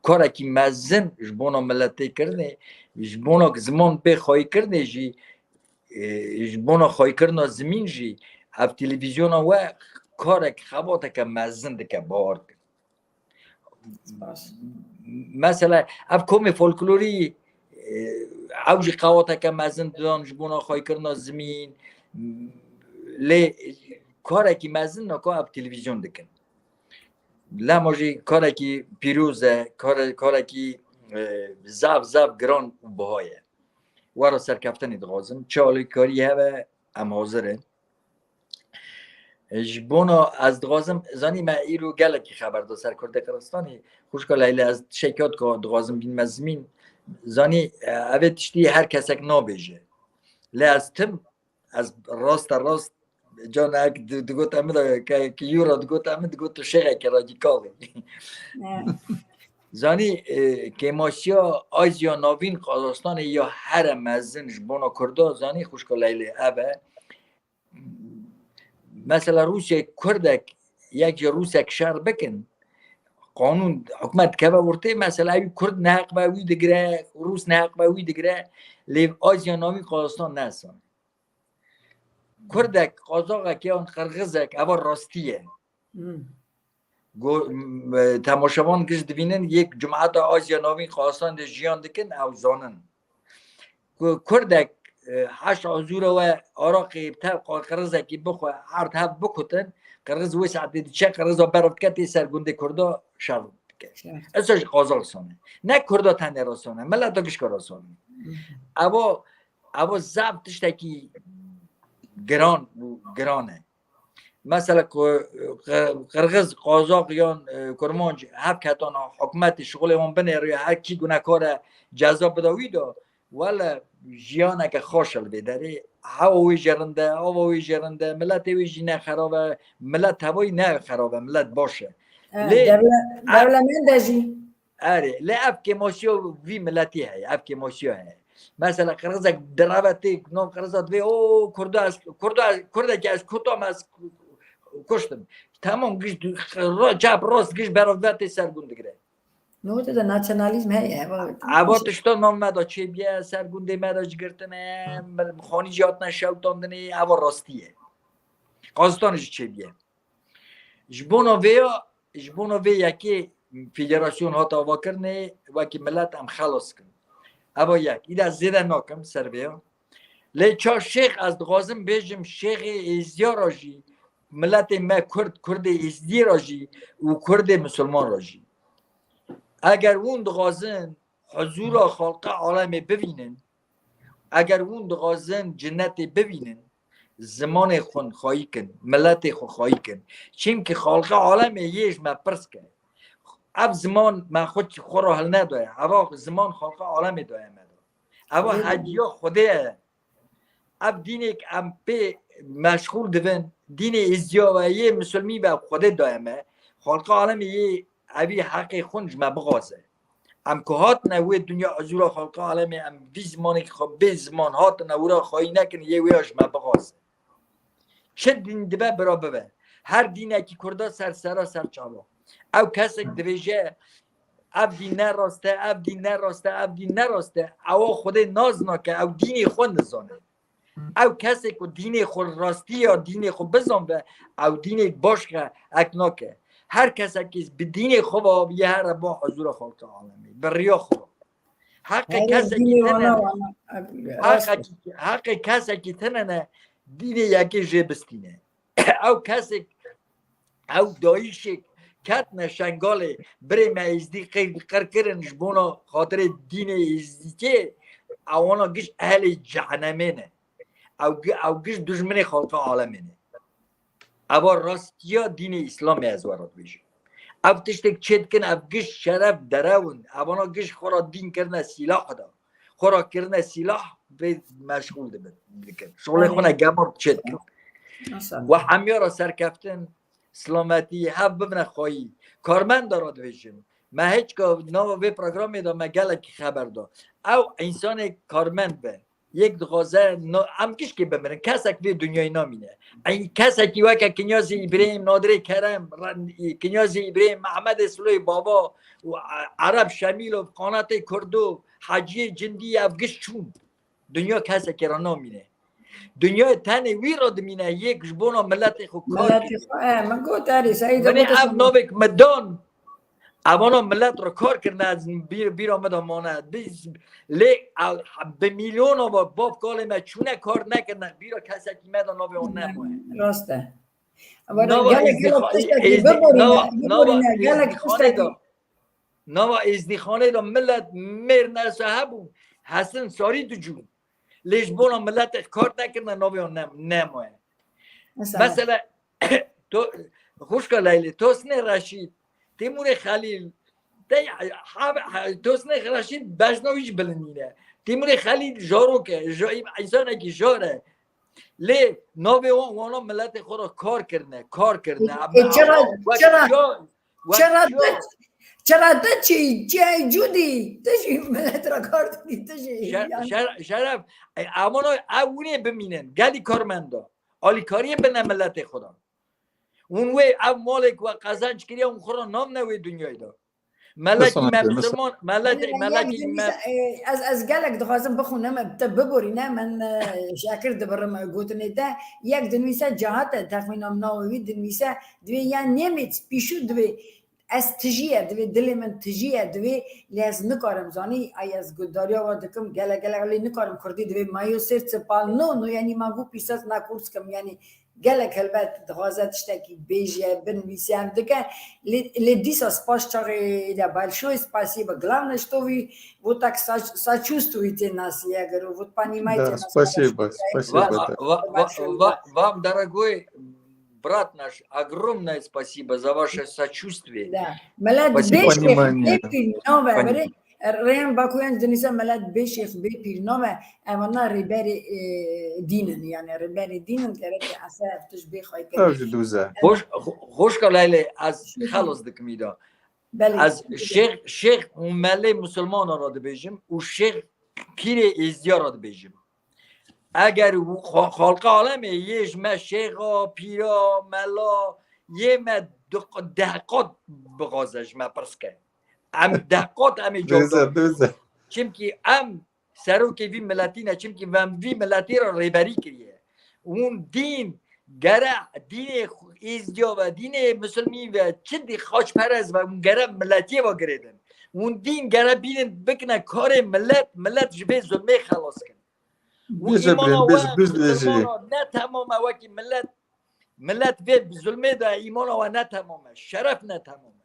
karekî mezin ji bona miletê kirinê, ji bona ziman bê xweyî kirinê jî, e, ji bona xweyîkirina zimîn jî ev televîzyona we karek xebateke mezin dike, bawer kin. Spas. Mesela ev komê folklorî, e, ew jî qewateke mezin didan ji bona xweyîkirina zimîn. Lê karekî mezin naka ev televîzyon dikin. Lema jî karekî pîroz e, kare-, karekî, e, zaf, zaf giran û biha ye. Wera serkeftinê dixwazim. Çi alîkarî hebe, em hazir in. Ji bona ez dixwazim, zanî me îro gelekî xeber da ser Kurdê Qirxistanê. Xwişka Leylê, ez tiştekî hat ka dixwazim bînme zimîn. Zanî, e, evê tiştî her kesek nabêje. Lê ez tim, ez raste rast, canek di-, digot em de, ke, ke yû ra digot em, digot tu şêxekî radîkal î. Zanî, e, kêmaşiya Azya Navîn Qazastanê ya here mezin ji bona Kurda, zanî xwişka Leylê ev e. Mesela Rûsya Kurdek, yek ji Rûsek şer bikin, qanûn, hikûmet dikeve ortê, mesela ew Kurd neheq be wî digire, Rûs neheq be wî digire, lê Azya Navîn Qazastan ne san. Kurdek, Qazaxek yan Qirxizek, eva rastî ye. Hmm. Go-, m-, e, temaşevan giş dibînin, yek cumata Azya Navîn Qazastan de jiyan dikin, ew zanin. Ku Kurdek, e, heşt azûra we araqê bi tev qa-, Qirxizekî bixwe, erd hev bikutin, Qirxiz wê saetê diçe, Qirxiza berf dike tê ser gundê Kurda şer dike. Şer. Esa ji Qazaxistan e. Ne Kurda tenê ra sane, mileta gişka ra sane. Hı hı. Evo, evo zaf tiştekî giran û giran e. Mesela ku, e, Qi-, Qirxiz, Qazax yan, e, Kurmanc hev ketan hikûmetê şixulê wan binêriya, her kî gunekar e ceza bida wî de, wele jiyaneke xweş e li vê derê. Hewa wê jê rind e, ava wê jê rind e, miletê wê jî ne xerab e, milet tevayî ne xerab e, milet baş e. E, lê dewle-, a-, dewlemend e jî. Erê, lê ev kêmaşiya vî miletî heye, ev kêmaşiya heye. Mesela Qirxizek direve tê, nav Qirxiza divê, "O, Kurdo ez, Kurdo ez, Kurdekî ez kutam ez kuştim." Tamam, giş du-, ra-, çap rast giş beravde tê ser gund digire. Nokte de nasyonalîzm heye, eva. Eva tişta nav me de çêbiye, ser gundê me de ji girtine, mil-, xanî jî hatine şewtandinê, eva rastî ye. Qazistanê jî çêbiye. Ji bona vê ya, ji bona vê yekê federasyon hat avakirinê, wekî milet em xelas kin. Eva yek. Îda zêde nakim ser vê ya. Lê ça şêx ez dixwazim bêjim, şêxê Êzdiya ra jî, miletê me Kurd, Kurdê Êzdiyê ra jî û Kurdê Misilman ra jî. Eger hûn dixwazin huzûra xalqê alemê bivînin, eger hûn dixwazin cinetê bivînin, zimanê xwe xwayî kin, miletê xwe xwayî kin. Çimkî xalqê alemê yê ji me pirs ke. Ev ziman me xwe, xwe re hilnedaye. Eva ziman xalqê alemê daye me de. Eva Ê, hediya Xwedê ye. Ev dînek em pê meşxûl dibin, dînê Êzdiya ve yê Misilmî ve Xwedê daye me. Xalqê alemê yê evî heqê xwe ji me bixwaze. Em ku hatine wê dinya huzûra xalqê alemê, em vî zimanekî xwe bê ziman hatine wira xwayî nekin, yê wê ya ji me bixwaze. Çi dîn dibe bira bibe. Her dînekî Kurda ser sera ser çava. Ew kesek dibêje, "Ev dîn ne rast e, ev dîn ne rast e, ev dîn ne rast e." Ewa Xwedê naz nake, ew dînê xwe nizane. Ew kesê ku dînê xwe rastiya dînê xwe bizanbe, ew dînê baş ke ek nake. Her kesekî bi dînê xwe ve yê here ba huzûra xalqê alemê. Bi riya xwe ve. Heqê Her kesekî dînê tine wana ne. wana, e, rast e. Heqekî-, heqê kesekî tine ne, dînê yekê jê bistîne. Ew kesek, ew dayîşek ketine Şengalê, birê me Êzdî qir, qir kirin ji bona xatirê dînê Êzdîtiyê, ewana giş ehlê cehenemê ne. Ew gi-, ew giş dujminê xalqê alemê ne. Eva rastiya dînê Îslamê ez we re dibêjim. Ev tiştek çê dikin, ev giş şeref derew in. Evana giş xwe re dîn kirine sîlah da. Xwe re kirine sîlah, vê meşxûl dibin, dikin. Şolê xwe ne gemar çê dikin. Maşallah. We hemiya re serkeftin, silametî, hev bibine xwayî. Karmenda re dibêjim. Me hêçka nava vê programê de me gelekî xeber da. Ew însanê karmend be. Yek dixwaze no-, em gişkê bimirin. Kesek vê dinyayê namîne. Ey, kesekî weke Kinyazê Îbrahîm, Nadirê Kerem, Re-, Kinyazê Îbrahîm, Mehmedê Siloyê Bava û E-, Ereb Şemîlov, Qanatê Kurdo, Heciyê Cindî ev giş çûn. Dinya kesekê re namîne. Dinyayê tenê wî re dimîne, yek ji bona miletê xwe kar Miletê dike. xwe, e, min got erê, Seîd Min ê gote ev sana. Navek min dan. Evana millet re kar kirine, ez bîr-, bîra me de mane. Biz, lê, ew, bi milyona va bav kalê me çûne kar nekirine, bîra kesekî me de navê wan nemaye. Rast e. Nava Êzdîxa-, Êzdî-, nava, nava Êzdîxanê de, nava Êzdîxanê de millet mêr nese hebû, hesin sarî dicûn. Lê ji bona milletê kar nekirine navê wan ne-, nemaye. Mesela, to, xwişka Leylê, Tosnê Reşîd, Tîmûrê Xelîl, te, ha, ha, Tosnê Reşîd bejna wî jî bilind nîne. Tîmûrê Xelîl jarok e, ja-, însanekî jar e. Lê navê wan, wana milletê xwe re kar kirine, kar kirine. Ê, çira, çira, çira te, çira te çi, çi cûdî, tu jî millet re kar dikî, tu jî, şer-, yani. Şer-, şeref, e, amano, ev wînê bimînin, gelî karmenda. Alîkariyê bine milletê xwe de. Hûn wê ev malê ku we qezenc kiriye, hûn xwe re namne wê dinyayê de. Melekî me misilman, melekî, melekî me. Ez, ez gelek dixwazim bixwînim, te biborîne, min, e, şekir dibirim gotinê te. Yek dinivîse cehate, texmîna min navê wî dinivîse, divê ya nêmêt, pîşû divê, ez tijî ye, divê dilê min tijî ye, divê, lê ez nikarim zanî, ay ez guhdariya we dikim, gelek, gelek, lê nikarim kurdî divê, mayo sêr çi pal no, no, yani ma gu pîsas na kurs kim, yani, gelek helbet dixwaze tiştekî bêje, binivîse, em dike. Lê, lê dîsa spas çaxê de balşoy, spasiba glavne, что вы вот так соч-, сочувствуете нас, я говорю, вот понимаете нас хорошо. Спасибо, спасибо. Вам, дорогой брат наш, огромное спасибо за ваше сочувствие. Да. Millet bê şêx, bê pîr nave, berê, Reyhan Bakuyan dinivîse millet bê şêx, bê pîr nave, evana rêberê, e, dîn in, yani rêberê dîn in, gerek e esa ev tişt bê xwey kirin. Ev jî dûz e. Xweş-, xo-, xweşka Leylê, ez xelas dikim îda. Belê. Ez şêx, şêx û melê musulmana re dibêjim û şêx pîrê êzdiya re dibêjim. Eger xo-, xalqa alemê yê ji me şêxa, pîra, mela, yê me du-, deh qat bixwaze ji me pirs ke. Em deh qat em ê cawdar. Çimkî em serokê vî miletî ne, çimkî em vî miletî re rêberî kiriye. Hûn dîn, gere dînê xu-, êzdiya ve, dînê misilmî ve, çi dî xaçperez ve, hûn gere miletiyê ve girêdin. Hûn dîn gere bînin bikine karê milet, milet ji vê zulmê xelas kin. Û îmana we misilmana ne temam e wekî milet, milet vê zulmê de îmana we ne temam e, şeref ne temam e.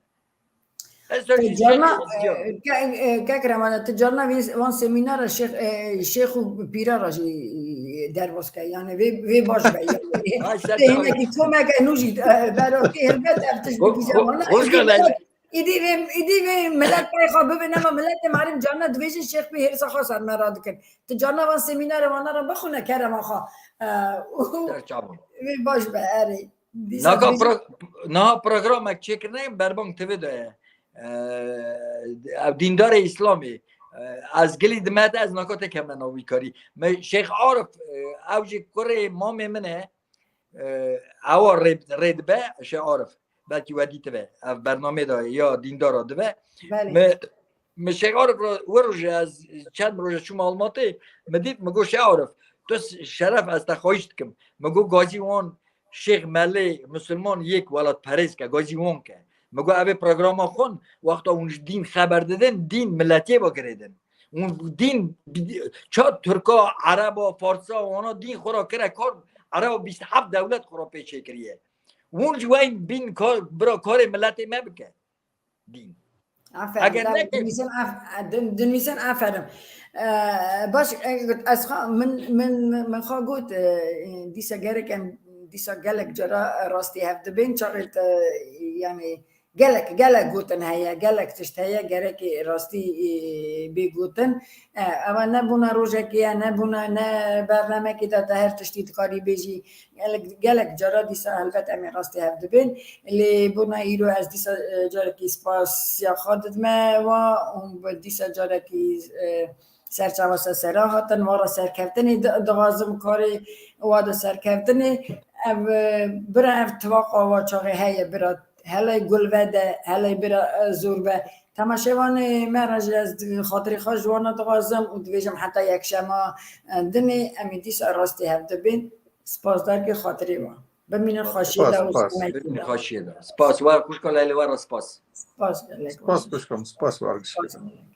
Ez Te carna, e, ke-, e, kek Remane, tu carna vê, van semînara şêx, e, şêx û pîra re jî, e, derbas ke. Yani vê, vê baş be. Yani, te hinekî komeke nû jî, e, berokî helbet ev tişt bikî. Îdî vê, îdî vê milet pey xwe bibe, nema miletê marim carna dibêjin şêx pê hêrsa xwe ser me re dikin. Tu carna van semînara vana re bixwine kerema xwe. E, û vê baş be, erê. Dîsa Naka dibêjin pro-, niha programek çêkirine Berbang T V de ye. Ev dîndarê Îslamê. Ez gilî dime te, ez naka te keme navîkarî. Me Şêx Arif, ew jî kurê mamê min e. Ewa rê, rê dibe, Şêx Arif. Belkî we dîtibe. Ev bernamê de ya dîndara dibe. Belê. Me, me Şêx Arif re, we roje ez çend roje çûm Almatê, me dît, me got, Şêx Arif, tu s-, şeref ez te xwahiş dikim. Me got, gazî wan şêx melê musulman yek welatperêz ke, gazî wan ke. Me got, ev ê programa xwin, wexta hûn ji dîn xeber didin, dîn miletiyê ve girêdin. Hûn dîn, ça Tirka, Ereba, Farsa, wana dîn xwe ra kire kar, Ereba bîst heft dewlet xwe ra pê çêkiriye. Hûn ji weyn bîn kar, bira karê miletê me bike. Dîn. Aferin. Eger neke dinivîsin af-, din-, dinivîsin aferin. Ee, baş, e, ez xwe, min, min, min xwe got, e, dîsa gerek em, dîsa gelek cara rastî hev dibên, çaxê te, yani, gelek, gelek gotin heye, gelek tişt heye, gerekê rastî, e, bê gotin. E, eva nebûna rojekê ye, nebûna ne bernamekê de te her tiştî dikarî bêjî. Gelek, gelek cara dîsa helbet em ê rastî hev dibên. Lê bona îro ez dîsa, e, carekî spasiya xwe didime wa û bi dîsa carekî, e, serçava se sera hatin, wa re serkeftinê di-, dixwazim karê wa de serkeftinê. Ev, e, bira ev tivaqa wa çaxê heye bira. Helay gul vede, helay bira, e, zor be. Temaşevanê me re jî ez di-, xatirê xwe ji wana dixwazim û dibêjim heta yekşema, e, dinê em ê dîsa rastî hev dibên. Spasdarkê xatirê wan. Bimînin xweşiyê de. Spas, spas. Bimînin xweşiyê de. Spas. Wa xwişka Leylê, we re spas. Spas gelek. Spas xwişkam, spas wargiş. Spas gelek.